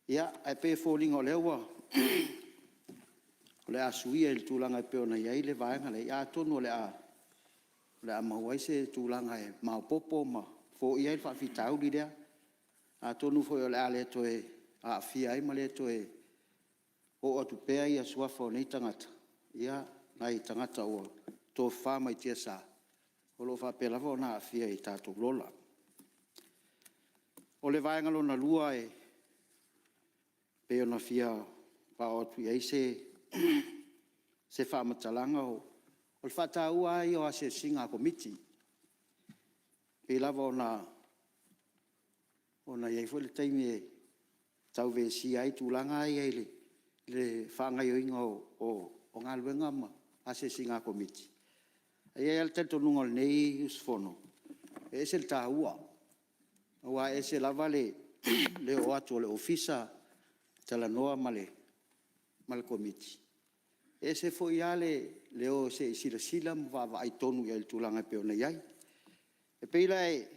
Ia, ae pei e foliga o lea ua le a suia i le tulaga e pei ona i ai le vaega lea, ia atonu o le a maua ai se tulaga e maopoopo ma foia ai le faafitauli lea. Atonu foi o le a le toe aafia ai ma le toe oo atu pea suafa o nei tagata i nai tagata ua tofafa mai tiasa o lo o faapea lava ona aafia i tatou lola. O le vaega lona lua e pei ona fia faaoo atu i ai se faamatalaga, o le faataua lava ia o asiasiga a Komiti. E pei lava ona i ai foi le taimi e tau vesia ai tulaga ia i le faagaoioiga o galuega ma asiasiga a Komiti. Ae i ai lava le talitonuga o lenei usufono, e ese le taua, aua e ese lava le oo atu o le Ofisa talanoa ma le Komiti, ese foi lava le o se i silasila ma vaavaai tonu i ai i le tulaga e pei ona i ai. E pei la e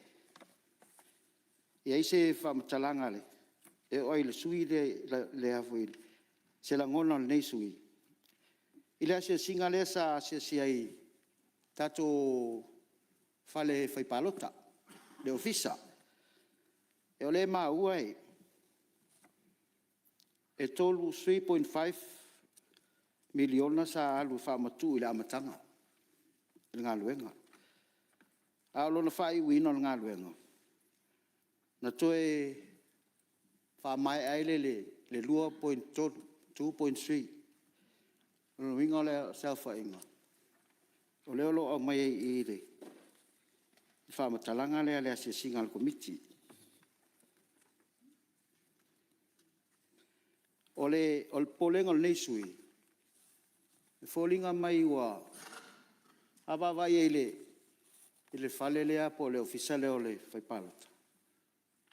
i ai se faamatalaga e oo lava i le sui usufono lea, se lagona o lenei sui usufono i le asiasiga lea sa asiasi ai i tatou fale fai palota, le Ofisa. O lea e maua e $3.5 miliona sa alu e faamatuu i le amataga o le galuega, a o lona faaiuina o le galuega, na toe faamaea ai lea i le 2.3. O lona uiga la o se aofaiga, o lea o lo o aumai ai i i i le faamatalaga lea i le asiasiga a le Komiti. O le popolega o lenei sui usufono, e foliga mai a vaavaai i ai i le fale lea po o le ofisa lea o le fai palota,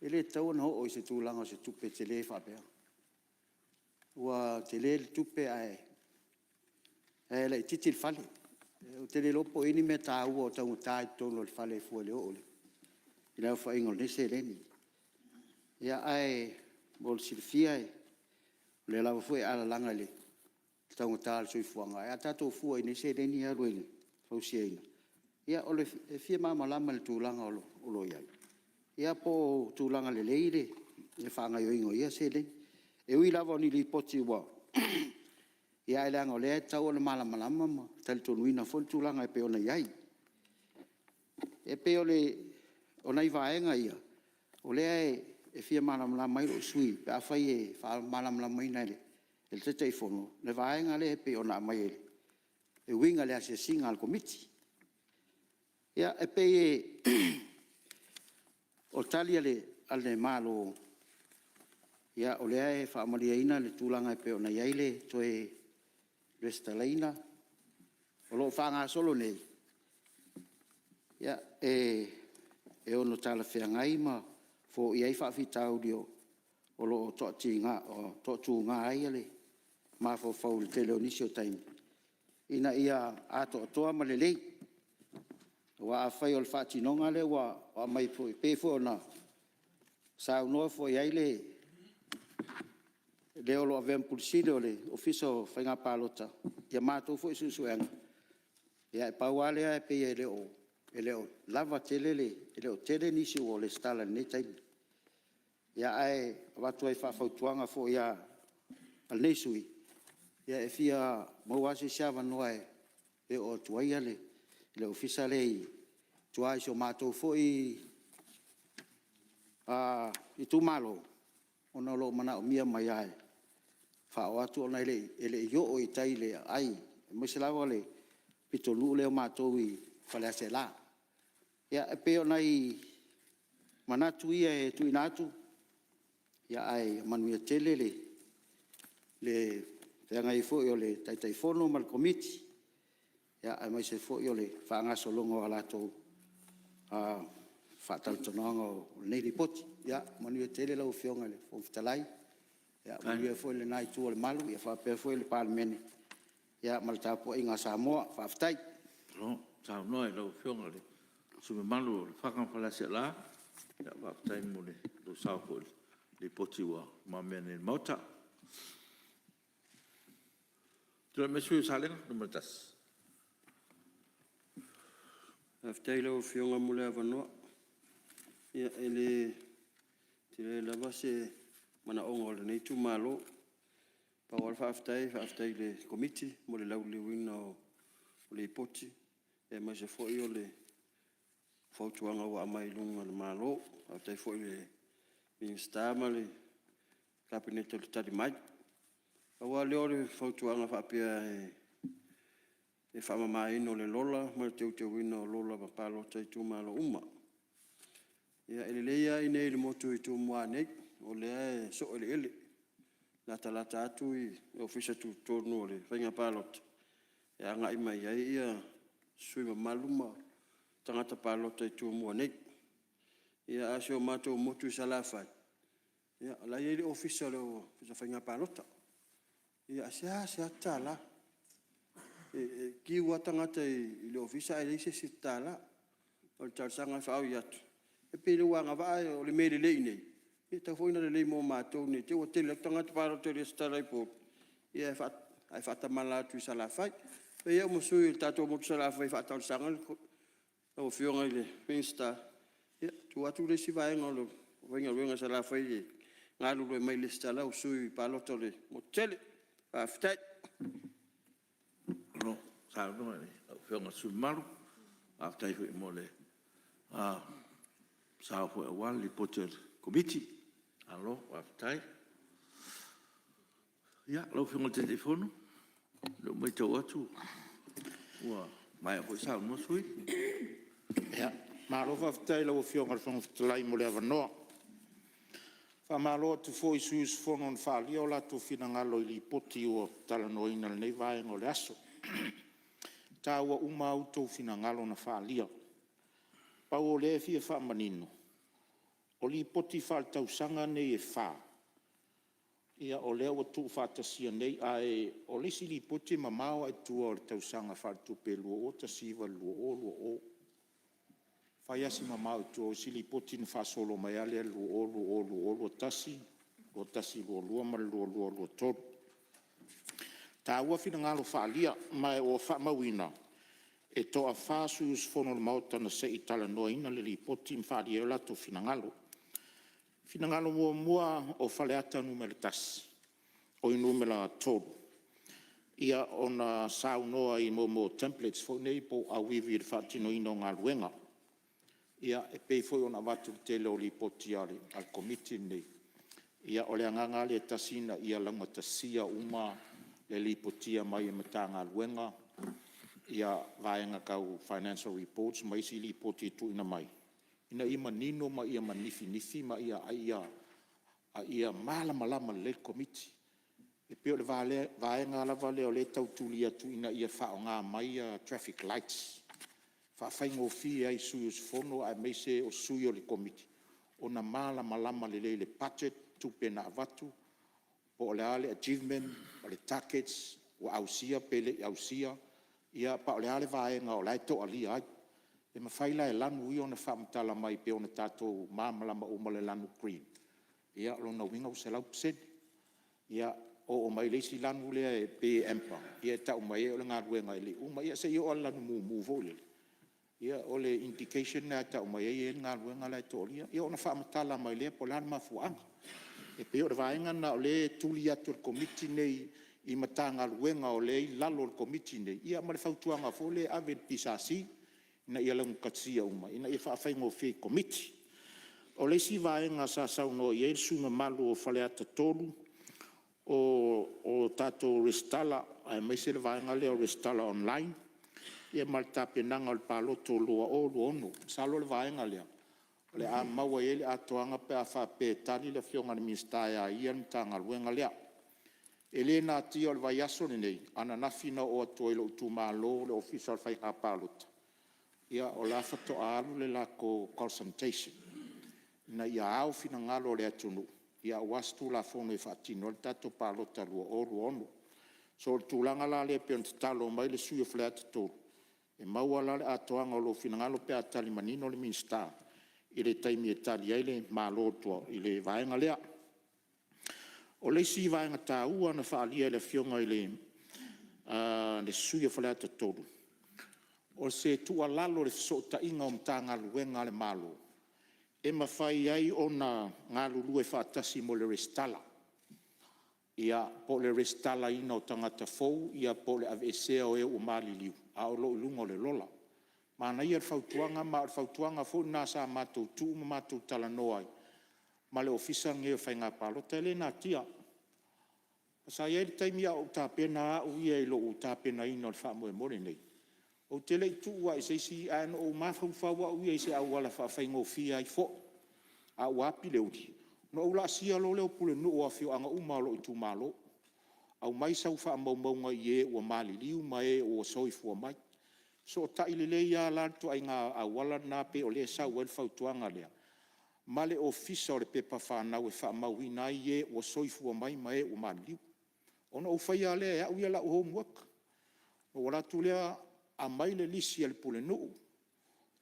e le tatau ona oo i se tulaga o se tupe tele faapea. Ua tele le tupe ae laitiiti le fale. Ou te le iloa po o i ai ni mea taua o taugata i totonu o le fale e fua i le oo i le aofaiga o lenei seleni. Ae mo le silafia o lea lava foi e alalaga i le taugata o le soifuaga, ae a tatou fua i nei seleni e alu i le fausiaina, ia e fia malamalama i le tulaga o lo o i ai, ia po o tulaga lelei le faagaoioiga o ia seleni. E ui lava o ni lipoti ua… ae leaga o lea e tatau ona malamalama ma talitonuina foi le tulaga e pei ona i ai. E pei o nai vaega ia o lea e fia malamalama ai lou sui usufono pe afai e faamalamalamaina e le Taitaifono le vaega lea e pei ona aumai e uiga i le asiasiga a le Komiti. Ia, e pei o tali a le Malo, o lea e faamalieina le tulaga e pei ona i ai le toe resitalaina. O lo o faagasolo nei, e ono talafeagai ma foia ai faafitauli o lo o toatuga ai le mafaufau i le tele o nisi o taimi, ina ia atoatoa ma lelei. Aua afai o le faatinoga lea ua aumai foi e pei foi ona saunoa foi i ai le o lo o avea ma Pule Sili o le Ofisa o Faiga Palota i a matou foi suesuega, e pau lava lea e pei e le o lava tele, e le o tele nisi ua resitala i lenei taimi. Ae avatu ai faafautuaga foi a lenei sui usufono, e fia maua lava se isi avanoa e oo atu ai le ofisa lea i tua i si o matou foi itumalo, ona o lo o manaomia mai lava e faaoo atu ona e le i oo i tai i le aai, aemaise lava o le pitonuu lea o matou i Faleaseela. Ia, e pei o nai manatu ia e tuuina atu, ae ia manuia tele le feagai ai foi o le Taitaifono ma le Komiti, aemaise foi o le faagasologa o a latou faatalatalanoaga o lenei Lipoti. Ia manuia tele lau Afioga i le Fofoga Fetalai, manuia foi lena Itu o le Malu faapea foi le Palemene ma le tapuaiga a Samoa. Faafetai. Malo saunoa i lau Afioga i le sui usufono mamalu o Lefaga ma Faleaseela. Faafetai mo lou sao foi i le Lipoti ua i lumamea nei o le Maota. Tulai mai le sui usufono mo Salega 1. Faafetai i lau Afioga mo le avanoa. Ia, e le tele lava se manaoga o lenei itumalo. Pau lava le faafetai faafetai i le Komiti mo le lauliliuina o Lipoti aemaise foi o le fautuaga ua aumai i luga o le Malo. Faafetai foi i le Minisita ma le Kapeneta i le tali mai. Pau lava lea o le fautuaga e faapea i le faamamaina o le lola ma le teuteuina o lola palota i itumalo uma. Ia, e lelei lava i inei i le motu i Tumua nei o lea e soo eleele, e latalata atu le Ofisa Tutotonu o le Faiga Palota e agai mai ai sui usufono mamalu ma tagata palota i Tumua nei. A o si o matou motu i Salafai, o la e i ai le Ofisa o Faiga Palota, ae seasea tatala. E queue lava tagata i le ofisa ae leai se isi e tatala. O le talosaga e faaui atu, e pe le ua agavaa, o le mea e lelei i inei, e tatau foi ona lelei mo matou ne i te i ua tele atu tagata palota e resitala i Upolu ae faatamala atu i Salafai. E i ai au ma sui o le tatou motu i Salafai e faatalosaga lau Afioga i le Minisita, e tuu atu le isi vaega o le aufaigaluega i Salafai e galulue mai e resitala sui palota o le motu tele. Faafetai. Malo saunoa i lau Afioga i le sui usufono mamalu, faafetai foi mo le sao foi aua le Lipoti a le Komiti. Malo faafetai. Ia, lau Afioga i le Taitaifono, o lea ua matau atu ua maea foi saunoa sui usufono. Malo faafetai i lau Afioga i le Fofoga Fetalai mo le avanoa. Faamalo atu foi i sui usufono na faaalia o latou finagalo i Lipoti ua talanoaina i lenei vaega o le aso. E taua uma lava outou finagalo na faaalia. Pau o lea e fia faamanino, o Lipoti Faaletausaga nei e 4, o lea ua tuufaatasia nei, ae o le isi Lipoti e mamao lava i tua o le tausaga faaletupe 2019/2020. E fai lava si mamao i tua o isi Lipoti ona faasolo mai lava lea i le 2020/2021, 2021/2022 ma le 2022/2023. E taua finagalo faaalia, ma ua faamauina e toafa sui usufono o le Maota na se i talanoaina le Lipoti ma faaalia ai o latou finagalo. Finagalo muamua o Faleata 3, ona saunoa i mea o templates foi nei po o auivi i le faatinoina o galuega. Ia, e pei foi ona avatu i le tele o Lipoti a le Komiti lenei, ia o le agaga lava lea e tasi ina ia laugatasia uma le lipotia mai e Matagaluega vaega tau financial reports ma isi Lipoti e tuuina mai, ina ia manino ma ia manifinifin ma ia malamalama lelei le Komiti. E pei o le vaega lava lea o lea e tau tuli atu ina ia faaaoga mai traffic lights, e faafaigofie ai i sui usufono aemaise o sui o le Komiti ona malamalama lelei i le budget, tupe na avatu, po o le a le achievement, o le targets ua ausia pe le i ausia, ia po o le a le vaega o la e toalia ai. E mafai la e lanu ia ona faamatala mai pei ona tatou malamalama uma i le lanu green, o lona uiga ua 100%. Ia, oo mai i le isi lanu lea e pei e amber, e tau mai ai o le galuega e le i uma, ia seia oo lava i le lanu mumu foi lele, ia o le indication lena e tau mai ai e i ai le galuega la e toalia, ia ona faamatala mai lea po o le a le mafuaaga. E pei o le vaega lena o lea e tuli atu e le Komiti lenei i Matagaluega o lea e i lalo o le Komiti lenei, ia ma le fautuaga foi lea e ave i le PSC ina ia laugatasia uma ina ia faafaigofie i le Komiti. O le isi vaega sa saunoa i ai le sui usufono mamalu o Faleata 3, o tatou resitala aemaise le vaega lea o le resitala online ma le tapenaga o le palota o le 2026. Masalo o le vaega lea o le a maua i ai le atoaga pe a faapea e tali le Afioga i le Minisita e a ia le Matagaluega lea. E le natia o le vaiaso lenei ananafi na oo atu ai i lou itumalo le Ofisa o Faiga Palota, o la e faatoa alu le latou consultation ina ia ao finagalo o le atunuu aua se Tulafono e faatino ai le tatou Palota 2026. So, o le tulaga la lea pei ona tatalo mai ai le sui usufono o Faleata 3, e maua la le atoaga o lou finagalo pe a tali manino le Minisita i le taimi e tali ai le Malo i le vaega lea. O le isi vaega taua na faaalia e le Afioga i le le sui usufono o Faleata 3, o se tuualalo i le fesootaiga o Matagaluega a le Malo e mafai ai ona galulue faatasi mo le resitala, po o le resitalaina o tagata fou po o le aveesea o e ua maliliu a o lo o i luga o le lola. Manaia le fautuaga, ma o le fautuaga foi lena sa matou tuu ma matou talanoa ai ma le Ofisa lenei o Faiga Palota. E le natia, sa i ai le taimi a o ou tapena au ia i lou tapenaina o le faamoemoe lenei, ou te le i tuu lava i se isi, ae na ou mafaufau au ia i se auala e faafaigofie ai foi. A ua api le uli, ona ou laasia loa lea o pulenuu o afioaga uma lava o lou itumalo, aumai sau faamaumauga i e ua maliliu ma e ua soifua mai. Fesootai lelei lava la le ituaiga auala lena pei o lea e sau ai le fautuaga lea ma le Ofisa o le Pepa Fanau e faamauina ai e ua soifua mai ma e ua maliliu. Ona ou faia lava lea e au ia lau homework, ona ou alu atu lea aumai le lisi a le pulenuu,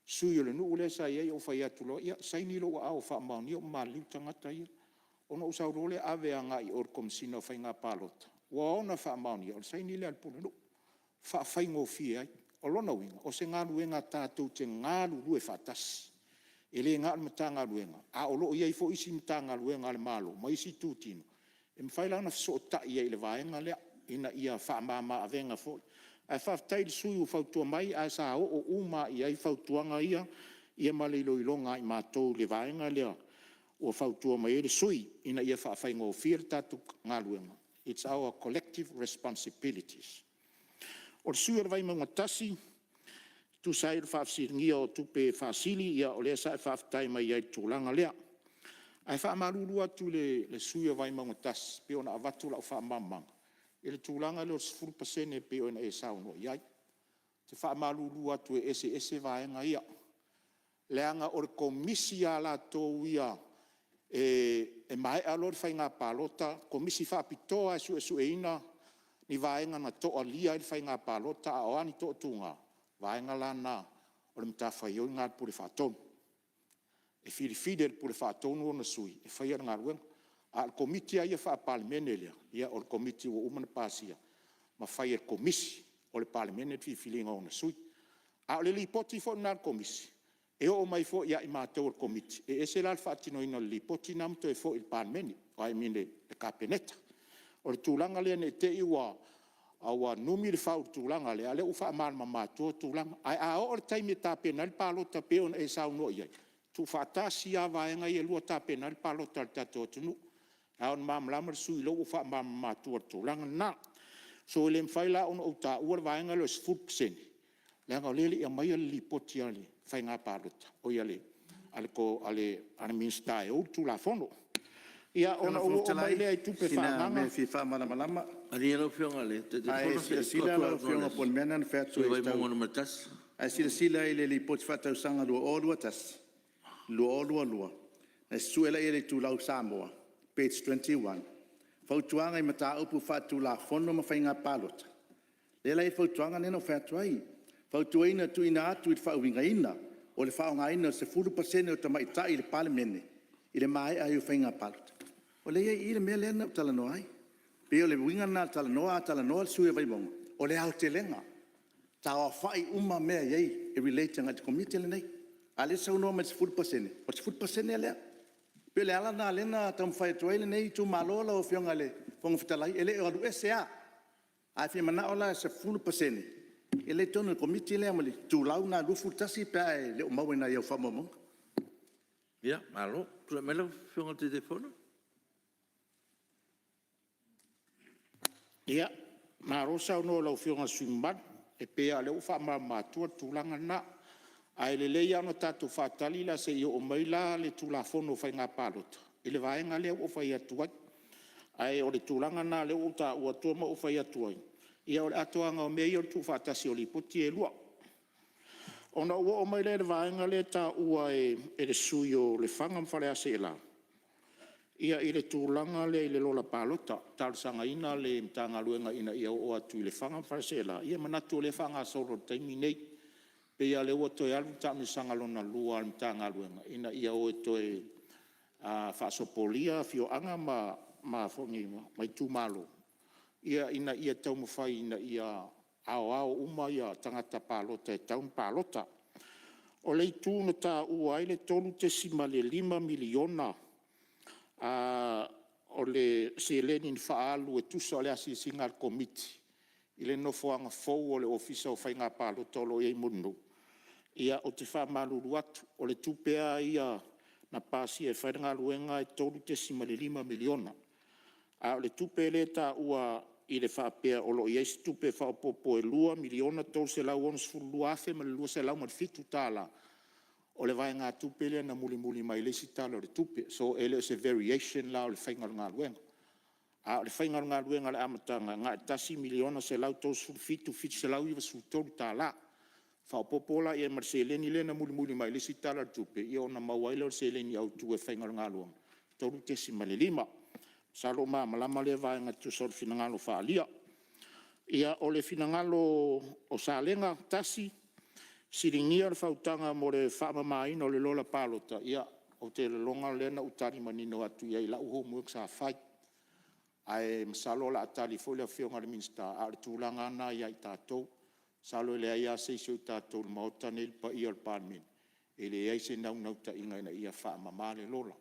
sui o le nuu lea sa i ai ou fai atu loa, ia saini lou aao e faamaonia ua maliliu tagata ia. Ona ou sau loa lea ave agai i o i le Komesina o Faiga Palota, ua ona faamaonia o le saini lea a le pulenuu, e faafaigofie ai. O lona uiga, o se galuega tatou te galulue faatasi. E le na o le Matagaluega, ae o lo o i ai foi isi Matagaluega a le Malo ma isi itutino e mafai la ona fesootai ai i le vaega lea ina ia faamama avega foi. Ae faafetai i le sui usufono ua fautua mai, ae sa oo uma lava i ai fautuaga ia ma le iloiloga a i matou i le vaega lea ua fautua mai ai le sui usufono ina ia faafaigofie le tatou galuega, it's our collective responsibilities. O le sui usufono o le Vaimauga 1, e tusa ai o le faafesiligia o tupe faasili, ia o lea sa e faafetai mai ai i le tulaga lea. Ae faamalulu atu i le sui usufono o Vaimauga 1 pei ona avatu lau faamalamalamaga i le tulaga lea o le 10% pei ona e saunoa i ai. Ou te faamalulu atu e eseese vaega ia, leaga o le Komisi lava latou ia e maea loa le faiga palota, Komisi Faapitoa lava e suesueina ni vaega na toalia ai le faiga palota a o a ni toatuga, o vaega la na o le matafaioi lena a le Pule Faatonu. E filifili e le Pule Faatonu ona sui e faia le galuega. A o le Komiti lava ia Faa-Palemene lea, o le Komiti ua uma ona pasia ma fai e le Komisi o le Palemene le filifiliga o ona sui. A o le Lipoti foi lena a le Komisi, e oo mai foi ia i matou o le Komiti, e ese la le faatinoina o le Lipoti lena ma toe foi i le Palemene, I mean le Kapeneta. O le tulaga lea ne i te i ua numi le fau i le tulaga lea, a o lea ua faamalamalama atua tulaga. Ae a oo i le taimi e tapena ai le palota e pei ona e saunoa i ai, tuufaatasi lava vaega ia e lua tapena ai le palota a le tatou atunuu. E ao ina malamalama le sui usufono o lea ua ou faamalamalama atua i le tulaga lena. So, e le mafai la ona ou taua le vaega lea o le 10% leaga o lea e le i aumaia le Lipoti a le Faiga Palota, oi a le Minisita e ou le Tulafono. Ia ona ou oo mai lea i tupe Lau Afioga i le Fofoga Fetalai, sina faaagaaga. mea e fia faamalamalama. Malie lau Afioga i le A Taitaifono e se i tuu silasila atu le lau avanoa Afioga po o le mea lena na fai i le atu sui usufono ai o Vaimauga 1. A e silasila i le Lipoti Faaletausaga 2021/2022 na e susue lea i le Itulau Samoa page 21, Fautuaga i Mataupu Faaletulafono ma Faiga Palota, lea la e i ai le fautuaga lea na ou fai atu ai, fautuaina tuuina atu i le faauigaina o le faaaogaina o le 10% o tamaitai i le Palemene i le maea ai o Faiga Palota. O lea e i ai i i le mea lea na ou talanoa ai. E pei o le uiga lena o le talanoa, a talanoa le sui usufono o Vaimauga, o le aotelega, taaofai uma mea e i ai e relate agai le Komiti lenei. A o lea e saunoa mai i le 10%, o le 10% lea. E pei o le ala lena o lea na taumafai atu ai lenei itumalo lau Afioga i le Fofoga Fetalai, e le o alu ese lava. A e fia manao la i le 10% ia lea e i totonu o le Komiti lea ma le itulau lena 21 pe a e le o maua i au faamaumauga. Ia malo. Tulai mai lau Afioga i le Taitaifono. Ia, malo saunoa i lau Afioga i le sui usufono mamalu. E pei lava o lea ua faamalamalama atua le tulaga lena. Ae lelei lava ona tatou faatali la se i oo mai la le Tulafono o Faiga Palota i le vaega lea ua ou fai atu ai. Ae o le tulaga lena lea ua ou taua atua ma ou fai atu ai, ia o le atoaga o mea ia o le tuufaatasi o Lipoti ia e lua. Ona ou oo mai lea i le vaega lea e taua e le sui usufono o Lefaga ma Faleaseela i le tulaga lea i le lola palota, talosagaina le Matagaluega ina ia oo atu i Lefaga ma Faleaseela. Ia e manatu o lea e faagasolo i le taimi lenei. E pei lava o lea ua toe alu le taamilosaga lona lua a le Matagaluega ina ia o e toe faasopolia afioaga ma itumalo. ina ia taumafai ina ia aoao uma tagata palota e tatau ona palota. O le itu na taua ai le $3.5 miliona o le seleni na faaalu e tusa o le asiasiga a le Komiti i le nofoaga fou o le Ofisa o Faiga Palota o lo o i ai i Mulinuu, ia ou te faamalulu atu, o le tupe lava ia na pasia e fai le galuega e $3.5 miliona. A o le tupe lea e taua i le faapea o lo o i ai se tupe faaopoopo e $2,362,207, o le vaegatupe lea na mulimuli mai le isi Tala o le Tupe. So, e le o se variation la o le faiga o le galuega. A o le faiga o le galuega i le amataga, na o le $1,137,793. Faaopoopo la i ai ma le seleni lea na mulimuli mai le isi Tala o le Tupe, ia ona maua ai lea o le seleni autu e faiga o le galuega, 3.5. Masalo o malamalama lea vaega e tusa o le finagalo faaalia. Ia, o le finagalo o Salega 1, fesiligia le fautuaga mo le faamamaina o le Lola Palota. Ia, ou te lagona o lea na ou tali manino atu i ai i lau homework sa fai. Ae masalo o le a tali foi le Afioga i le Minisita, a o le tulaga lava lena ia i tatou. Masalo e leai lava se isi o tatou i le Maota lenei le paia o le Palemene, e leai se naunautaiga ina ia faamama le lola.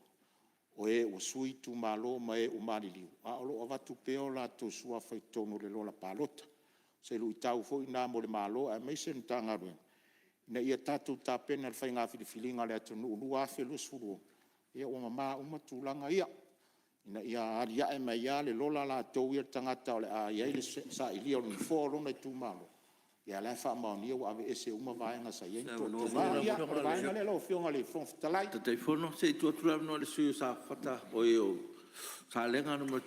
O e ua sui itumalo ma e ua maliliu, a o lo o avatu pea o latou suafa i totonu o le lola palota. O se luitau foi lena mo le Malo aemaise le Matagaluega ina ia tatou tapena i le faiga filifiliga a le atunuu 2026, ia ua mama uma tulaga ia, ina ia aliae mai lava le lola latou ia, le tagata o le a i ai le sailia o le nofoa o lona itumalo, ia o la e faamaonia ua aveese uma vaega sa i ai ma toatuga. Ia, o le vaega lea lau Afioga i le Fofoga Fetalai. Taitaifono, se i tuu atu le avanoa i le sui usufono mo Salega 1.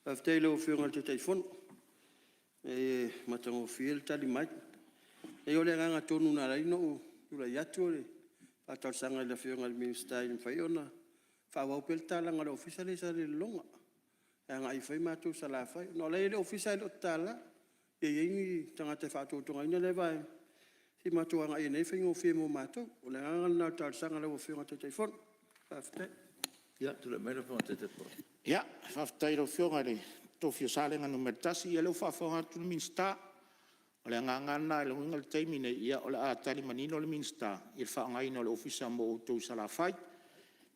Faafetai i lau Afioga i le Taitaifono. Leai e matagofie le tali mai. Leai o le agaga tonu na ala ai ona ou tulai atu o le faatalosaga i le Afioga i le Minisita ina ia mafai ona faaauau pea le tatalaina o le Ofisa lea i Salelologa e agai e fai matou i Salafai, ona o la e i ai le Ofisa ae le o tatala. Pe i ai ni tagata e faatotogaina lea vaega se i matou agai ane ai e faigofie mo matou. O le agaga lena o le talosaga i lau Afioga i le Taitaifono. Faafetai. Ia, tulai mai lau Afioga i le Taitaifono. Ia, faafetai i lau Afioga i le tofi o Salega 1. Ia o lea ua faafofoga atu le Minisita, o le agaga lava lena, o le taimi lenei, o le a tali manino le Minisita i le faaaogaina o le Ofisa mo outou i Salafai.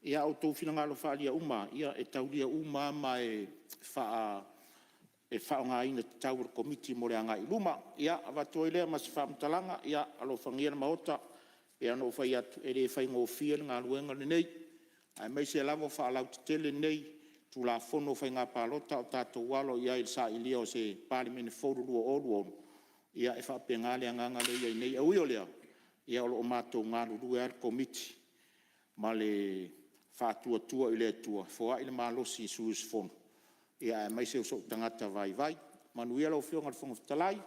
Ia, o outou finagalo faaalia uma lava, e taulia uma lava ma e faaaogaina tatau e le Komiti mo le agai i luma. Ia, avatu ai lea ma se faamatalaga, ia alofagia le Maota, e pei lava ona ou fai atu, e le faigofie le galuega lenei, aemaise lava o faalauaitele nei Tulafono o Faiga Palota a o tatou alo i ai i le sailia o se Palemene fou i le 2026. Ia e faapena le agaga lea e i ai nei. Ae ui o lea, o lo o matou galulue lava le Komiti ma le faatuatua i le Atua e foai le malosi i sui usufono, aemaise o sou tagata vaivai. Manuia lau Afioga i le Fofoga Fetalai.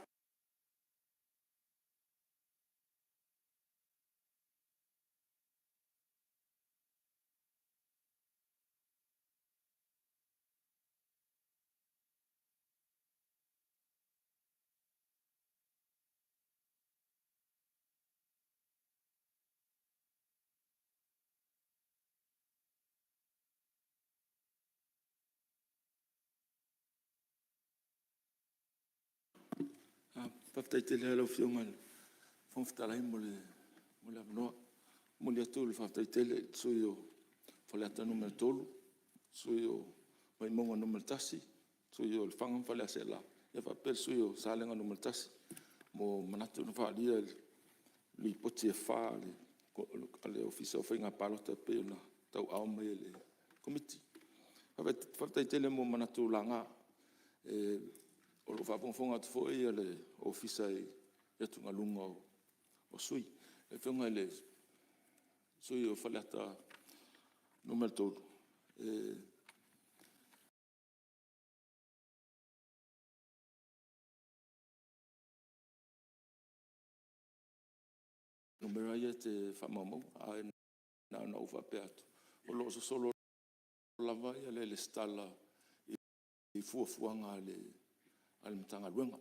Faafetai tele lava i lau Afioga i le Fofoga Fetalai mo le avanoa. E momoli atu le faafetai tele i le sui usufono o Faleata 3, le sui usufono o Vaimauga 1, le sui usufono o Lefaga ma Faleaseela, faapea le sui usufono o Salega 1 mo manatu na faaalia i Lipoti e 4 a le Ofisa o Faiga Palota e pei ona tauaaoina mai e le Komiti. Faafetai tele mo manatu laga. O lo o faafogafoga atu foi le Ofisa i atugaluga o sui usufono. Lau Afioga i le sui usufono o Faleata 3, e numera ia e te faamaumauina, ae na ona ou faapea atu, o lo o sosolo lava le resitala i fuafuaga a le Matagaluega. O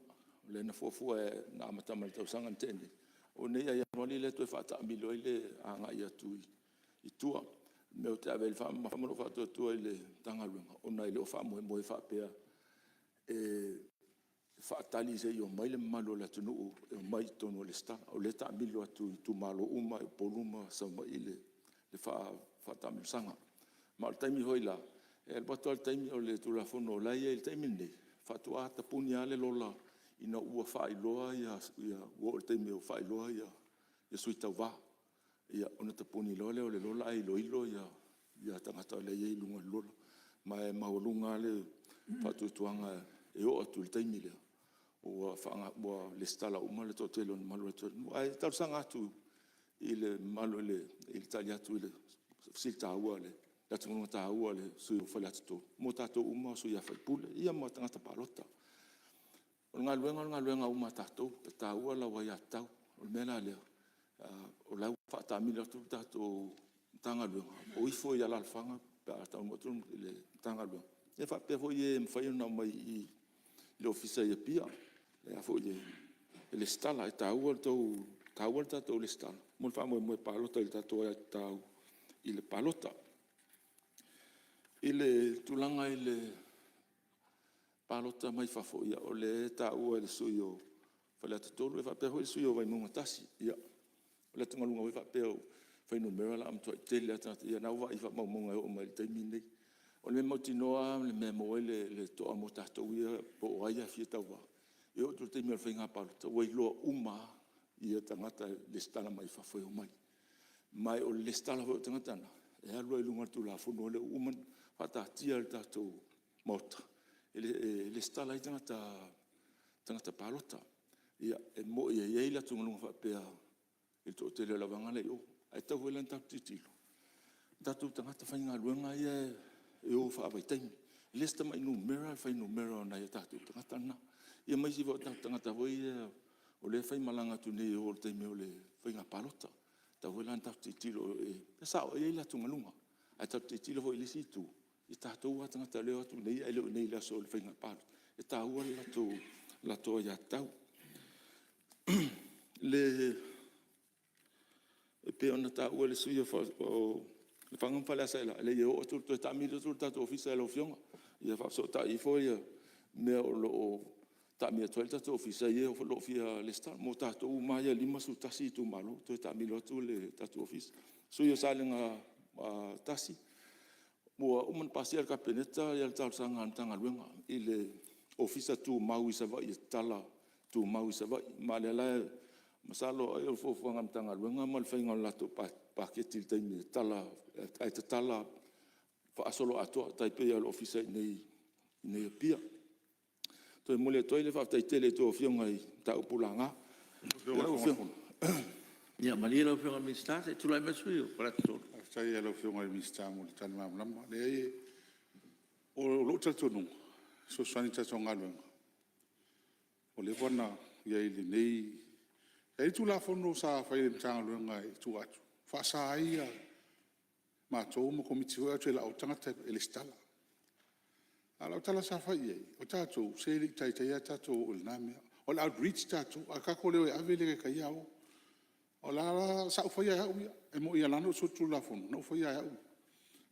lea na fuafua na amata mai i le tausaga na tea nei, aua ne i ia Ianuari lea toe faataamilo ai le agai atu i tua. O le mea ou te ave ai le faamamafa ma lou faatuatua i le Matagaluega, ona e le o faamoemoe faapea e faatali se i omai le mamalu o le atunuu e omai i totonu e resitala. O lea e taamilo atu i itumalo uma lava i Upolu ma Savaii le faataamilosaga. Ma o le taimi foi la, e alu atu lava le taimi, o le Tulafono o la e i ai i le taimi lenei, faatoa tapuni lava le lola ina ua faailoa ua oo i le taimi ua faailoa sui tauva, ia ona tapuni loa lea o le lola ae iloilo tagata la e i ai i luga o le lola. Ma e maualuga lava le faatuatuaga e oo atu i le taimi lea ua resitala uma le toatele o le mamalu o le atunuu. Ae talosaga atu i le mamalu i le tali atu i le fesili taua, le atugaluga taua o le sui usufono mo Faleata 3, mo tatou uma o sui usufono ia ma tagata palota. O le galuega o le galuega uma a tatou, e taua lau aiatatau. O le mea la lea, o la e ua faataamilo atu le tatou Matagaluega, o ifo i alaalafaga pe a taunuu atu le Matagaluega, ia faapea foi i e e mafai ona omai i i le Ofisa i Apia e resitala. E taua le tatou resitala mo le faamoemoe e palota i le tatou aiatatau i le palota. I le tulaga i le palota mai fafo, ia o lea e taua e le sui usufono mo Faleata 3 e faapea foi le sui usufono mo Vaimauga 1. Ia, o le atugaluga foi faapea o fuainumera o le a matuai tele lava tagata, ia o lena ua vaai i faamaumauga e oo mai i le taimi lenei. O le mea mautinoa lava le mea e maua ai le toa mo tatou ia po o ai lava e fia tauva, e oo atu i le taimi o le faiga palota ua iloa uma lava tagata e resitala mai fafo e omai. Ma o le resitala foi o tagata na, e alu lava i luga o le Tulafono lea ua uma ona faataatia e le tatou Maota e resitala ai tagata palota. Ia, e moni e i ai le atugaluga faapea i le toatele o le auvaega la e i o, ae tatau foi la ona tatou tilotilo i tatou tagata faigaluega ia e o faavaitaimi. E le o se tamai numera le fuainumera o nai o tatou tagata na, ia ma isi foi o tatou tagata foi ia o lea e faimalaga atu nei e o i le taimi o le faiga palota. E tatau foi la ona tatou tilotilo, e sao e i ai le atugaluga, ae tatou te tilotilo foi i le isi itu i tatou lava tagata lea e o atu nei ae le o i inei i le aso o le faiga palota, e taua le latou aiatatau. E pei ona taua e le sui usufono o Lefaga ma Faleaseela, e leai e oo atu, toe taamilo atu le tatou ofisa i lau Afioga, ia faafesootai ifo mea o lo o taamilo atu ai le tatou ofisa i e o lo o fia resitala, mo tatou uma lava ia e 51 itumalo, toe taamilo atu le tatou ofisa. Le sui usufono mo Salega 1, ua uma ona pasia e le Kapeneta le talosaga a le Matagaluega i le Ofisa tumau i Savaii e tatala tumau i Savaii. Ma o lea la e masalo ai o le fuafuaga a le Matagaluega ma le faiga o le latou paketi i le taimi e tatala ae tatala faasoloatoa, e tai pei lava o le Ofisa i inei i Apia. E toe momoli atu ai le faafetai tele i a outou Afioga i mataupu laga. Lau Afioga… Ia malie lau Afioga i le Minisita se i tulai mai le sui usufono mo Faleata 3. Faafetai lava i lau Afioga i le Minisita mo le tali malamalama. Leai o lou talitonuga, e fesoasoani i le tatou galuega, ua leva ona i ai i lenei… E i ai le Tulafono sa fai e le Matagaluega i tua atu, e faasa ai matou ma Komiti foi ia e o atu e lau tagata e resitala. A o lau tala sa fai i ai, o tatou, se e le i taitai lava tatou oo i lena mea. O le outreach tatou, a tatou le o e ave e le taitai lava o. O la la… sa ou faia e au ia, e moni na ala ona ou solitulafono, na ou faia lava e au ia,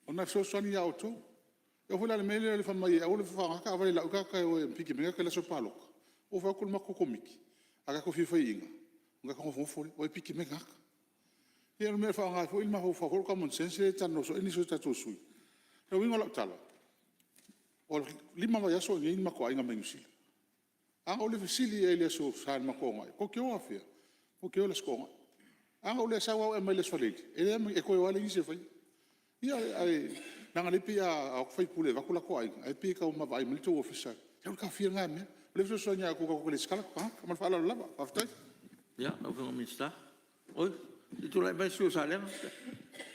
ona e fesoasoani ia outou. E oo foi la i le mea lea o le fai mai e aua le faaaogaina taavale e lau ai tagata e o e piki mai tagata i le aso palota, ua ou fai atu i le matou Komiti, a tatou fia faiaina, ona tatou nofonofo lea, o e piki mai tagata. Ia o le mea e faaaoga ai foi le mafaufau foi lea o le common sense lea e talanoa soo ai nisi o tatou sui usufono. O le uiga o lau tala, ua 5 vaiaso o i inei le matou aiga mai Niu Sila. A na ou le fesili i ai i le aso Sa i le matou omai, tou te o afea? Ou te o i le aso Toonai. A na ou le sau au e aumai i le aso Faraile, e leai e toe o lava leai nisi e faia. Ia ae leaga o lea e pei a o atu faipule e avatu o latou aiga, ae pei e tau vaavaai mai le tou ofisa, se aua le taofia lena mea. O lea e fesoasoani ia te outou tatou te resitala tagata. Ma le faaaloalo lava. Faafetai. Ia lau Afioga i le Minisita. Oi, se i tulai mai le sui usufono mo Salega.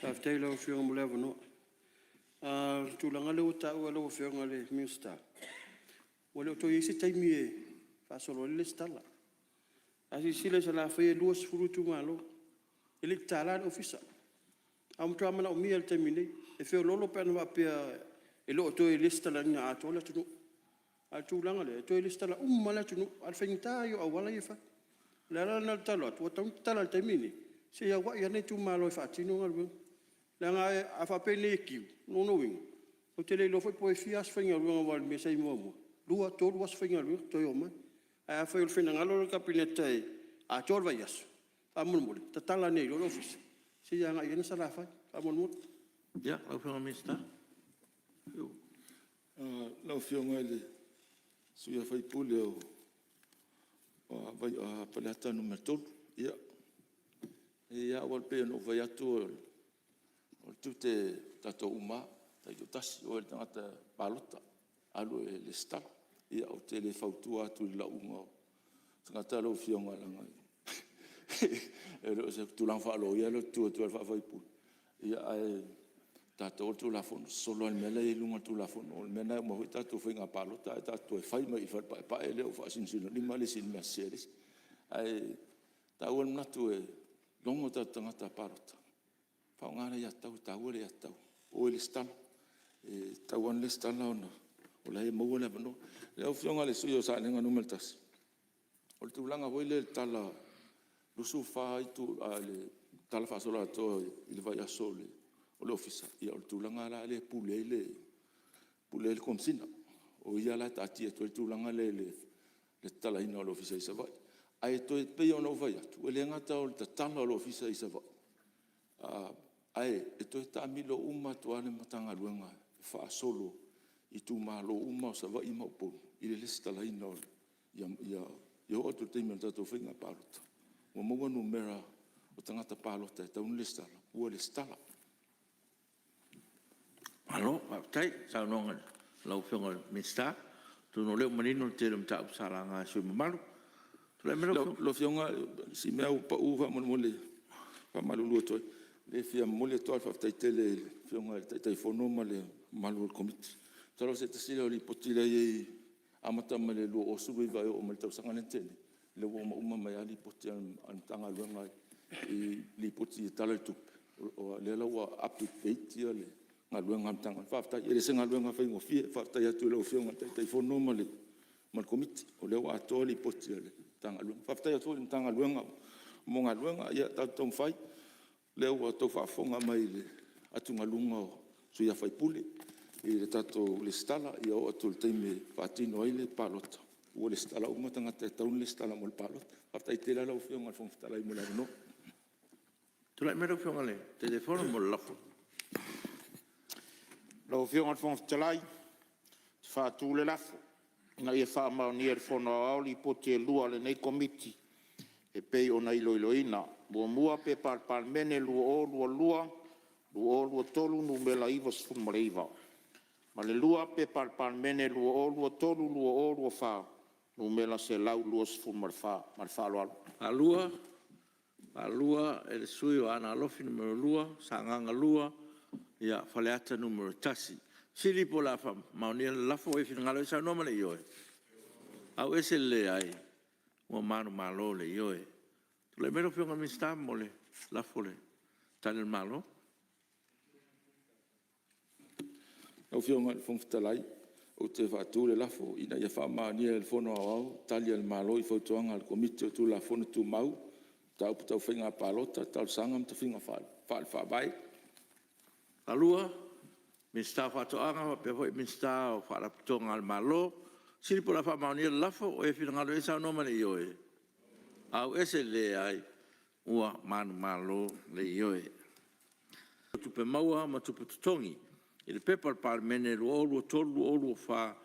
Faafetai i lau Afioga mo le avanoa. O le tulaga lea ua taua e lau Afioga i le Minisita, ua le o toe i ai se taimi e faasolo ai le resitala. A silasila i Salafai e 20 itumalo, e le i tatalaina le ofisa, ae ua matua manaomia i le taimi nei. E feoloolo pe ana faapea e le o toe resitalaina atoa le atunuu. A o le tulaga lea, e toe resitala uma lava le atunuu, a o le faigata ia o auala ia e fai. O le ala lena o le tatalo atu, ua tatau ona tatala i le taimi lenei, se i auai lava nai itumalo e faatino galuega. Leaga a faapenei e queue, o lona uiga, ou te le iloa foi po o fia aso faigaluega aua o le mea sa i ai muamua, 2, 3 aso faigaluega toe omai. Ae afai o le finagalo lea o le Kapeneta e atoa le vaiaso, faamolemole tatala nei loa le Ofisa se i agai i ai Salafai faamolemole. Ia lau Afioga i le Minisita. Lau Afioga i le sui usufono o Faleata 3, ia, e leai lava, aua e pei ona ou fai atu o le tiute o tatou uma lava taitoatasi, o oe o le tagata palota, alu e resitala. Ia ou te le fautua atu i le lauga o tagata lau Afioga leaga e le o se tulaga faa-loia lea ou te tu atu ai faa-sui usufono, ae o tatou o le Tulafono, sosolo lava i le mea la e i luga o le Tulafono. O le mea lena e uma foi tatou faiga palota ae tatou toe fai mai i i i le fale paepae lea ua faasinosinoloma le isi i le mea sese a le isi. Ae taua le manatu e logo tatou tagata palota, faaaoga le aiatatau, e taua le aiatatau, o e resitala. E tatau lava ona resitala ona o la e maua le avanoa. Lau Afioga i le sui usufono mo Salega 1, o le tulaga foi lea i le tala 24 itula, le tala faasoloatoa i le vaiaso o le Ofisa, ia o le tulaga la lea e pule ai le Komesina. O ia la e taatia atu ai le tulaga lea i le tatalaina o le Ofisa i Savaii. Ae toe pei lava ona ou fai atu, e le gata o le tatala o le Ofisa i Savaii, ae toe taamilo uma atu lava le Matagaluega e faasolo i itumalo uma o Savaii ma Upolu i le resitalaina ia oo atu i le taimi o le tatou faiga palota ua maua numera o tagata palota e tatau ona resitala, ua resitala. Malo faafetai i le saunoaga i lau Afioga i le Minisita. Atonu o lea ua manino le tele o mataupu sa laga e sui usufono mamalu. Tulai mai lau Afioga. Lau Afioga si mea ua pau faamolemole e faamalulu atu ai, e fia momoli atu lava le faafetai tele i le Afioga i le Taitaifono ma le mamalu o le Komiti. Masalo o se tasi lea o Lipoti lea e i ai amata mai le 2019 e oo mai le tausaga lea na tea nei, lea ua uma uma mai lava Lipoti a le Matagaluega i Lipoti i Tala o le Tupe, o lea la ua up to date galuega a le Matagaluega. Faafetai. E le o se galuega faigofie. Faafetai atu i lau Afioga i le Taitaifono ma le Komiti o lea ua atoa Lipoti a le Matagaluega. Faafetai atu foi i le Matagaluega mo galuega. Ia tatou taumafai, o lea ua outou faafofoga mai i atugaluga o sui usufono i le tatou resitala. Ia oo atu i le taimi e faatino ai le palota ua resitala uma tagata e tatau ona resitala mo le palota. Faafetai tele lava lau Afioga i le Fofoga Fetalai mo le avanoa. Tulai mai lau Afioga i le Taitaifono mo le lafo. Lau Afioga i le Fofoga Fetalai, ou te faatu le lafo, Ina ia faamaonia e le Fono Aoao Lipoti e lua a lenei Komiti e pei ona iloiloina. 1. P.P.2022/2023 Nu.99, ma le 2. P.P.2023/2024 Nu.124. Ma le faaaloalo. Faalua e le sui usufono o Aana Alofi 2, Sagaga 2, Faleata 1. O fesili po o le a faamaonia le lafo. O ai e finagalo i ai saunoa ma le ioe. AUESE le LEAI. Ua manumalo le Ioe. Tulai mai lau Afioga i le Minisita mo le lafo a le Tali a le Malo. Lau Afioga i le Fofoga Fetalai ou te faatu le lafo, Ina ia faamaonia e le Fono Aoao Tali a le Malo i Fautuaga a le Komiti o Tulafono Tumau, Mataupu Tau Faiga Palota, Talosaga ma Tofiga Faale-Faavae. 2. Minisita o Faatoaga faapea foi Minisita o Faalapotopotoga a le Malo. O fesili po o le a faamaonia le lafo. O ai e finagalo i ai saunoa ma le ioe. AUESE le LEAI. Ua manumalo le Ioe. Tupe Maua ma Tupe Totogi i le P.P.2023/2024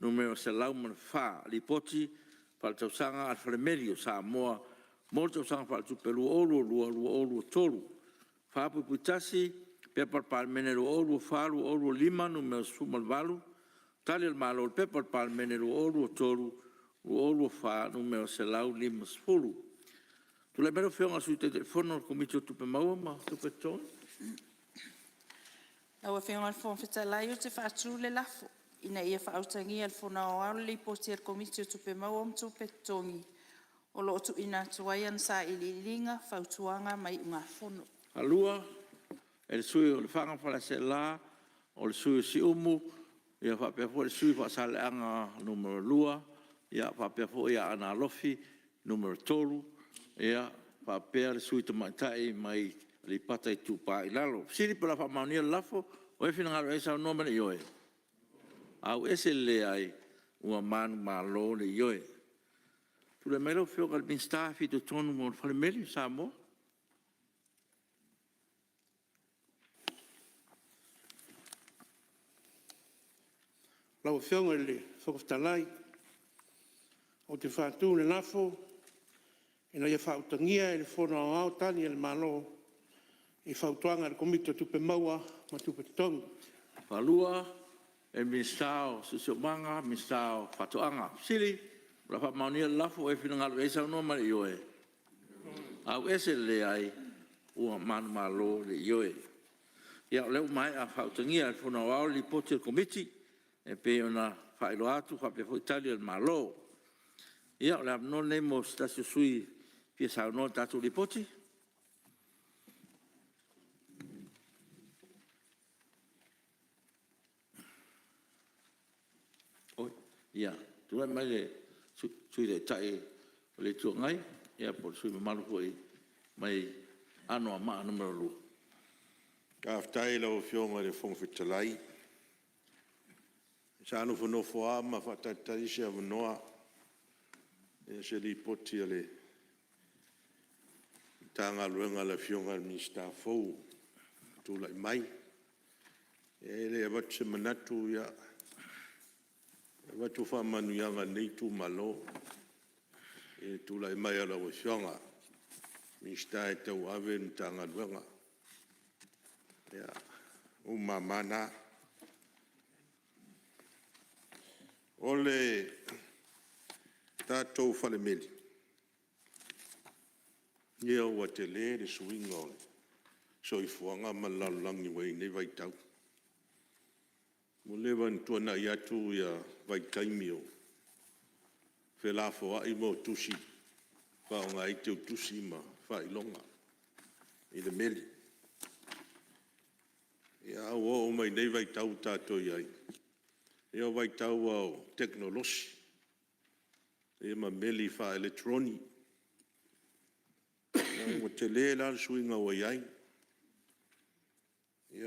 Nu.104, Lipoti Faaletausaga a le Falemeli o Samoa mo le Tausaga Faaletupe 2022/2023. 4.1 P.P.2023/2024 Nu.18, Tali a le Malo i le P.P.2023/2024 Nu.150. Tulai mai lau Afioga i le Sui Taitaifono o le Komiti o Tupe Maua ma Tupe Totogi. Lau Afioga i le Fofoga Fetalai ou te faatu le lafo, Ina ia faautagia e le Fono Aoao le Lipoti a le Komiti o Tupe Maua ma Tupe Totogi o lo o tuuina atu ai ana Sailiiliga, Fautuaga ma Iugafono. 2. E le sui usufono o Lefaga ma Faleaseela, o le sui usufono o Siumu, faapea foi le sui usufono o Faasaleleaga 2, faapea foi Aana Alofi 3, faapea le sui usufono tamaitai mai Aleipata Itupa i Lalo. O fesili po o le a faamaonia le lafo. O ai e finagalo i ai saunoa ma le ioe. AUESE le LEAI. Ua manumalo le Ioe. Tulai mai lau Afioga i le Minisita e fitoitonu mo le Falemeli i Samoa. Lau Afioga i le Fofoga Fetalai, ou te faatu le lafo, Ina ia faautagia e le Fono Aoao Tali a le Malo i Fautuaga a le Komiti o Tupe Maua ma Tupe Totogi. Siosiomaga Minisita o Faatoaga. Lau Afioga Faamaonia le lafo, O e finagalo ai saunoa ma le Ioe. Auese le Leai. Ua manumalo le Ioe. Ia o lea ua maea faautagia e le Fono Aoao le Lipoti a le Komiti e pei ona faailoa atu faapea foi Tali a le Malo. Ia o le avanoa lenei mo se tasi o sui usufono e fia saunoa i le tatou Lipoti. Ia, tulai mai le Sui Taitai o le Itu Agai po o le sui usufono mamalu foi mai Anoamaa 2. Faafetai i lau Afioga i le Fofoga Fetalai. Sa nofonofo lava ma faatalitali se avanoa, se Lipoti a le Matagaluega a le Afioga i le Minisita fou o tulai mai. E le i avatu se manatu, e avatu faamanuiaga a lenei itumalo i le tulai mai o lau Afioga i le Minisita e tauave le Matagaluega. Ia, o ou mama na. O le tatou falemeli, ia ua tele le suiga o le soifuaga ma le lalolagi ua i ai i lenei vaitau. Ua leva ona tuanai atu ia vaitaimi o felafoai ma tusi e faaaoga ai teutusi ma faailoga i le meli. Ae ua oo mai i lenei vaitau ua tatou i ai, ia o vaitau lava o tekonolosi ma meli faaeletoroni. Ua tele la le suiga ua i ai.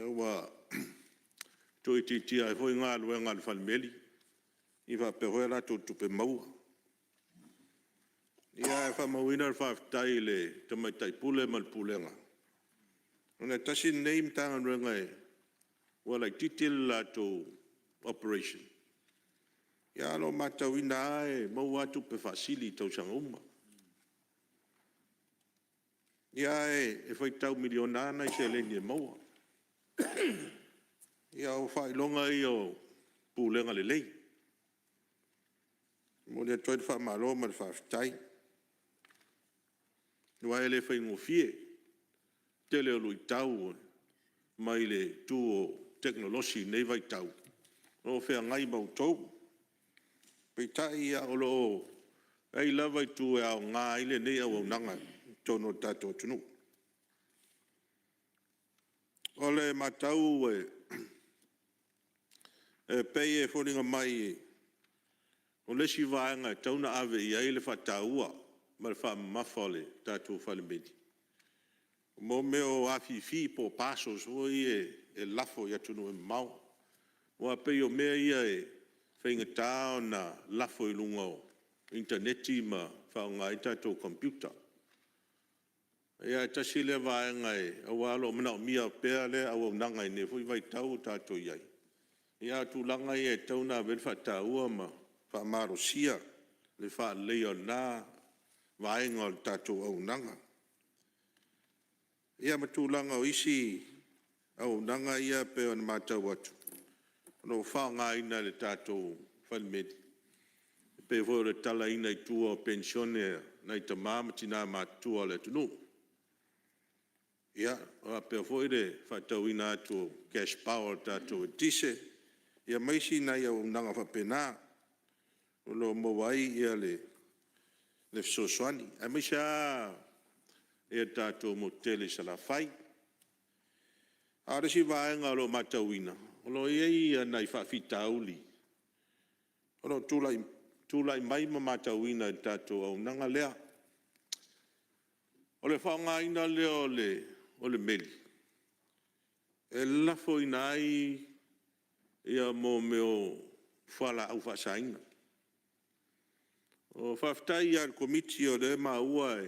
Ua tuuitiitia ai foi galuega a le falemeli faapea foi a latou tupe maua. Ae faamauina le faafetai i le Tamaitai Pule ma le Pulega, ona e tasi lenei Matagaluega ua laitiiti le latou operation, ae o lo o matauina lava e maua lava tupe faasili i tausaga uma. Ae faitau miliona lava nai seleni e maua. Ia o faailoga ia o pulega lelei. E momoli atu ai le faamalo ma le faafetai, aua e le faigofie le tele o luitau mai le itu o tekonolosi i lenei vaitau o lo o feagai ma outou. Peitai o lo o i ai lava itu e aoga ai lenei auaunaga i totonu o le tatou atunuu. O le matau e pei e foliga mai o le isi vaega e tatau ona ave i ai le faataua ma le faamamafa o le tatou falemeli, o mea o afifi po o parcels foi ia e lafo i atunuu e mamao. Aua e pei o mea ia e faigata ona lafo i luga o initaneti ma faaaoga ai tatou computer. Ae tasi lea vaega aua o lo o manaomia pea lea auaunaga i lenei foi vaitau o tatou i ai. A o tulaga ia e tatau ona ave i ai le faataua ma faamalosia le faaleleia o lena vaega o le tatou auaunaga. Ia ma tulaga o isi auaunaga ia e pei ona matau atu o lo o faaaogaina e le tatou falemeli, e pei foi o le talaina i tua o penisione a nai tama ma tina matutua o le atunuu. Ia, faapea foi le faatauina atu o cash power o le tatou eletise, ia ma isi nai auaunaga faapena o lo o maua ai le fesoasoani, aemaise lava le tatou motu tele i Salafai. A o le isi vaega o lo o matauina, o lo o i ai nai faafitauli o lo o tulai mai ma matauina i le tatou auaunaga lea. O le faaaogaina lea o le meli e lafoina ai mea o fualaau faasaina. Faafetai lava i le Komiti o lea e maua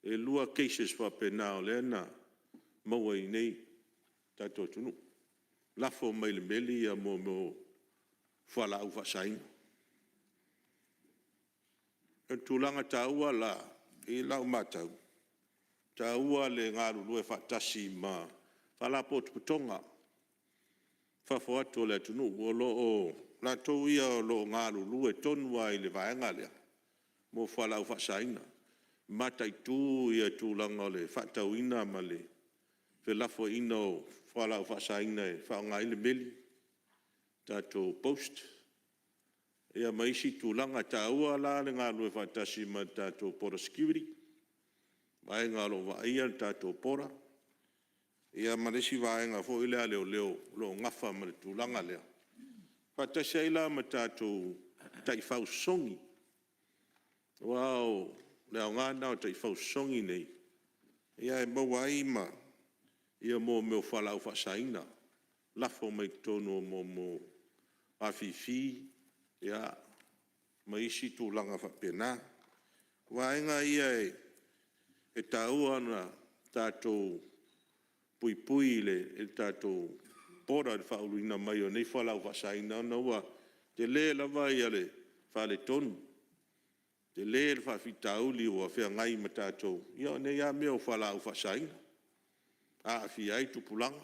e 2 cases faapena o lea na maua i inei i le tatou atunuu, lafo mai le meli mea o fualaau faasaina. O le tulaga taua la i lau matau, e taua le galulue faatasi ma Faalapotopotoga i fafo atu o le atunuu, o latou ia o lo o galulue tonu lava i le vaega lea mo fualaau faasaina, mataitu le tulaga o le faatauina ma le felafoaiga o fualaau faasaina e faaaoga ai le meli, tatou boast ma isi tulaga. E taua la le galulue faatasi ma le tatou Border Security, vaega o lo o vaaia le tatou border, ia ma le isi vaega foi lea a leoleo o lo o nafa ma le tulaga lea, faatasi ai la ma tatou taifau sosogi. Aua o le aoga lena o taifau sosogi nei, e maua ai mea o fualaau faasaina, lafo mai totonu o afifi ma isi tulaga faapena. O vaega ia e taua ona tatou puipui i le tatou border i le faauluina mai o nei fualaau faasaina, ona ua tele lava le faaletonu, tele le faafitauli ua feagai ma tatou, ia o nei lava mea o fualaau faasaina, aafia ai tupulaga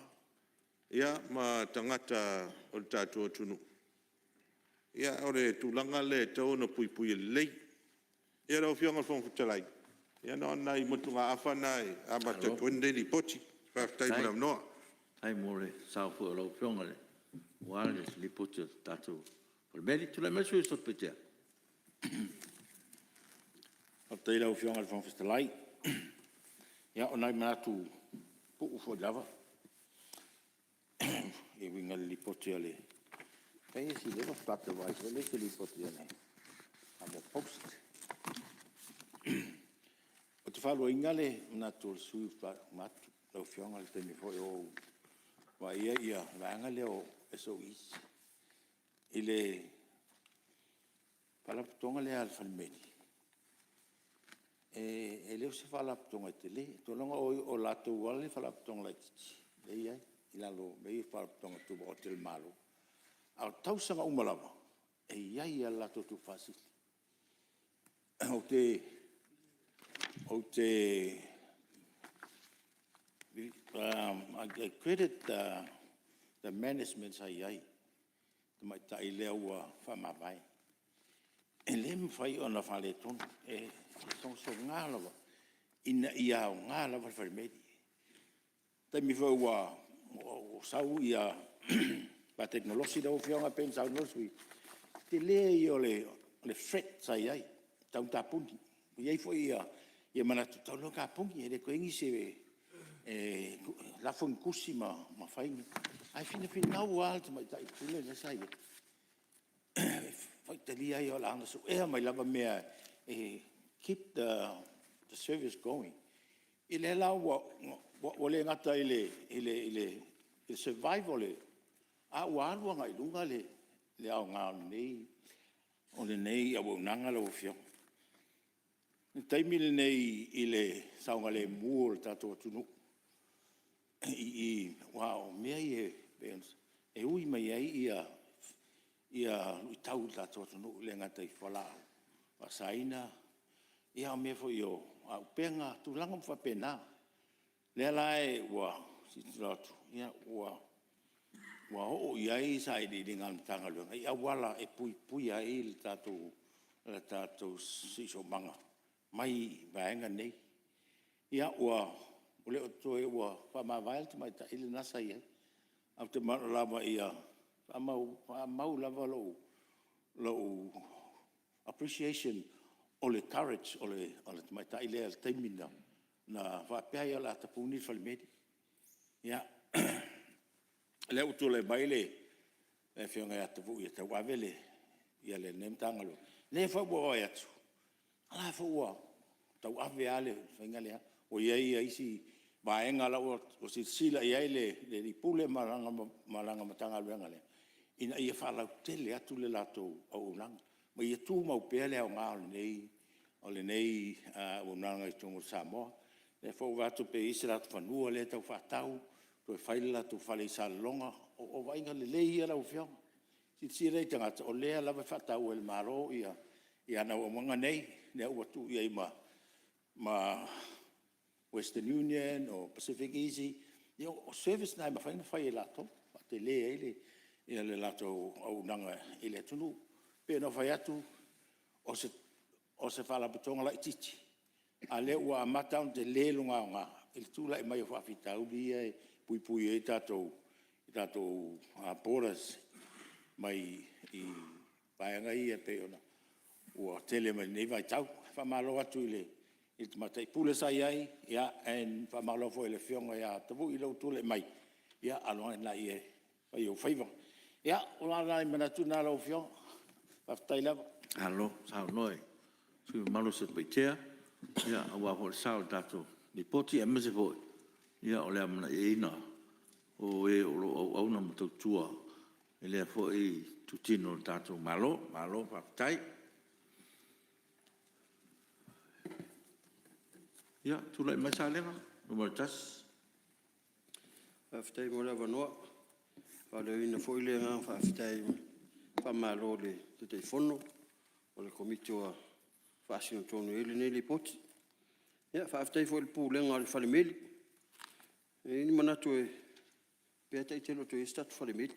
ma tagata o le tatou atunuu. Ia, o le tulaga lea e tatau ona puipuia lelei. Ia lau Afioga i le Fofoga Fetalai, ia na o ni nai motugaafa na e amata atu ai lenei Lipoti. Faafetai mo le avanoa. Malo faafetai mo le sao foi o lau Afioga aua le Lipoti a le tatou Falemeli. Tulai mai le sui usufono mo Satupaitea. Faafetai i lau Afioga i le Fofoga Fetalai. Ia o nai manatu pupuu foi lava e uiga i le Lipoti a le… Pei se Lipoti a le Samoa Post. Ou te faaluaina le manatu o le sui usufono faatoa uma atu lau Afioga i le taimi foi o ou vaaia le vaega lea o SOE's i le Faalapotopotoga lea a le Falemeli, e le o se Faalapotopotoga tele. Ou te iloa o latou lava le Faalapotopotoga laitiiti lea e i ai i lalo o mea ia o Faalapotopotoga Tumaoti a le Malo. A o tausaga uma lava, e i ai lava le latou tupe faasili. I credit the management sa i ai, le tamaitai lea ua faamavae. E le mafai ona faaletonu, e sogasoga lava ina ia aoga lava le falemeli. O le taimi foi ua sau le vatekonolosi lau Afioga pei ona saunoa le sui usufono, o le tele ia o le fret sa i ai, e tatau ona tapuni. E i ai foi manatu e tatau loa ona tapuni e le toe i ai nisi e lafo ni tusi ma fai ni… Ae finafinau lava le Tamaitai Pule lea sa i ai e faitalia ia o le a suea mai lava mea e keep the service going. Ia lea la ua le gata i le survive a ua alu agai i luga le aoga o lenei auaunaga lau Afioga. O le taimi lenei i le saogalemu o le tatou atunuu aua o mea ia e ui mai ai luitau i le tatou atunuu, e le gata i fualaau faasaina, a o mea foi o auupega, tulaga uma faapena. O lea la ua silasila atu ua oo i ai sailiiliga a le Matagaluega i auala e puipuia ai le tatou siosiomaga mai vaega nei. Ia ua le o toe… ua faamavae le tamaitai lena sa i ai, ae ou te manao lava ia faamau lava lou appreciation o le courage o le tamaitai lea i le taimi na faapea ai o le a tapuni le falemeli. Ia, o lea ua tulai mai le Afioga ia Tupuola e tauave lenei Matagaluega, o lea foi ua ou vaai atu, o la e foi ua tauave lava le faiga lea. Ua i ai isi vaega la ua silasila i ai le Ofisa Sili o Pulega ma lana Matagaluega ina ia faalautele atu le latou auaunaga. ma ia tumau pea le aoga o lenei auaunaga i totonu o Samoa. O lea foi ua ou vaai atu pe i ai so latou fanua lea e tau faatau, toe fai le latou fale i Salelologa. O vaaiga lelei ia lau Afioga. Silasila i tagata o lea lava e faataua e le Malo ana auaunaga nei, lea ua tuu i ai ma Western Union, o Pacific Easy. Ia o service na e mafai ona fai e latou e faatele ai le latou auaunaga i le atunuu. E pei ona ou fai atu, o se Faalapotopotoga laitiiti, a o lea ua amata ona tele lona aoga i le tulai mai o faafitauli ia e puipui ai tatou borders mai i vaega ia e pei ona ua tele mai lenei vaitau. Faamalo atu i le Tamaitai Pule sa i ai, ae faamalo foi i le Afioga ia Tavui i lou tulai mai, ia alo ane laia e fai ou faiva. Ia, o nai manatu na lau Afioga. Faafetai lava. Malo saunoa i le sui usufono mamalu o Satupaitea aua foi le sao i le tatou Lipoti, aemaise foi o le amanaiaina o e o lo o auauna ma tautua i lea foi itutino o le tatou Malo. Malo faafetai. Ia, tulai mai Salega 1. Faafetai mo le avanoa. E faaleoina foi le agaga faafetai ma le faamalo i le Taitaifono o le Komiti ua faasino tonu i ai lenei Lipoti. Faafetai foi i le Pulega o le Falemeli. E i ai le manatu pe lata iti e le o toe i ai se tatou falemeli,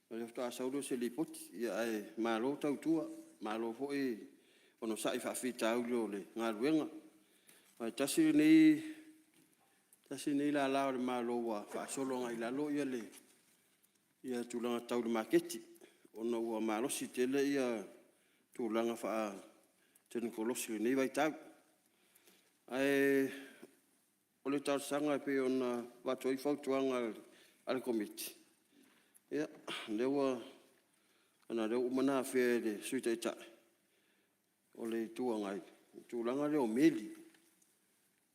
o lea faatoa sau lea o se Lipoti. Ae malo tautua, malo foi onosai i faafitauli o le galuega. Aua e tasi lenei lala o le Malo ua faasolo agai i lalo tulaga tau i le maketi ona ua malosi tele tulaga faatekonolosi i lenei vaitau. Ae o le talosaga e pei ona avatu ai fautuaga a le Komiti, ia ona o lea ua uma ona afea e le Sui Taitai o le Itu Agai le tulaga lea o meli.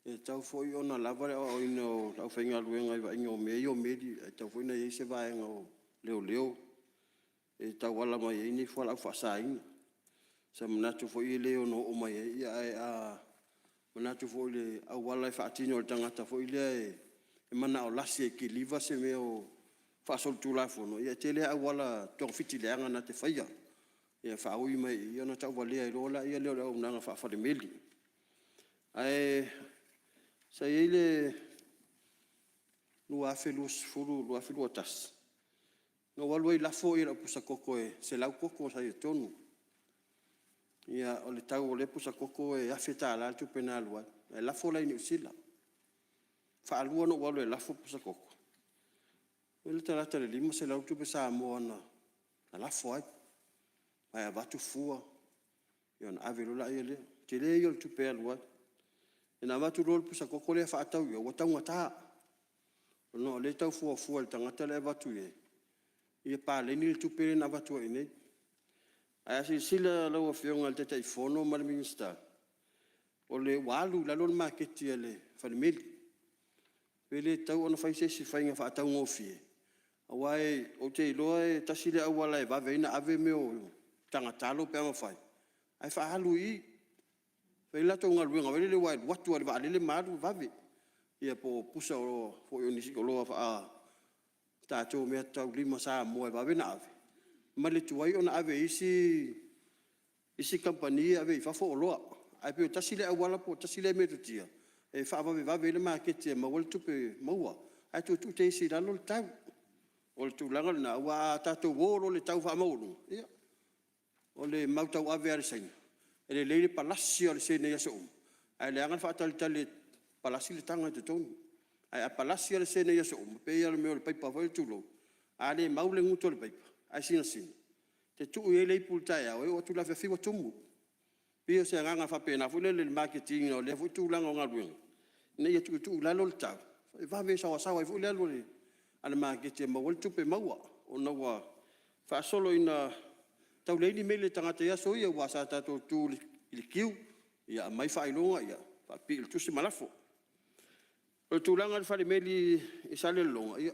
E tatau foi ona lava le aoaoina o le aufaigaluega i le vaaiga o mea ia o meli, ae tatau foi ona i ai se vaega o leoleo e tauala mai ai ni fualaau faasaina. O se manatu foi e le ono oo mai ai, ae a manatu foi i le auala e faatino e le tagata foi lea e manao lasi e kiliva se mea faasolitulafono, ia e tele lava auala togafiti leaga na te faia, e faaui mai i i ona tauvalea ai loa lea o le auaunaga faa-falemeli. Ae sa i ai le 2020/2021 na ou alu ai lafo lau pusa koko e 100 koko sa i totonu. Ia, o le tau o lea pusa koko e $1,000 le tupe na alu ai, ae lafo la i Niu Sila. E faalua ona ou alu e lafo pusa koko, e latalata i le $500 le tupe Samoa na lafo ai, ae avatu fua ona ave loa lea. O le tele ia o le tupe e alu ai. Ona avatu loa lea o le pusa koko lea faatau i o, ua taugata ona o lea e tau fuafua e le tagata la e avatu i ai ia paleni le tupe lea na avatu ai i inei. Ae a silasila lau Afioga i le Taitaifono ma le Minisita, ua alu i lalo le maketi a le falemeli. Pe le tatau ona fai se isi faiga faataugofie aua ou te iloa e tasi lea auala e vave ai ona ave mea o taga talo pe afai ae faaalu i i. E fai ai le latou galuega foi lele aua e alu atu lava i le vaalele ma alu vave, ia po o pusa foi o nisi oloa faa-tatou meataulima Samoa e vave ona ave, ma le tuai ona ave e isi kamupani ia e ave ai i fafo oloa. Ae pei e tasi lea auala po o le tasi lea metotia e faavavevave ai le maketi e maua ai le tupe maua ae toe tuu teisi i lalo le tau. O le tulaga lena, aua a tatou o loa i le tau faamaualuga, ia o le mau tauave a le Saina, e lelei le palasi lava o le sene i aso uma, ae leaga le faatalitali e palasi le taga i totonu. Ae a palasi lava le sene i aso uma, e pei lava o le mea o le paipa foi lea tulou, a le mau le gutu o le paipa ae sinasina, e te tuu i ai le ipu i le taeao, e oo atu i le afiafi ua tumu. E pei o se agaga faapena foi lele i le maketiina o lea foi tulaga o galuega, ina ia tuutuu i lalo le tau e vave saoasaoa ai foi le alu a le maketi e maua ai le tupe maua, ona ua faasolo ina tau leai ni meli a tagata i aso ia aua sa tatou tutu i le queue, ia aumai faailoga faapipii i le tusi ma lafo. O le tulaga i le falemeli i Salelologa, ia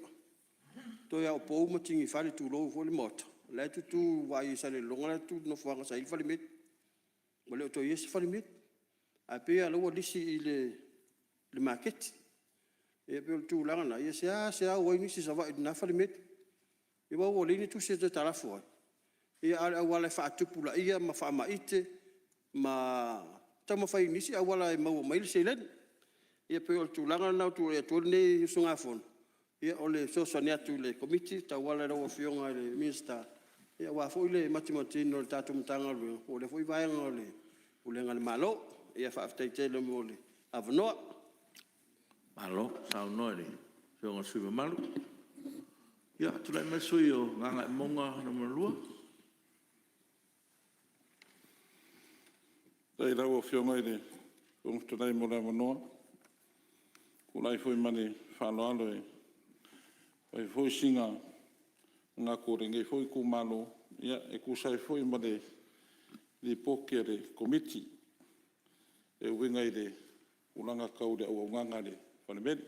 toe lava o pou ma tiga i fale tulou foi le Maota. la e tutu, vaai i Salelologa la e tutu i le nofoaga sa i ai le falemeli. Ua le o toe i ai se falemeli, ae pei lava o lea ua lisi i le maketi. Ia pei o le tulaga lena, e seasea o ai nisi i Savaii i lena falemeli, aua ua leai ni tusi e toe talafo ai, a o le auala e faatupulaia ma faamaite ma taumafai i nisi auala e maua mai ai le seleni. Ia pei o le tulaga lena ua tulai atu ai lenei usugafono, o le fesoasoani atu i le Komiti e tauala i lau Afioga i le Minisita aua foi le matimatiina o le tatou Matagaluega po o lea foi vaega o le Pulega a le Malo. Ia faafetai tele mo le avanoa. Malo saunoa i lau Afioga i le sui usufono mamalu. Ia, tulai mai le sui usufono mo Gagaemauga 2. Faafetai i lau Afioga i le Fofoga Fetalai mo le avanoa. E tulai foi ma le faaaloalo e fai foi sina manatu o lenei foi itumalo e tusa ai foi ma le Lipoti a le Komiti e uiga i le tulaga tau le auaunaga a le Falemeli. E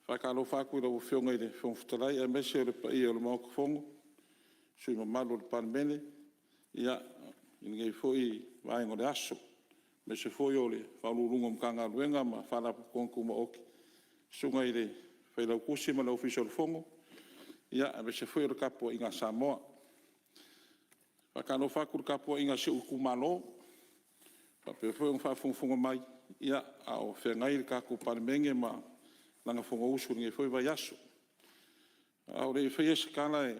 faatalofa atu i lau Afioga i le Fofoga Fetalai aemaise o le paia o le Maota Fono, sui usufono mamalu o le Palemene i lenei foi vaega o le aso, aemaise foi o Ofisa Sili o Pulega o Matagaluega ma Faalapotopotoga Tumaoti, Susuga i le Failautusi ma le Ofisa o le Fono, aemaise foi o le tapuaiga a Samoa. E faatalofa atu i le tapuaiga a si ou itumalo o faapea foi ona faafogafoga mai a o feagai le tatou Palemene ma lana Fonousu i lenei foi vaiaso. A o le i faia se tala, e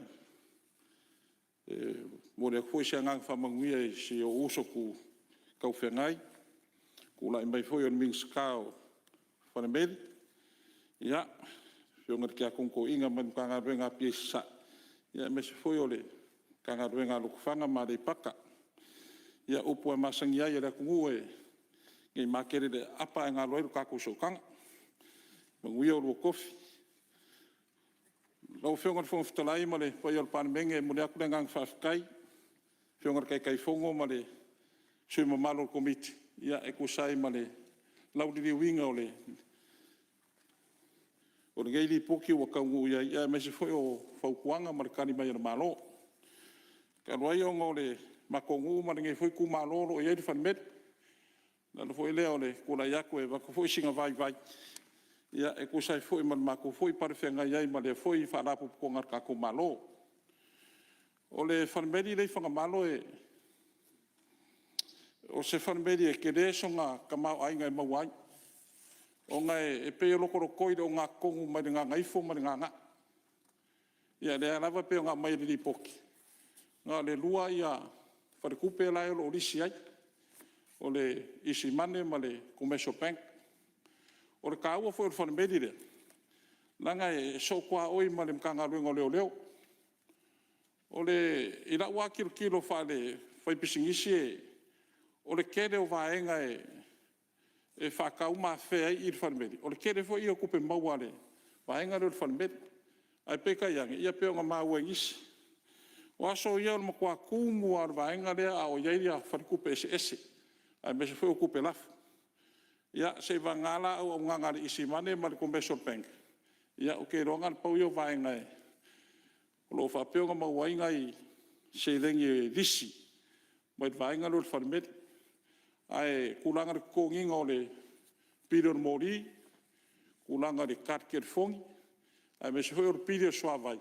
momoli atu foi se agaga faamanuia i si ou uso tu taufeagai i le tulai mai foi o le Minisita o Falemeli, le Afioga i le Tiakono Toeaina mai le Matagaluega a Apia Sasae, aemaise foi o le Matagaluega a Lotofaga ma Aleipata. Ia, o upu lava e masani ai a le atunuu, ne i matele i le aapa ae galo ai lo tatou sootaga. Manuia oulua tofi. Lau Afioga i le Fofoga Fetalai ma le paia o le Palemene, e momoli atu le agaga faafetai i le Afioga i le Taitaifono ma sui usufono mamalu o le Komiti e tusa ai ma le lauliliuina o lenei Lipoti ua taunuu i ai, aemaise foi o fautuaga ma le Tali mai a le Malo. Talu ai ona o le matou nuu ma lenei foi itumalo o lo o i ai le falemeli, o le ala foi lea o le tulai atu e avatu foi sina vaivai e tusa ai foi ma le matou palefeagai ai ma lea foi Faalapotopotoga a le tatou Malo. O le falemeli lea i Fagamalo o se falemeli e tele sona tamaoaiga e maua ai, ona e pei e lotolotoi i le ogatotonu mai le gagaifo ma le gaga'e. Ia lea lava e pei ona aumai e le Lipoti, na o le 2 faletupe la e o lo o lisi ai, o le Easy Money ma le Commercial Bank. O le taua foi o le falemeli lea, leaga e sootuaoi ma le Matagaluega o Leoleo. I lau lava tilotilo faale-faipisinisi, o le tele o vaega e faatau ma afea ai i i le falemeli, o le tele foi ia o tupe maua a le vaega lea o le falemeli. Ae peitai ane, ia pei ona maua i nisi, o aso ia o le matua tumu lava o le vaega lea a o i ai faletupe eseese, aemaise foi o tupe lafo. Ia seiavagana la auaunaga a le Easy Money ma le Commercial Bank, ia ou te iloa na o le pau ia o vaega o lo o faapea ona maua ai nai seleni lisi mai le vaega lea o le falemeli. Ae o le tulaga i le totogiina o le pili o le moli, tulaga i le card telefoni, aemaise foi o le pili o le suavai,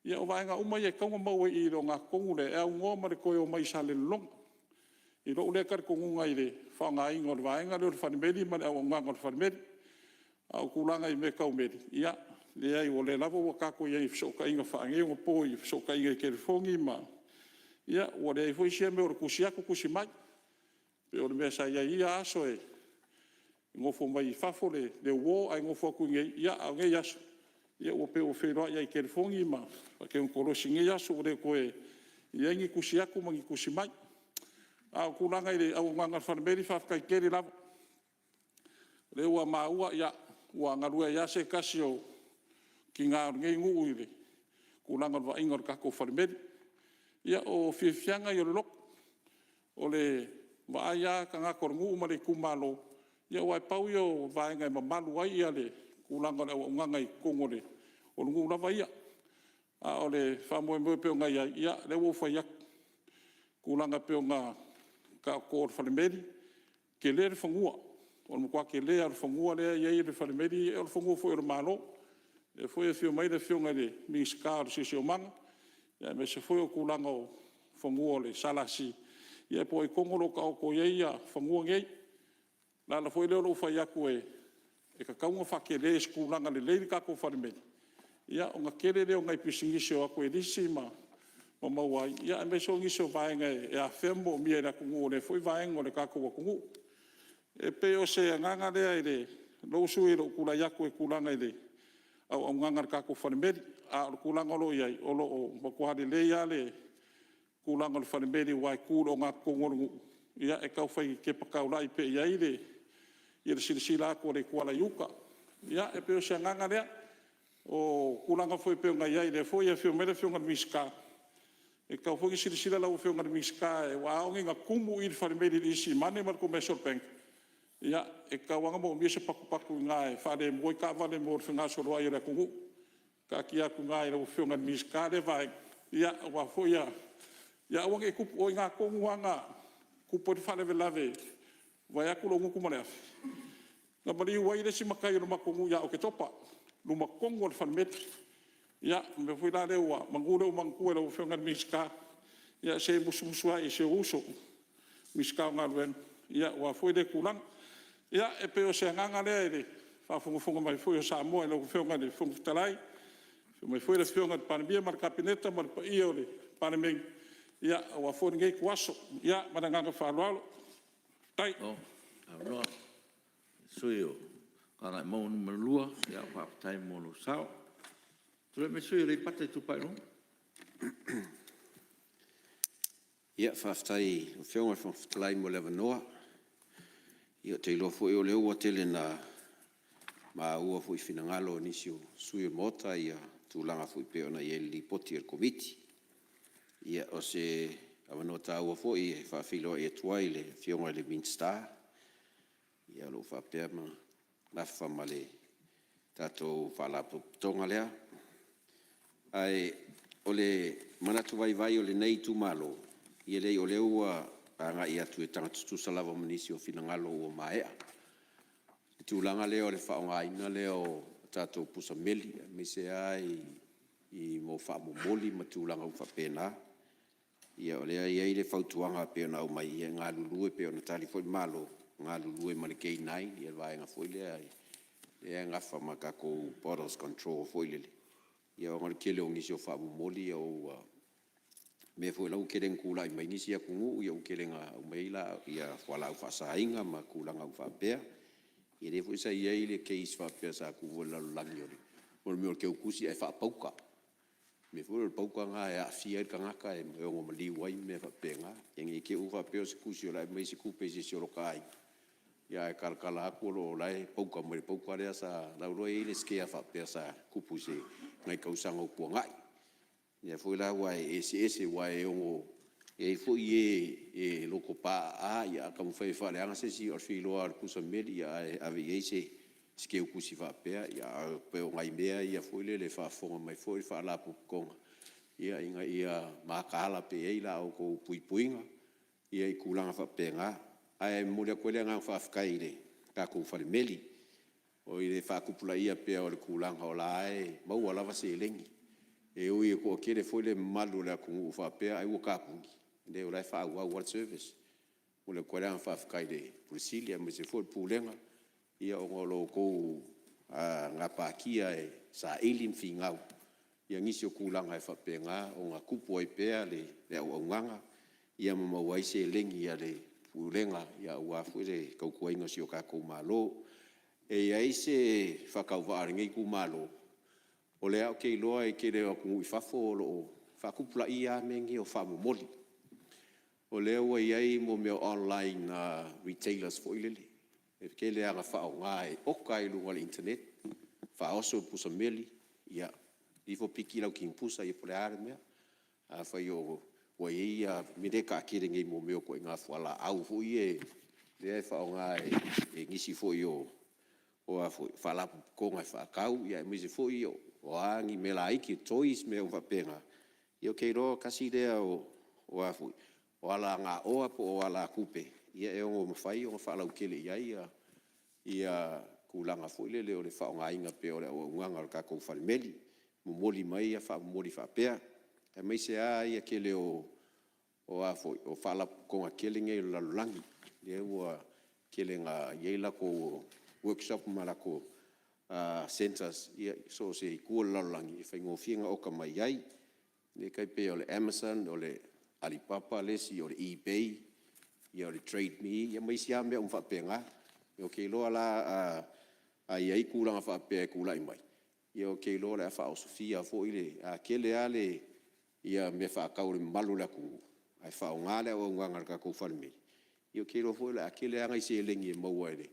ia o vaega uma ia e tatau ona maua i i i le ogatotonu lea e aunoa ma le toe omai i Salelologa. I lou lea talitonuga i le faaaogaina o le vaega lea o le falemeli ma le auaunaga a le falemeli. A o tulaga i mea tau meli, ia, leai o lea lava ua tatou i ai i fesootaiga faaneionapo i fesootaiga i telefoni ma… ia ua leai foi sia mea o le tusi atu tusi mai. E pei o le mea sa i ai i ia aso e nofo mai fafo le uo ae nofo atu i inei, a o nei aso, ua pei ua feiloai lava i telefoni ma faatekonolosi i nei aso ua le toe i ai ni tusi atu ma ni tusi mai. A o tulaga i le auaunaga a le falemeli, faafetai tele lava. O lea ua maua ua galue ai lava se tasi o tina o lenei nuu i le tulaga o le vaaiga o le tatou falemeli. Ia, o fiafiaga ia o le loto, o le vaai lava a tagata o le nuu ma le itumalo, aua e pau ia o vaega e mamalu ai le tulaga o le auaunaga i totonu o le nuu lava ia. A o le faamoemoe pei ona i ai, ia lea ua ou fai atu, tulaga e pei ona taoto o le falemeli, e tele le fanua. O le matua tele lava o le fanua lea e i ai le falemeli, o le fanua foi o le Malo. O lea foi e afio mai le Afioga i le Minisita o le Siosiomaga, aemaise foi o tulaga o fanua o le SLC, ia po o ai tonu o lo o taoto i ai fanua nei. O le ala foi lea o lou fai atu e tatau ona faatele i se tulaga lelei le tatou falemeli, ona tele lea o nai pisinisi e o atu e lisi ma maua ai, aemaise foi o nisi o vaega e afea ma moomia e le atunuu o lea foi vaega o le tatou atunuu. E pei o se agaga lea i lou sui usufono i lou tulai atu i le tulaga i le auaunaga a le tatou falemeli. A o le tulaga o lo o i ai, o lo o matua lelei lava le tulaga o le falemeli aua e tu i le ogatotonu o le nuu, e tau fai tepa taulai pea i ai le silasila atu a le ituala i uta. Ia, e pei o se agaga lea. O tulaga foi pei ona i ai, o lea foi e afio mai le Afioga i le Minisita, e tatau foi ona silasila lau Afioga i le Minisita, aua a oo ina tumu i le falemeli i le East City ma le Commercial Bank, ia, e tatau lava ona moomia se patupatu i ina e faalemu ai taavale mo le fegasoloai o le atunuu. Taatia atu i ina i lau Afioga i le Minisita lea vaega, aua foi ia aua ne i tupu, o i ina tonu lava na tupu ai le faalavelave vaeatu lou gutu ma le afi, na maliu ai le isi matai o le matou nuu ia Oketopa i luma tonu lava o le falemeli. Ia, o le mea foi la lea, meamanu lea ua manatua e lau Afioga i le Minisita, ia se i musumusu ane i si ou uso le Minisita o Galuega aua foi lea tulaga. Ia, e pei o se agaga lea i le faafogafoga mai foi a Samoa i lau Afioga i le Fofoga Fetalai, afio mai foi le Afioga i le Palemia ma le Kapeneta ma le paia o le Palemene aua foi lenei ituaso. Ia ma le agaga faaaloalo. Faafetai. Malo saunoa i le sui usufono mo Gagaemauga 2, faafetai mo lou sao. Tulai mai le sui usufono mo Aleipata Itupa i Luga. Faafetai i lau Afioga i le Fofoga Fetalai mo le avanoa. Ia ou te iloa foi o lea ua tele ina maua foi i finagalo o nisi o sui usufono o le Maota tulaga foi pei ona i ai le Lipoti a le Komiti. Ia o se avanoa taua foi e faafeiloai atu ai i le Afioga i le Minisita o lo o faapea ona nafa ma le tatou Faalapotopotoga lea. Ae o le manatu vaivai o lenei itumalo, ia leai o lea ua agai atu e taga tutusa lava ma nisi o finagalo ua maea, le tulaga lea o le faaaogaina lea o tatou pusa meli, aemaise lava i mo faamomoli ma tulaga uma faapena. Ia o lea e i ai le fautuaga pei ona aumai, ia e galulue pei ona tali foi le Malo, galulue ma le K9, le vaega foi lea e nafa ma tatou borders control foi lele, ona o le tele o nisi o faamomoli ua… mea foi la ua tele ina tulai mai nisi atunuu ua tele ina aumai ai fualaau faasaina ma tulaga uma faapea. Ia lea foi sa i ai le case faapea sa tupu i le lalolagi o le mea o le teutusi ae faapauka. O le mea foi lea o le pauka lena e aafia ai le tagata e ono maliu ai ma mea faapena. Ina ne i te i ua faapea o se tusi o le a aumai se tupe i se isi o lota aiga, ae talatala atu o la e pauka mai le pauka lea sa… O lau iloa e i ai le scare faapea sa tupu i nai tausaga ua tuanai. Lea foi la aua e eseese aua e ono i ai foi e e loto paaa'a a taumafai e faaleaga se isi, o le filoa lava o le pusa meli ae ave i ai se teutusi faapea. Ae pei o nai mea ia foi lele e faafofoga mai foi le Faalapotopotoga ina ia mataala pea i ai la outou puipuiga i tulaga faapena. Ae momoli atu ai le agaga faafetai i le tatou falemeli i le faatupulaia pea o le tulaga o la e lava e maua lava seleni. E ui e toatele foi le mamalu o le atunuu o faapea ai ua tapuni, leai o la e faaauau lava le service. E momoli atu ai le agaga faafetai i le Ofisa Sili aemaise foi o le Pulega ona o lo outou gapatia e saili ma finau nisi o tulaga e faapena ona tupu ai pea le auaunaga ma maua ai seleni a le Pulega aua foi le tautuaina o si o tatou Malo. E i ai se faatauvaa o lenei itumalo, o lea ou te iloa o le tele o atunuu i fafo o lo o faatupulaia lava mea nei o faamomoli. O lea ua i ai mea o online retailers foi lele, e tele lava ina faaaoga e oka lava i luga o le internet, faaoso le pusa meli, alu ifo piki lau kinipusa ia po o le a le mea. Afai ua i ai mea lea e taatele nei mo mea o ituaiga fualaau foi ia lea e faaaoga e nisi foi o Faalapotopotoga e faatau, aemaise foi o o a ni mea laiti, toys ma mea uma faapena. Ia ou te iloa tasi lea o alagaoa po o alatupe e ono mafai ona faalautele i ai tulaga foi lele o le faaaogaina pea o le auaunaga a le tatou falemeli, momoli mai faamomoli faapea, aemaise lava le tele o faalapotopotoga tetele nei o le lalolagi, lea ua tele ina i ai latou workshop ma latou centres i so o se itu o le lalolagi e faigofie ona oka mai ai, e tai pei o le Amazon, o le Alibaba le isi, o le Ebay, o le Trade Me, ia ma isi lava mea uma faapena. Ou te iloa la a i ai tulaga faapea e tulai mai, ia ou te iloa o le a faaosofia foi le… A tele lava mea faatau a le mamalu o le atunuu ae faaaoga le auaunaga a le tatou falemeli, ia ou te iloa foi o le a tele lava nai seleni e maua e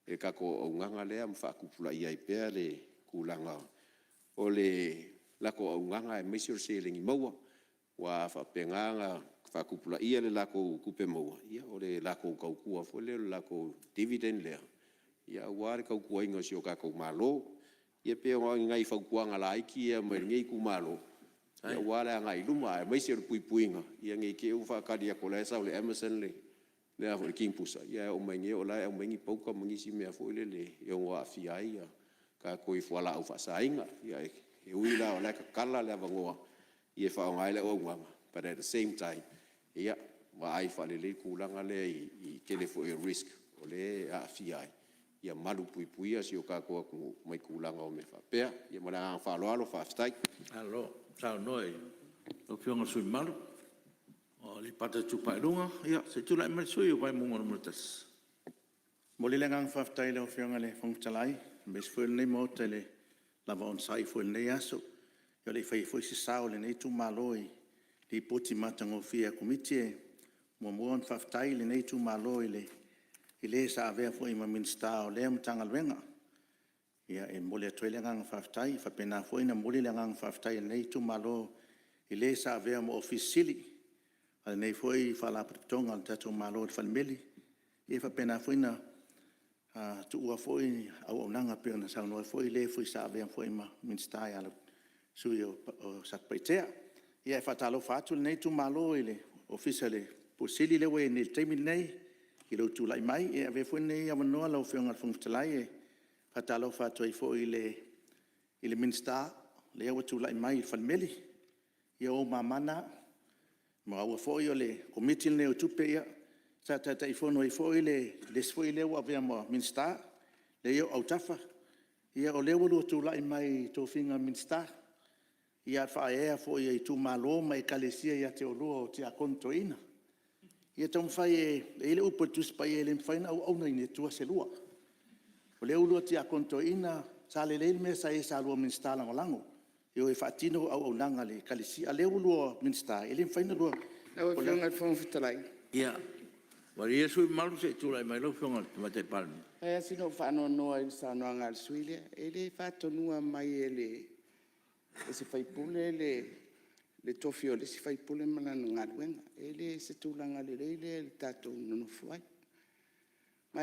le tatou auaunaga lea ma faatupulaia ai pea le tulaga o le latou auaunaga aemaise o le seleni maua. Aua a faapena ona faatupulaia le latou tupe maua, ia o le latou tautua foi lea o le latou dividend lea aua le tautuaina o si o tatou Malo. Ia pei na o ni nai fautuaga laiti ia mai lenei itumalo aua le agai i luma, aemaise o le puipuiga ne i te i ua faatali atu o la e sau i le Amazon le kimpusa, ae oo mai nei o la e aumai ni pauta ma nisi mea foi lele e ono aafia ai tatou i fualaau faasaina. E ui la o la e tatala le avanoa e faaaoga ai le auaunaga, but at the same time, ia vaai faalelei le tulaga lea i le tele foi o risk o lea e aafia ai, ia malupuipuia si o tatou atunuu mai tulaga o mea faapea. Ia ma le agaga faaaloalo faafetai. Malo saunoa i lau Afioga i le sui usufono mamalu mo Aleipata Itupa i Luga. Ia se i tulai mai le sui usufono mo Vaimauga 1. E momoli le agaga faafetai i lau Afioga i le Fofoga Fetalai aemaise foi o lenei Maota i le lava onosai foi i lenei aso, a o le i faia foi se sao o lenei itumalo i Lipoti matagofie a le Komiti. E muamua ona faafetai lenei itumalo i le sa avea foi ma Minisita o lea Matagaluega. E momoli atu ai le agaga faafetai. E faapena foi ona momoli le agaga faafetai o lenei itumalo i le sa avea ma Ofisa Sili o lenei foi Faalapotopotoga a le tatou Malo i le Falemeli, e faapena foi ona tuua foi auaunaga pei ona saunoa ai foi le sa avea foi ma Minisita le sui usufono o Satupaitea. Ia e faatalofa atu lenei itumalo i le Ofisa o le Pule Sili lea ua i ai nei i le taimi lenei i lou tulai mai. E avea foi lenei avanoa lau Afioga i le Fofoga Fetalai e faatalofa atu ai foi i le Minisita lea ua tulai mai i le Falemeli. Ia o ou mama na. Ua maua foi o le Komiti lenei o Tupe, sa Taitaifono ai foi le isi foi lea ua avea ma Minisita lea e i ou autafa. Ia o lea ua oulua tulai mai i tofiga Minisita, a o le faaeaea foi e itumalo ma Ekalesia ia te oulua o Tiakono Toeaina. Ia taumafai e… e i ai le upu a le Tusi Paia e le mafai ona auauna i ni Atua se lua. O lea ua oulua Tiakono Toeaina, sa lelei le mea sa i ai sa oulua Minisita Lagolago, e o e faatino auaunaga a le Ekalesia, a o lea ua oulua Minisita, e le mafai ona oulua… Lau Afioga i le Fofoga Fetalai… Ia malie le sui usufono mamalu se i tulai mai lau Afioga i le Tamaitai Palemia. E fai lava sina ou faanoanoa i le saunoaga a le sui usufono lea. E le faatonuina mai e se sui usufono le tofi o le isi sui usufono ma lana galuega. E le o se tulaga lelei lea i le tatou nonofo ai. Ma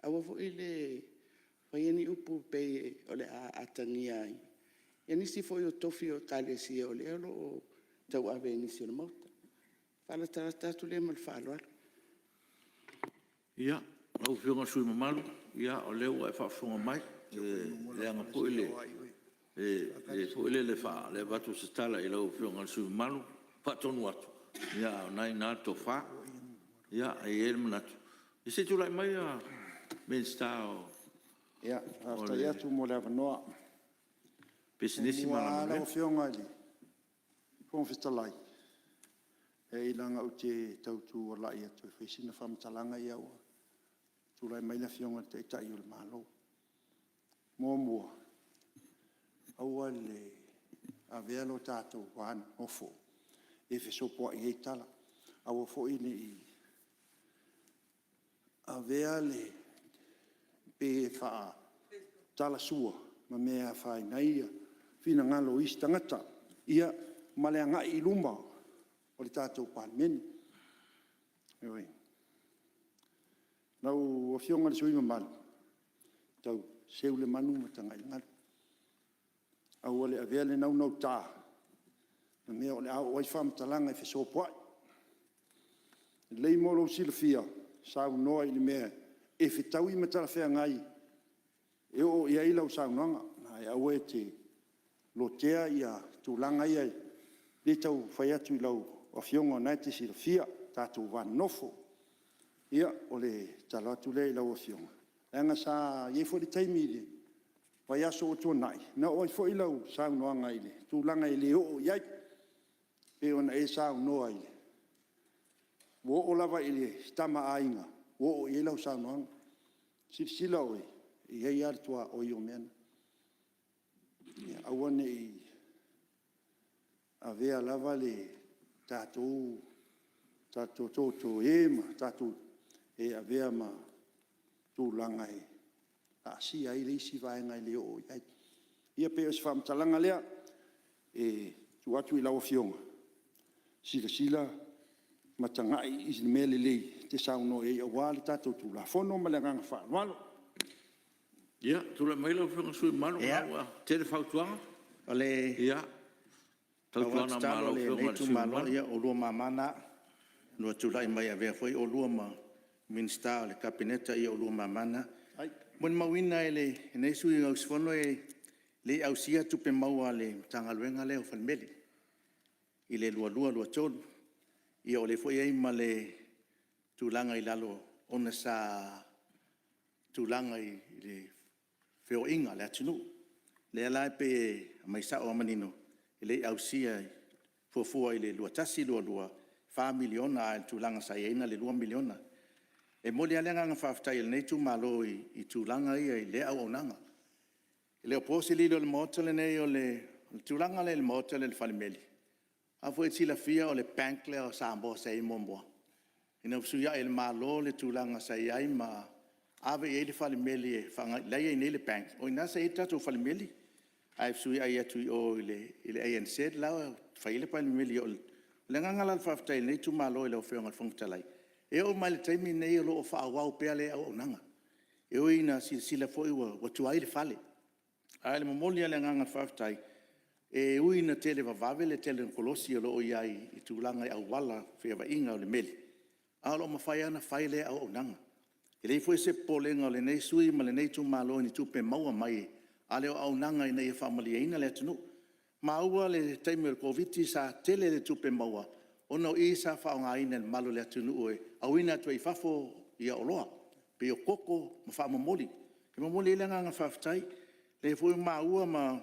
aua foi le faia ni upu e pei o le a atagia ai nisi foi o tofi o Ekalesia o lea o lo o tauave e nisi o le Maota. O le faalatalata atu lea ma le faaaloalo. Ia, lau Afioga i le sui usufono mamalu, o lea ua e faafofoga mai, e leaga foi le mea lea e avatu o se tala i lau Afioga i le sui usufono mamalu, faatonu atu, a o lena e i ina le tofa. Ae i ai le manatu, ia se i tulai mai le Minisita o Faafetai atu mo le avanoa. Pisinisi ma Muamua lava Alamanuia. lau Afioga i le Fofoga Fetalai, leai leaga ou te tau tu atu e fai sina faamatalaga, ae ua tulai mai le Afioga i le Taitai o le Malo. Muamua, aua le avea lo tatou va nonofo e fesopoai ai tala. Aua foi ne i avea le… pe faatalasua ma mea e afaina ai finagalo o isi tagata, ia ma le agai i luma o le tatou Palemene. Ioe. Lau Afioga i le sui usufono mamalu, tau seu le manu ma tagai i le galu. Aua le avea le naunauta ma mea o le a oo ai faamatalaga e fesopoai. Lelei mo lou silafia, saunoa i le mea e fetaui ma talafeagai e oo i ai lau saunoaga, ae aua e te lotea tulaga ia, e le tau fai atu i lau Afioga o lena e te silafia lo tatou va nonofo. Ia, o le tatalo atu lea i lau Afioga, leaga sa i ai foi le taimi i le vaiaso ua tuanai na oo ai foi lau saunoaga i le tulaga e le oo i ai, pei ona e saunoa ua oo lava i le Tama a Aiga ua oo i ai lau saunoaga. Silasila oe, e i ai lava le tuaoi o mea na. Ia aua ne i avea lava le tatou totoe ma tatou e avea ma tulaga e asia ai le isi vaega e le oo i ai. Ia pei o se faamatalaga lea e tuu atu i lau Afioga, silasila ma tagai i se mea lelei e te saunoa i ai aua le tatou Tulafono. Ma le agaga faaaloalo. Ia, tulai mai lau Afioga i le sui usufono mamalu, o lena ua tele fautuaga. O le tatalo a lenei itumalo, ia o oulua mama na. Ua oulua tulai mai e avea foi oulua ma Minisita o le Kapeneta, ia o oulua mama na. E molimauina e lenei sui usufono e le i ausia tupe maua a le Matagaluega lea o Falemeli i le 2022/2023. Ia o lea foi e i ai ma le tulaga i lalo ona sa tulaga i le feoaiga a le atunuu. Lea la e pei e aumai sao lava manino, e le i ausia e fuafua i le 2021/2022 e $4 miliona a o le tulaga sa i ai na o le $2 miliona. E momoli lava le agaga faafetai o lenei itumalo i tulaga ia i lea auaunaga. E le o po se lilo i le Maota lenei, o le tulaga lea i le maota lea o le Falemeli, aua foi e te silafia o le bank lea a Samoa sa i ai muamua. Ina ua fesuiai e le Malo le tulaga sa i ai ma ave i ai le falemeli la e i ai nei le bank, o i ina sa i ai le tatou falemeli. Ae fesuiai atu i o i le ANZ la e fai ai le falemeli. O le agaga la o le faafetai o lenei itumalo i lau Afioga i le Fofoga Fetalai, e oo mai lava i le taimi lenei o lo o faaauau pea lea auaunaga. E ui ina silasila foi ua tuai le fale, ae o le momoli lava o le agaga faafetai, e ui ina televavave le telegolosi o lo o i ai i tulaga i auala o feoaiga o le meli, ae o lo o mafai lava ona fai lea auaunaga. E leai foi se popolega o lenei sui usufono ma lenei itumalo i ni tupe maua mai, a o le auaunaga ina ia faamalieina le atunuu. Maua le taimi o le Koviti-19 sa tele le tupe maua ona o i sa faaaogaina e le mamalu o le atunuu e auina atu ai i fafo oloa pei o koko ma faamomoli. E momoli ai le agaga faafetai. O lea foi ua maua ma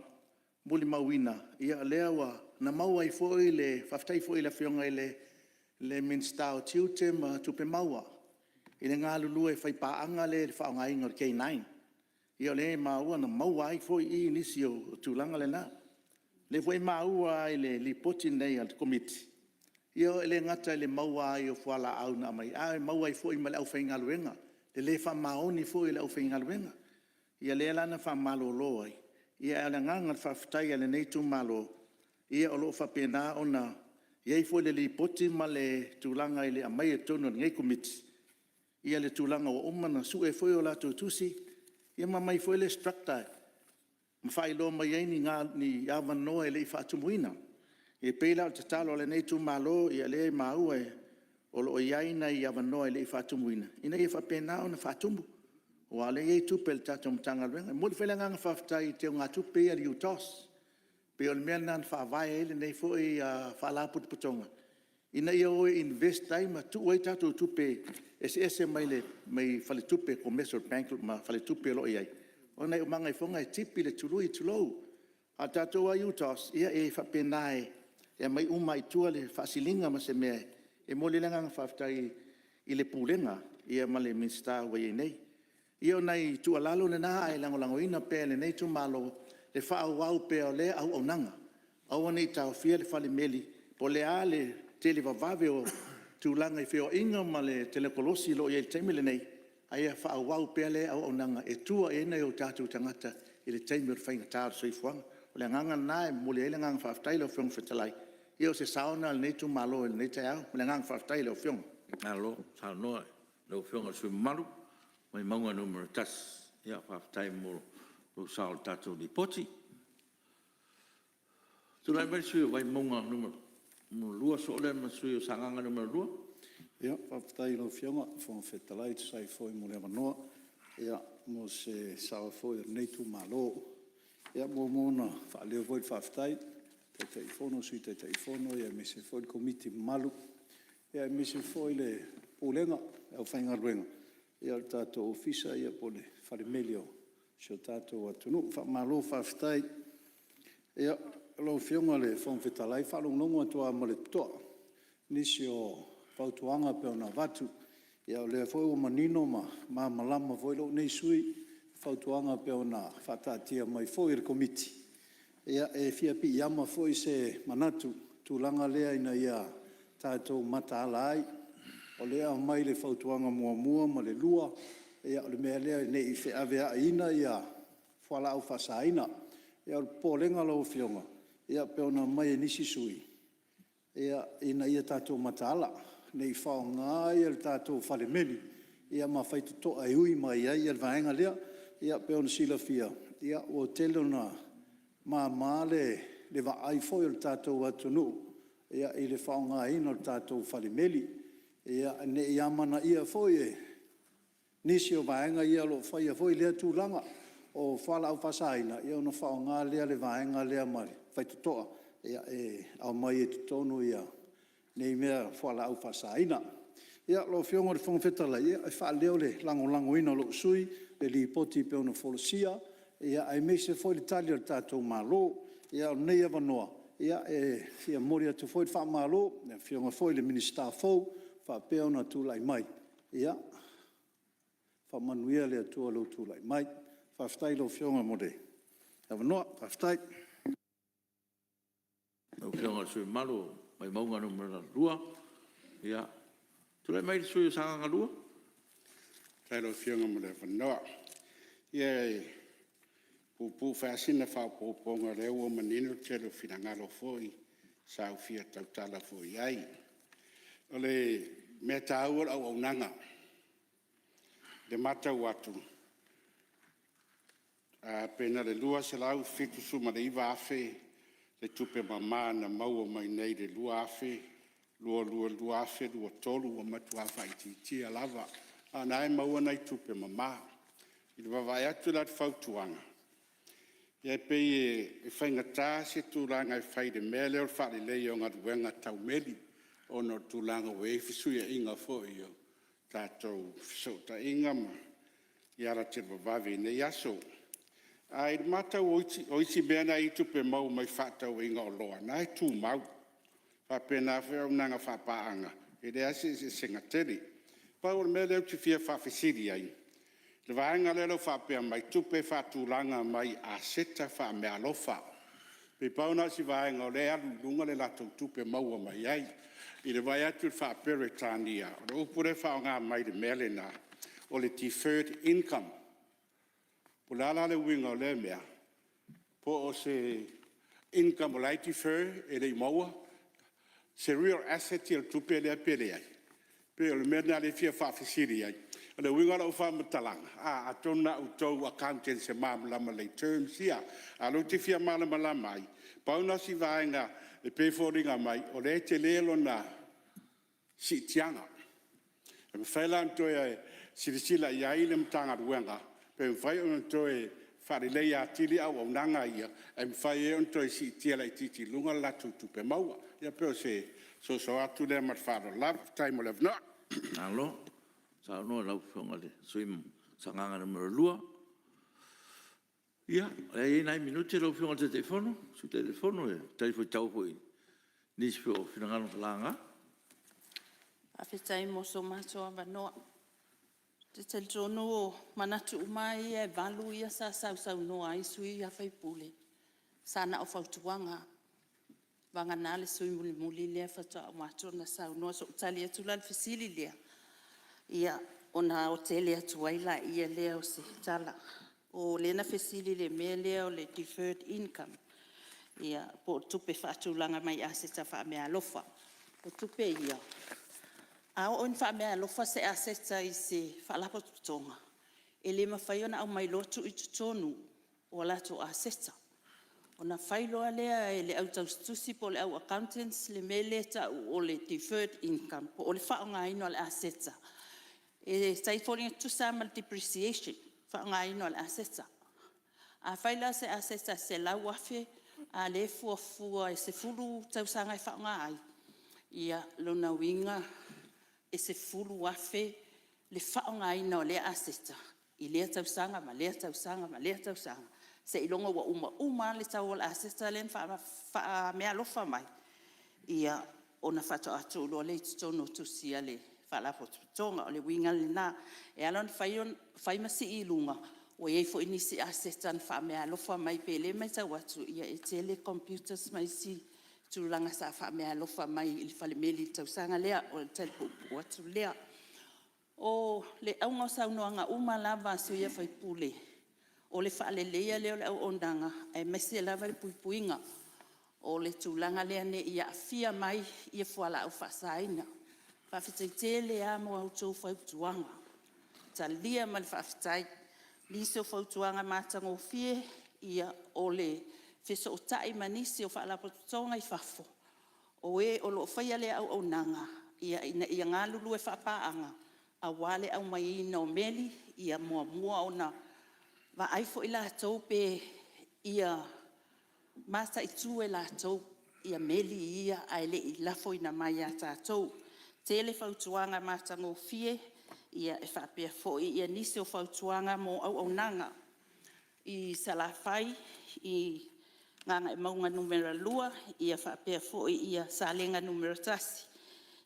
molimauina, o lea ua na maua ai foi le faafetai foi i le Afioga i le Minisita o Tiute ma Tupe Maua i le galulue faipaaga lea i le faaaogaina o le K9. Ia o lea e maua na maua ai foi i i nisi o tulaga na. O lea foi e maua lava i le Lipoti lenei a le Komiti, ia e le gata i le maua ai o fualaau na aumai, ae maua ai foi ma le aufaigaluega, le le faamaoni foi o le aufaigaluega. Ia lea la na faamalolo ai, ae o le agaga o le faafetai a lenei itumalo, ia o lo o faapena ona i ai foi le Lipoti ma le tulaga i le aumai i totonu e lenei Komiti le tulaga ua uma ona sue foi a latou tusi, ia ma aumai foi le extractor ma faailoa mai ai ni avanoa e le i faatumuina. E pei la o le tatalo a lenei itumalo, ia o lea e maua o lo o i ai nai avanoa e le i faatumuina, ina ia faapena ona faatumu, aua o lea e i ai tupe a le tatou Matagaluega. E momoli foi le agaga faafetai i teugatupe ia a le UTOS, pei o le mea lena na faavae ai lenei foi Faalapotopotoga, ina ia o e invest ai ma tuu ai tatou tupe eseese mai faletupe commercial bank ma faletupe o lo o i ai, ona e uma ifo e tipi le tului tulou. A o le tatou lava UTOS, ia e faapena e aumai uma lava i tua le faasiliga ma se mea. E momoli ai le agaga faafetai i le Pulega ma le Minisita ua i ai nei. Ia o nai tuualalo na ae lagolagoina pea e lenei itumalo le faaauau pea o lea auaunaga, aua ne i taofia le falemeli po o le a le televavave o tulaga i feoaiga ma le telegolosi o lo o i ai i le taimi lenei, a ia faaauau pea lea auaunaga e tua i ai nai o tatou tagata i le taimi o le faigata o le soifuaga. O le agaga lena e momoli ai le agaga faafetai lau Afioga i le Fofoga Fetalai. Ia o se sao lena o lenei itumalo i lenei taeao. Ma le agaga faafetai i lau Afioga. Malo saunoa i lau Afioga i le sui usufono mamalu mai Vaimauga 1. Faafetai mo lou sao i le tatou Lipoti. Tulai mai le sui usufono mo Vaimauga 2, sosoo lea ma le sui usufono mo Sagaga 2. Faafetai i lau Afioga i le Fofoga Fetalai e tusa ai foi mo le avanoa mo se sao foi o lenei itumalo. E muamua ona faaleo foi le faafetai i le Taitaifono, Sui Taitaifono aemaise foi le Komiti mamalu, aemaise foi le Pulega ma le aufaigaluega a le tatou Ofisa po o le Falemeli o si o tatou atunuu. Faamalo faafetai. Lau Afioga i le Fofoga Fetalai e faalogologo atu lava ma le totoa i nisi o fautuaga e pei ona avatu. O lea foi ua manino ma malamalama foi lou nei sui usufono i fautuaga e pei ona faataatia mai foi e le Komiti. E fia piiama foi se manatu i le tulaga lea ina ia tatou mataala ai. O lea e aumai i le fautuaga 1 ma le 2, o le mea lea ne i feaveaiina fualaau faasaina. O le popolega lau Afioga e pei ona aumai e nisi sui usufono, ina ia tatou mataala, ne i faaaoga le tatou falemeli ma faitotoa e ui mai ai le vaega lea. E pei ona silafia ua tele ina mama le vaai foi a le tatou atunuu i le faaaogaina o le tatou falemeli. Ne i amanaia foi e nisi o vaega ia o lo o faia foi lea tulaga o fualaau faasaina, ona faaaoga lea o le vaega lea ma faitotoa e aumai ai i totonu nei mea o fualaau faasaina. Lau Afioga i le Fofoga Fetalai, e faaleo le lagolagoina e lou sui usufono le Lipoti e pei ona folasia, aemaise foi le Tali a le tatou Malo. A o lenei avanoa, e fia momoli atu foi le faamalo i le Afioga foi i le Minisita fou ua faapea ona tulai mai. Ia faamanuia le Atua i lou tulai mai. Faafetai i lau Afioga mo le avanoa. Faafetai. Lau Afioga i le sui usufono mamalu mo Vaimauga 2. Tulai mai le sui usufono mo Sagaga 2. Faafetai i lau Afioga mo le avanoa. Ia e puupuu foi lava sina faaopoopoga o lea ua manino le tele o finagalo foi sa ou fia tautala foi i ai. O le mea taua o le auaunaga. I le matau atu, pe na o le $279,000 le tupe mama na maua mai nei i le 2022/2023, ua matua faaitiitia lava, a o lena e maua nai tupe mama. I le vaavaai atu la i le fautuaga, e pei e faigata se tulaga e fai i le mea lea o le faaleleia o galuega tau meli, ona o le tulaga ua i ai fesuiaiga foi o tatou fesootaiga i ala televavave i nei aso. Ae i le matau o isi mea na e i ai tupe maua mai fefaatauaiga o oloa, o lena e tumau. E faapena foi auaunaga faapaaga, e leai lava se eseesega tele. Pau o le mea lea ou te fia faafesili ai, le vaega lea o lo o faapea mai, tupe faatulaga mai aseta faameaalofa. E pei na pau lena o si vaega o lea e alu i luga le latou tupe maua mai ai. I le vaai atu i le faa-Peretania, o le upu lea e faaaoga mai i le mea lena, o le deferred income. Po o le a la le uiga o lea mea, po o se income o la e defer e le i maua, se real asset le tupe lea pe leai? E pei o le mea lena o lea e fia faafesili ai. O le uiga o lau faamatalaga, atonu na o outou o accountants e malamalama lelei i terms ia. A o lea ou te fia malamalama ai, pau lena o si vaega e pei e foliga mai o lea e tele lona siitiaga. E mafai la ona toe silasila i ai le Matagaluega pe mafai ona toe faaleleia atili auaunaga ia e mafai ai ona toe siitia laitiiti i luga le latou tupe maua. Ia pei o se soso atu lea ma le faaaloalo lava. Faafetai mo le avanoa. Malo saunoa i lau Afioga i le sui usufono mo Sagaga 2. Ia, e i ai nai minute lau Afioga i le Taitaifono, le Sui Taitaifono e talifuaitau foi i nisi foi o finagalo na laga. Faafetai mo so matou avanoa. Ou te talitonu o manatu uma lava ia e 8 ia sa sausaunoa ai sui usufono, sa na o fautuaga lava, vagana le sui usufono mulimuli lea faatoa uma atu ona saunoa. Se i ou tali atu la i le fesili lea, ia ona aotele atu ai lea o se tala. O lea na fesili i le mea lea o le deferred income po o tupe faatulaga mai aseta faameaalofa. O tupe ia, a oo ina faameaalofa se aseta i se faalapotopotoga, e le mafai ona aumai loa tuu i totonu o latou aseta. Ona fai loa lea e le au tausitusi po o le au accountants le mea lea e tau o le deferred income po o le faaaogaina o le aseta. E foliga tutusa lava ma le depreciation, faaaogaina o le aseta. Afai la o se aseta e $100,000 a o lea e fuafua e 10 tausaga e faaaoga ai, ia o lona uiga e $10,000 le faaaogaina o lea aseta i lea tausaga ma lea tausaga ma lea tausaga, seiloga ua uma uma lava le tau o le aseta lea na faameaalofa mai, ia ona faatoa tuu loa lea i totonu o tusi a le Faalapotopotoga. O le uiga lena. E ala ona fai ma sii i luga, ua i ai foi nisi aseta na faameaalofa mai, pei o lea e matau atu e tele computers ma isi tulaga sa faameaalofa mai i le falemeli i le tausaga lea. O le tali puupuu atu lea. O le auga o saunoaga uma lava a sui usufono, o le faaleleia lea o le auaunaga aemaise lava le puipuiga o le tulaga lea ne i aafia mai fualaau faasaina. Faafetai tele lava mo a outou fautuaga, e talia ma le faafetai. O nisi o fautuaga matagofie, o le fesootai ma nisi o Faalapotopotoga i fafo o e o lo o faia lea auaunaga ina ia galulue faapaaga aua le aumaia o meli, ia muamua ona vaai foi latou pe ia mataitu e latou meli ia ae le i lafoina mai ia tatou. Tele fautuaga matagofie e faapea foi nisi o fautuaga mo auaunaga i Salafai i Gagaemauga 2 faapea foi Salega 1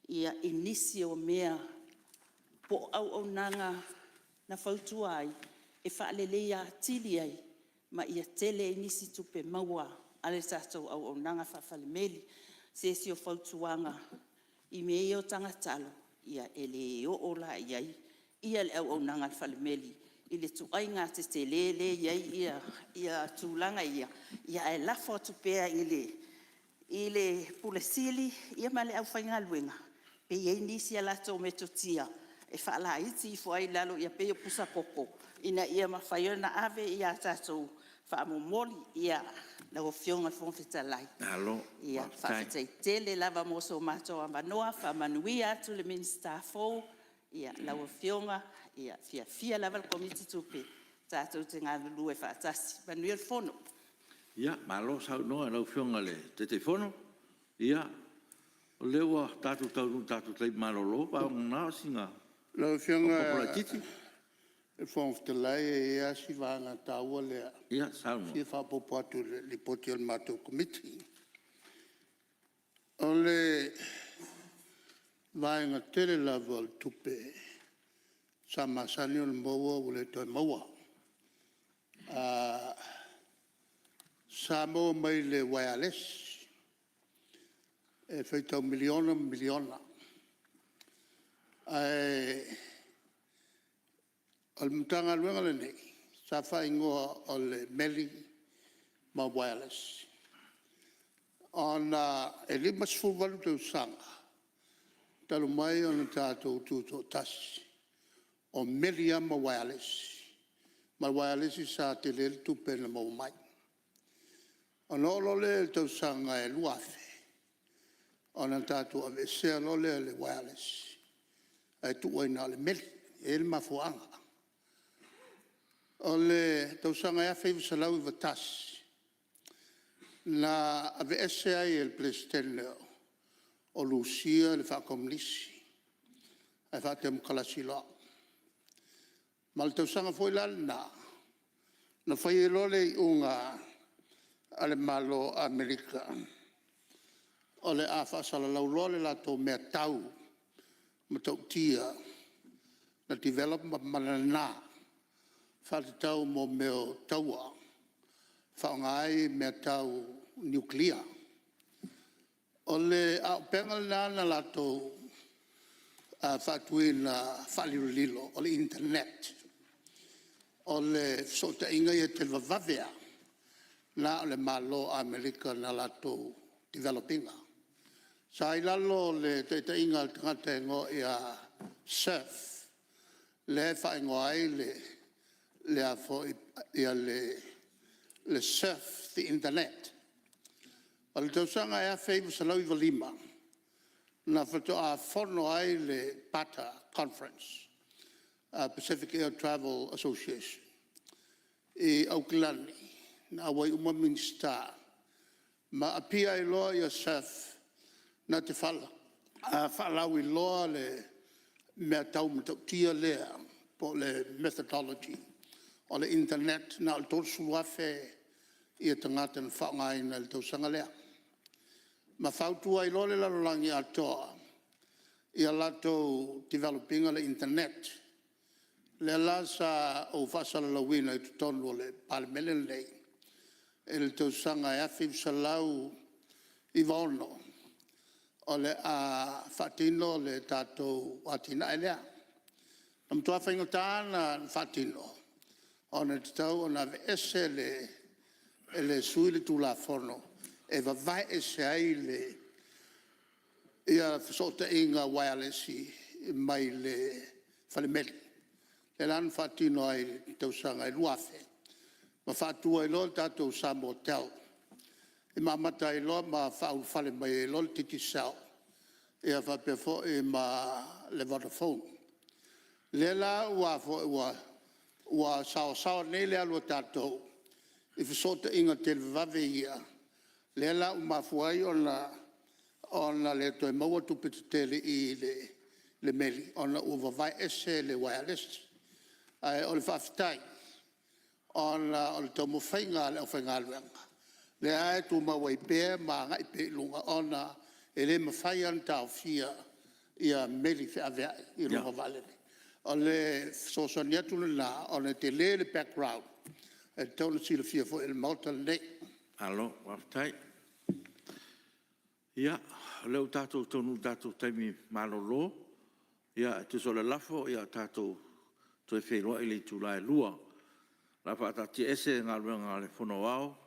i nisi o mea po o auaunaga na fautua ai e faaleleia atili ai ma ia tele ai nisi tupe maua a le tatou auaunaga faa-falemeli. O se isi o fautuaga i mea ia o tagatalo, ia e le oo la i ai le auaunaga a le falemeli i le ituaiga tetele lea e i ai tulaga ia, ae lafo atu pea i le Ofisa Sili ma le aufaigaluega pe i ai nisi a latou metotia e faalaiti ifo ai i lalo ia pei o pusa koko ina ia mafai ona ave a tatou faamomoli. Lau Afioga i le Fofoga Fetalai, faafetai tele lava mo so matou avanoa, faamanuia atu i le Minisita fou lau Afioga. E fiafia lava le Komiti Tupe tatou te galulue faatasi. Manuia le fono. Ia, malo saunoa i lau Afioga i le Taitaifono. Ia, o lea ua tatou taunuu i le tatou taimi malolo, vagana o sina Lau Afioga faaopoopo laitiiti. I le Fofoga Fetalai, e i ai lava si vaega taua lea Ia e saunoa. fia faaopoopo atu i le Lipoti a le matou Komiti. O le vaega tele lava o le tupe sa masani ona maua ua le toe maua. Sa maua mai le uaealesi, e faitau miliona ma miliona. Ae o le Matagaluega lenei sa faaigoa o le Meli ma Uaealesi, ona e 58 tausaga talu mai ona tatou tutoatasi, o meli lava ma uaealesi. Ma o le uaealesi sa tele ai le tupe na maua mai. Ona oo loa lea i le tausaga 2000 ona tatou aveesea loa lea o le uaealesi ae tuu ai na o le meli. E i ai le mafuaaga. O le tausaga e 1991, na aveese ai e le Peresetene o Lusua le faakomunisi ae faatemokarasi loa. Ma o le tausaga foi la lena na fai ai loa le iuga a le Malo o Amerika, o le a faasalalau loa le latou mea tau matautia na develop ma nana faatatau mo mea o taua, e faaaoga ai mea tau nuclear. O le auupega lena na latou faatuina faalilolilo o le internet, o le fesootaiga ia televavave lava, na o le Malo o Amerika na latou develop ina. Sa i lalo o le taitaiga a le tagata e igoa ia Cerf lea e faaigoa ai le le surf the internet. O le tausaga e 1995, na faatoa fono ai le PATA Conference, Pacific Air Travel Association i Aukilani na auai uma Minisita ma appear ai loa surf na te faalauiloa le mea tau matautia lea po o le methodology o le internet. Na o le 30,000 tagata na faaaogaina i le tausaga lea. Ma fautua ai loa le lalolagi atoa ia latou develop ina le internet. O lea la sa ou faasalalauina i totonu o le Palemene lenei i le tausaga e 1996, o le a faatino le tatou atinae lea. Na matua faigata ona faatino ona e tatau ona aveese le sui le Tulafono e vavae ese ai fesootaiga uaealesi mai le falemeli. O lea la na faatino ai i le tausaga e 2000 ma faatu ai loa le tatou SamoaTel, ma amata ai loa ma faaulufale mai ai loa le Digicel faapea foi ma le Vodafone. O lea la ua saoasaoa nei le alu a tatou i fesootaiga televavave ia, lea la ua mafua ai ona le toe maua tupe tetele i i le meli ona ua vavae ese le uaealesi. Ae o le faafetai ona o le taumafaiga a le aufaigaluega, lea lava e tumau ai pea ma agai pea i luga ona e le mafai lava ona taofia meli feaveai i luga o vaalele. O le fesoasoani atu lena ona e tele le background e tatau ona silafia foi e le Maota lenei. Malo faafetai. Ia, o lea ua tatou taunuu i le tatou taimi malolo. E tusa o le lafo, ia tatou toe feiloai i le itula e 2:00. O le a faataatiaese Galuega a le Fono Aoao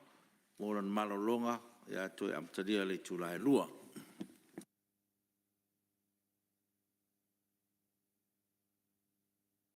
mo lana malologa o le a toe amatalia i le itula e